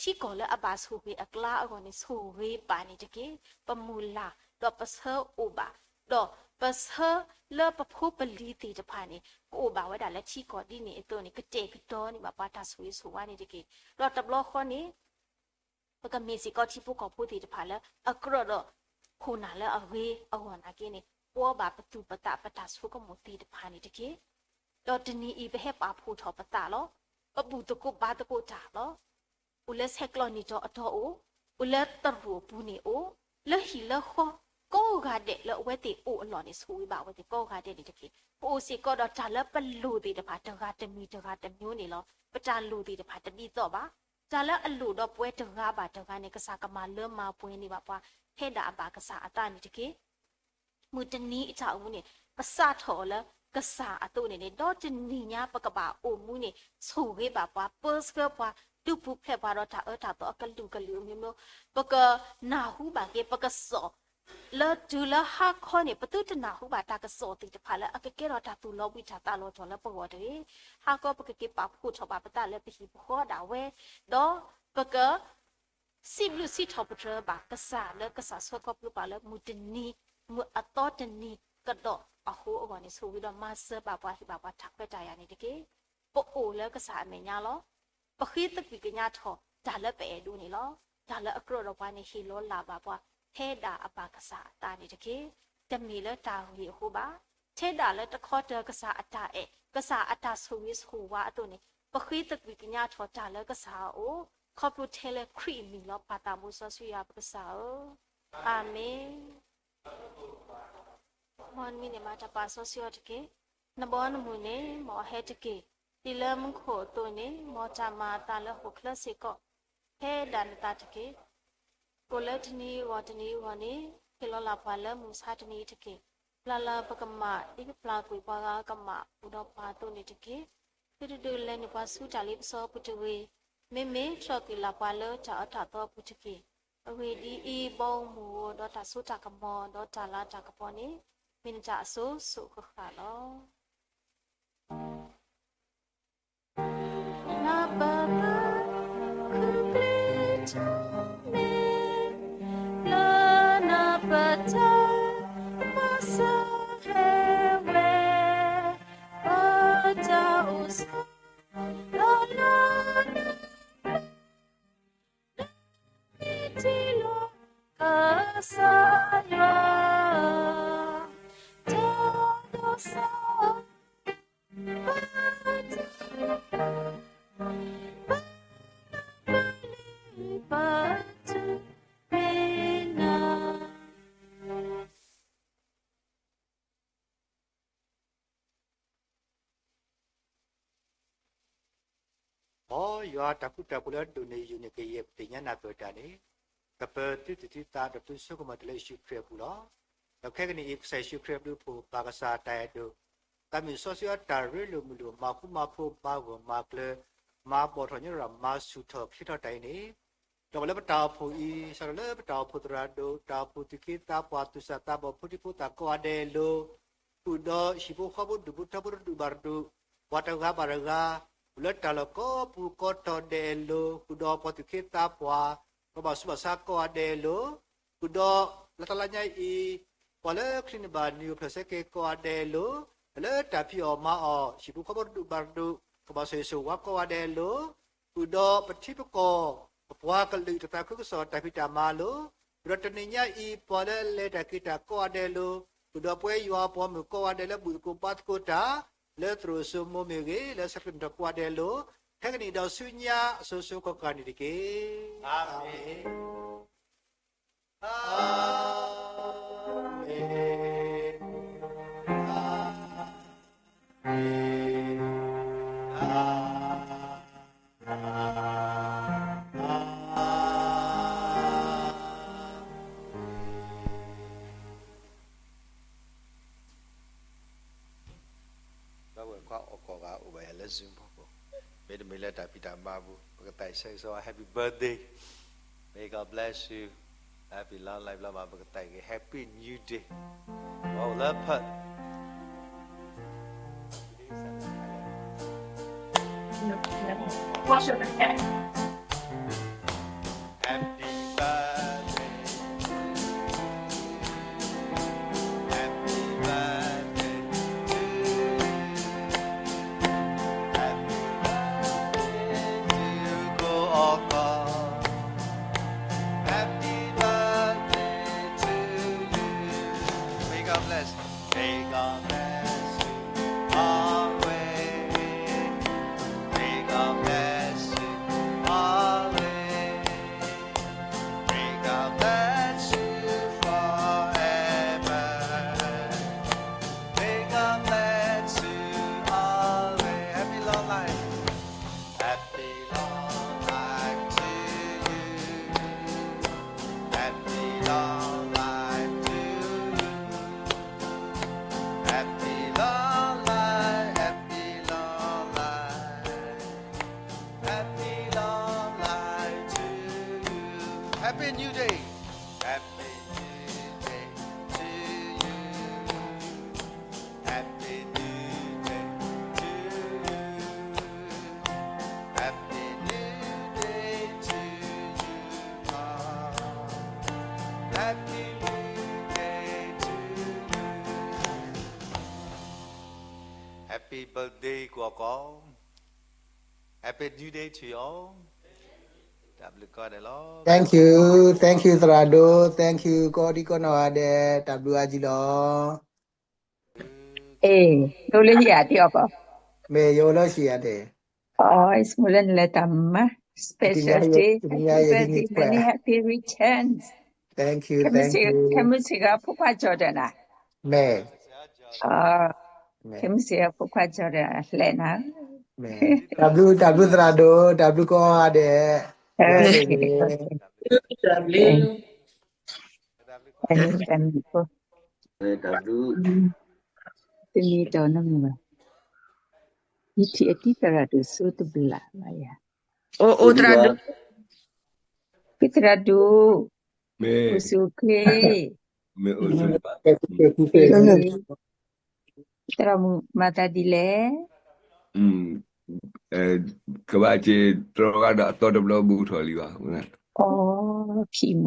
ထံကီၢ်လၢအဘၣ်ဆိၣ်ဂ့ၤအကျါအဂီၢ်န့ၣ် ဆိၣ်ဂ့ၤဘၣ်န့ၣ်တက့ၢ်. ပမုၢ်လၢ် ဒီးပဆၢအိၣ်ဘၣ်, ဒီးပဆၢလၢပဖိပလံၤသ့ၣ်တဖၣ်န့ၣ် ကအိၣ်ဘၣ်ဝဲဒၣ်လၢထံကီၢ်ဒ်န့ၣ်အသိးန့ၣ် ကတဲာ်ကတီၤန့ၢ်ဘၣ်ပှၤတၢ်ဆိၣ်ဂ့ၤဆိၣ်ဝါန့ၣ်တက့ၢ်. ဒီးတဘျီဃီန့ၣ် ပကမ့ၢ်စ့ၢ်ကီးထံဖိကီၢ်ဖိသ့ၣ်တဖၣ်လၢအကြၢးဒီး ခိၣ်နၢ်လၢအဂ့ၤအဂီၢ်နာ်က့န့ၣ် ပှီၢ်ဘၣ်ပသူၣ်ပသးပတၢ်ဆိကမိၣ်သ့ၣ်တဖၣ်န့ၣ်တက့ၢ်. ဒီးတနံၤအံၤပဟဲပာ်ဖှိၣ်ထီၣ်ပသးလီၤ. ပဘူၣ်သကိးဘါသကိးတၢ်လီၤ. အိၣ်လၢဆဲးကျိးနံၣ်တီအတီအိၣ်, အိၣ်လၢသရိာ်အပူၤန့ၣ်အိၣ်, လၢဟံၣ်လၢဃီ ကိးဂၤဒဲးလၢအဝဲသ့ၣ်အိၣ်အလီၢ်န့ၣ် ဆိၣ်ဂ့ၤဘၣ်အဝဲသ့ၣ်ကိးဂၤဒဲးန့ၣ်တက့ၢ်. ပအိၣ်စ့ၢ်ကီးဒီးတၢ်လၢပလိၣ်သ့ၣ်တဖၣ် တဂၤတမံၤတဂၤတမျိုးန့ၣ်လီၤ. ပတၢ်လိၣ်သ့ၣ်တဖၣ်တဒ်သိးဘၣ်. တၢ်လၢအလိၣ်ဒီးပဝဲတဂၤဘၣ်တဂၤန့ၣ် ကစၢ်ကမၤလၢမၤပှဲၤန့ၢ်ဘၣ်ပှၤ ထဲဒၣ်အဘၣ်ကစၢ်အသးန့ၣ်တက့ၢ်. မုၢ်တနံၤအတၢ်အိၣ်မူန့ၣ် ပစးထီၣ်အီၤလၢကစၢ်အသိးန့ၣ်န့ၣ် ဒီးတနံၤညါပကဘၣ်အိၣ်မူန့ၣ် ဆိၣ်ဂ့ၤဘၣ်ပှၤ ပၢဆှၢပှၤ ဒုးပူၤဖျဲးပှၤဒီးတၢ်အၢတၢ်သီအကလုာ်ကလုာ်အမျိုးမျိုး ပကနၢ်ဟူဘၣ်က့ၤ ပကစီၣ် လၢတုၤလၢဟါခီန့ၣ် ပသုတနၢ်ဟူဘၣ်တၢ်ကစီၣ်သ့ၣ်တဖၣ်လၢအကကဲထီၣ်တၢ်သူၣ်လီၤဘှံးတၢ်သးလီၤထီၣ်လၢပဂီၢ်တဂ့ၤ. ဟါခီပကက့ၤပာ်ဖှိၣ်ထီၣ်ဘၣ်ပသးလၢပဟံၣ်ပဃီဒၣ်ဝဲ, ဒီးပက စံးဘျုးစံးထီၣ်ပတြၢၤဘၣ်ကစၢ်လၢကစၢ်ဆှၢခီဖျိပှၤလၢမုၢ်တနံၤ မုၢ်အသီတနံၤကဒီးအဃိအဂီၢ်န့ၣ် ဆိၣ်ဂ့ၤဒီးမၤစၢၤဘၣ်ပှၤ ဟ့ၣ်ဘၣ်ပှၤတၢ်ခွဲးတၢ်ယာ်န့ၣ်တက့ၢ်. ပအိၣ်လၢကစၢ်အမဲာ်ညါလီၤ. ပဃ့သကွံာ်ကညးထီၣ်တၢ်လၢပအဲၣ်ဒိးန့ၣ်လီၤ. တၢ်လၢအကြၢးဒီးပှၤန့ၣ် ဟ့ၣ်လီၤလၢ်ဘၣ်ပှၤ ထဲဒၣ်အဘၣ်ကစၢ်အသးန့ၣ်တက့ၢ်. တမ့ၢ်လၢတၢ်ဂ့ၤအဃိဘၣ်. ထဲဒၣ်လၢတခီတၢၤကစၢ်အတၢ်အဲၣ် ကစၢ်အတၢ်ဆိၣ်ဂ့ၤဆိၣ်ဝါအသိးန့ၣ် ပဃ့သကွံာ်ကညးထီၣ်တၢ်လၢကစၢ်အအိၣ် ခီဖျိထဲလၢခရံာ်အမံၤလီၤ. ပၢ်သးဘိစီဆှံယွၤပကစၢ်ဧၢ, အၤမ့ၣ်. မ်နမံၤန့ၣ် မၤတၢ်ပာ်စီဆှံအီၤတက့ၢ်. နဘီနမုၢ်န့ၣ် မ်အဟဲတက့ၢ်. ဒ်လၢမူခိၣ်အသိးန့ၣ် မ်တၢ်မၤအသးလၢဟီၣ်ခိၣ်ချၢစ့ၢ်ကီး ဖဲဒၣ်နသးတက့ၢ်. အိၣ်လၢတနံၤအဂီၢ်တနံၤအဂီၢ်န့ၣ် ဟ့ၣ်လီၤလၢ်ပှၤလၢမုၢ်ဆါတနံၤအံၤတက့ၢ်. ပျၢ်လၢပကမၣ် ဒ်ပပျၢ်ကွံာ်ပှၤဂၤကမၣ်အိၣ်ဒီးပှၤအသိးန့ၣ်တက့ၢ်. သုတဒုးလဲၤနုာ်ပှၤဆူတၢ်လ့ပစီအပူၤတဂ့ၤ. မ့မ့ၢ်တြီၢ်ကွံာ်လၢ်ပှၤလၢတၢ်အၢတၢ်သီအပူၤတက့ၢ်. အဂ့ၢ်ဒ်အံၤ, ဘီမုၢ်ဧိၤ ဒီးတၢ်စိတၢ်ကမီၤ ဒီးတၢ်လၤတၢ်ကပီၤန့ၣ် မ့ၢ်နတၢ်အစိၤစိၤဃၣ်ဃၣ်လီၤ. နၢ်ပၢၢ်ပၢ်ခုၣ်ကျ့ထီၣ်န့ၣ် လၢနၢ်ပၢၢ်တၢ်မၤစၢၤဟဲဝဲ ပတၢ်အိၣ်ဆိးလီၤလၢနၢ်ပၢၢ် လၢမ့ၢ်တ့လီၤကစၢ်ယွၤ တၢ်ဒီးစၢ် ပတၢ် ပလံၤပ ယွၤတၢ်ဃူတၢ်ဖိးလၢအဒိၣ်န့ၢ်ယိာ်န့ၢ်ကယဲၢ်ပသ့ၣ်ညါနၢ်ပၢၢ်တၢ်န့ၣ်, ကပၢၤသုသူၣ်သုသးဒီးသုဆိကမိၣ်တၢ်လၢယ့ၣ်ၡူးခရံာ်အပူၤလီၤ. ဒီးခဲကနံၣ်အံၤ ကစၢ်ယ့ၣ်ၡူးခရံာ်အဘျုးအဖှိၣ် ပၢ်ကစၢ်တၢ်အဲၣ်ဒိၣ် သးမုၢ်စီဆှံအတၢ်ရ့လိာ်မုာ်လိာ် မၤဃူမၤဖိး မၤဂၢၢ်မၤကျၢၤ မၤဘီၣ်ထီၣ်ညီရၢ် မၤဆူၣ်ထီၣ်ချ့ထီၣ်တၢ်အံၤန့ၣ်, ဒီးလၢပတၢ်အိၣ်ဖှိၣ်အံၤ စးထီၣ်လၢပတၢ်အိၣ်ဖှိၣ်သရၣ်ဒိၣ် တၢ်အိၣ်ဖှိၣ်သူၣ်က့သးပှၢ် သူၣ်စၢ်သးဘီၣ် ဖိဒံဖိသၣ်ကိးဂၤဒဲးအလိၤ, ဃုာ်ဒီးဟံၣ်ဖိဃီဖိ ဒူၣ်ဖိထၢဖိ တဒူၣ်ဘၣ်တဒူၣ်, ပှၤတဂၤဘၣ်တဂၤ, အိၣ်လၢတၢ်လီၢ်ကိးပူၤကိးတီၤဒဲးအလိၤ, ဃုာ်ဒီးပှၤသူၣ်က့သးပှၢ် ပှၤဘၣ်ဆူးဘၣ်ဆါကိးဂၤဒဲးအလိၤ, ဃုာ်ဒီးလၢတလါညါအံၤ ပှၤလၢခရံာ်န့ၣ်ဘၣ်နံၤအိၣ်ဖျဲၣ်ဆၢက့ၤ ကိးဂၤဒဲးအလိၤ, ဒီးလၢတၢ်ဖံးအီၣ်မၤအီၣ် ဟံၣ်ဖိဃီဖိတဒူၣ်ဘၣ်တဒူၣ် ကဘၣ်ဆိၣ်ဂ့ၤဆိၣ်ဝါကိးဂၤဒဲးအလိၤ, ဃုာ်ဒီးပထံပကီၢ် ပပှၤကလုာ်တၢ်သးခုကစီၣ်တၢ်ဖံးတၢ်မၤအလိၤ, ဃုာ်ဒီးတနံၤညါအံၤ ပှၤလၢအလဲၤတၢ်က့ၤတၢ်ကိးဂၤဒဲးအလိၤ, ဃုာ်ဒီးပဝဲယွၤအပှၤမုၣ်ကိးဂၤဒဲးလၢဘူၣ်သကိးဘါသကိးတၢ် လၢသရိာ်စိမိၤမ့ၢ်ဂ့ၤ လၢဆဲးကျိးမ့ၢ်တီၤကိးဂၤဒဲးအလိၤ, ခဲကနံၣ်ဒီးဆူညါအစိၤစိၤဃၣ်ဃၣ်န့ၣ်တက့ၢ်. အၤမ့ၣ်. အၤမ့ၣ်. အၤမ့ၣ်. ဒီပုၢ်ဝဲၢ်ခွါ အိၣ်ကိးဂၤအိၣ်ဘၣ်ယၤလၢ Zoom ဖီခိၣ်, မ့တမ့ၢ်လၢတၢ်ဖံးတၢ်မၤအပူၤ ပကသးဆၢကစီ Happy birthday, may God bless you, happy long life လီၤမး ပကသးက့ၤ Happy New Day လၢ Perth. Happy birthday to you. Happy birthday to you. Happy birthday to you. Happy birthday to you. May God bless. May God bless you always. May God bless you always. May God bless you forever. May God bless you always. Happy long life. Happy long life to you. Happy long life to you. Happy long life, happy long life. Happy long life to you. Happy New Day. Happy New Day to you. Happy New Day to you. Happy New Day to you, Lord. Happy New Day to you. Happy birthday ကိးဂၤကိးဂၤ. Happy New Day to you all. တၢ်ဘျုးကိးဂၤဒဲးလီၤ. Thank you, thank you သရၣ်ဒိၣ်, thank you ကိးဒံကိးနီၢ်ဂၤဒဲး, တၢ်ဘျုးအါကံလီၤ. အ့, နအိၣ်လၢဟံၣ်ဧါ တံၤအီၣ်ကီၢ်. မ့ၢ်ယအိၣ်လၢဟံၣ်ဧါတဲ. အီ, ယဆိကမိၣ်လၢနလဲၤတၢ်မၤ special day, happy birthday, many happy returns. Thank you, thank you. ခဲမုၢ်ဆ့ၣ်ဂီၤ ဖိခွါ Jordan ဧါ. မ့ၢ်. ခဲမုၢ်ဆ့ၣ်ဂီၤ ဖိခွါ Jordan လဲၤနၤ. တၢ်ဘျုး, တၢ်ဘျုးသရၣ်ဒိၣ်, တၢ်ဘျုးကိးဂၤဒဲး. တၢ်ဘျုး. တၢ်ဘျုး. တမ့ၢ်တၢ်နီတမံၤဘၣ်. ယထံၣ်အတံၤသရၣ်ဒိၣ်စိတဘျီဘၣ်ယၤ. အိၣ်အိၣ်သရၣ်ဒိၣ်, ဖုသရၣ်ဒိၣ်, အိၣ်ဆူၣ်အိၣ်ချ့, မ့ၢ်အိၣ်ဆူၣ်, သရၣ်မုၣ်မၤသးဒ်လဲၣ်. ကဘၣ်စ့တြီဂၤဒီးအသီတဘျီဘူးထီၣ်လံဘၣ်. အီ, ဖံးမ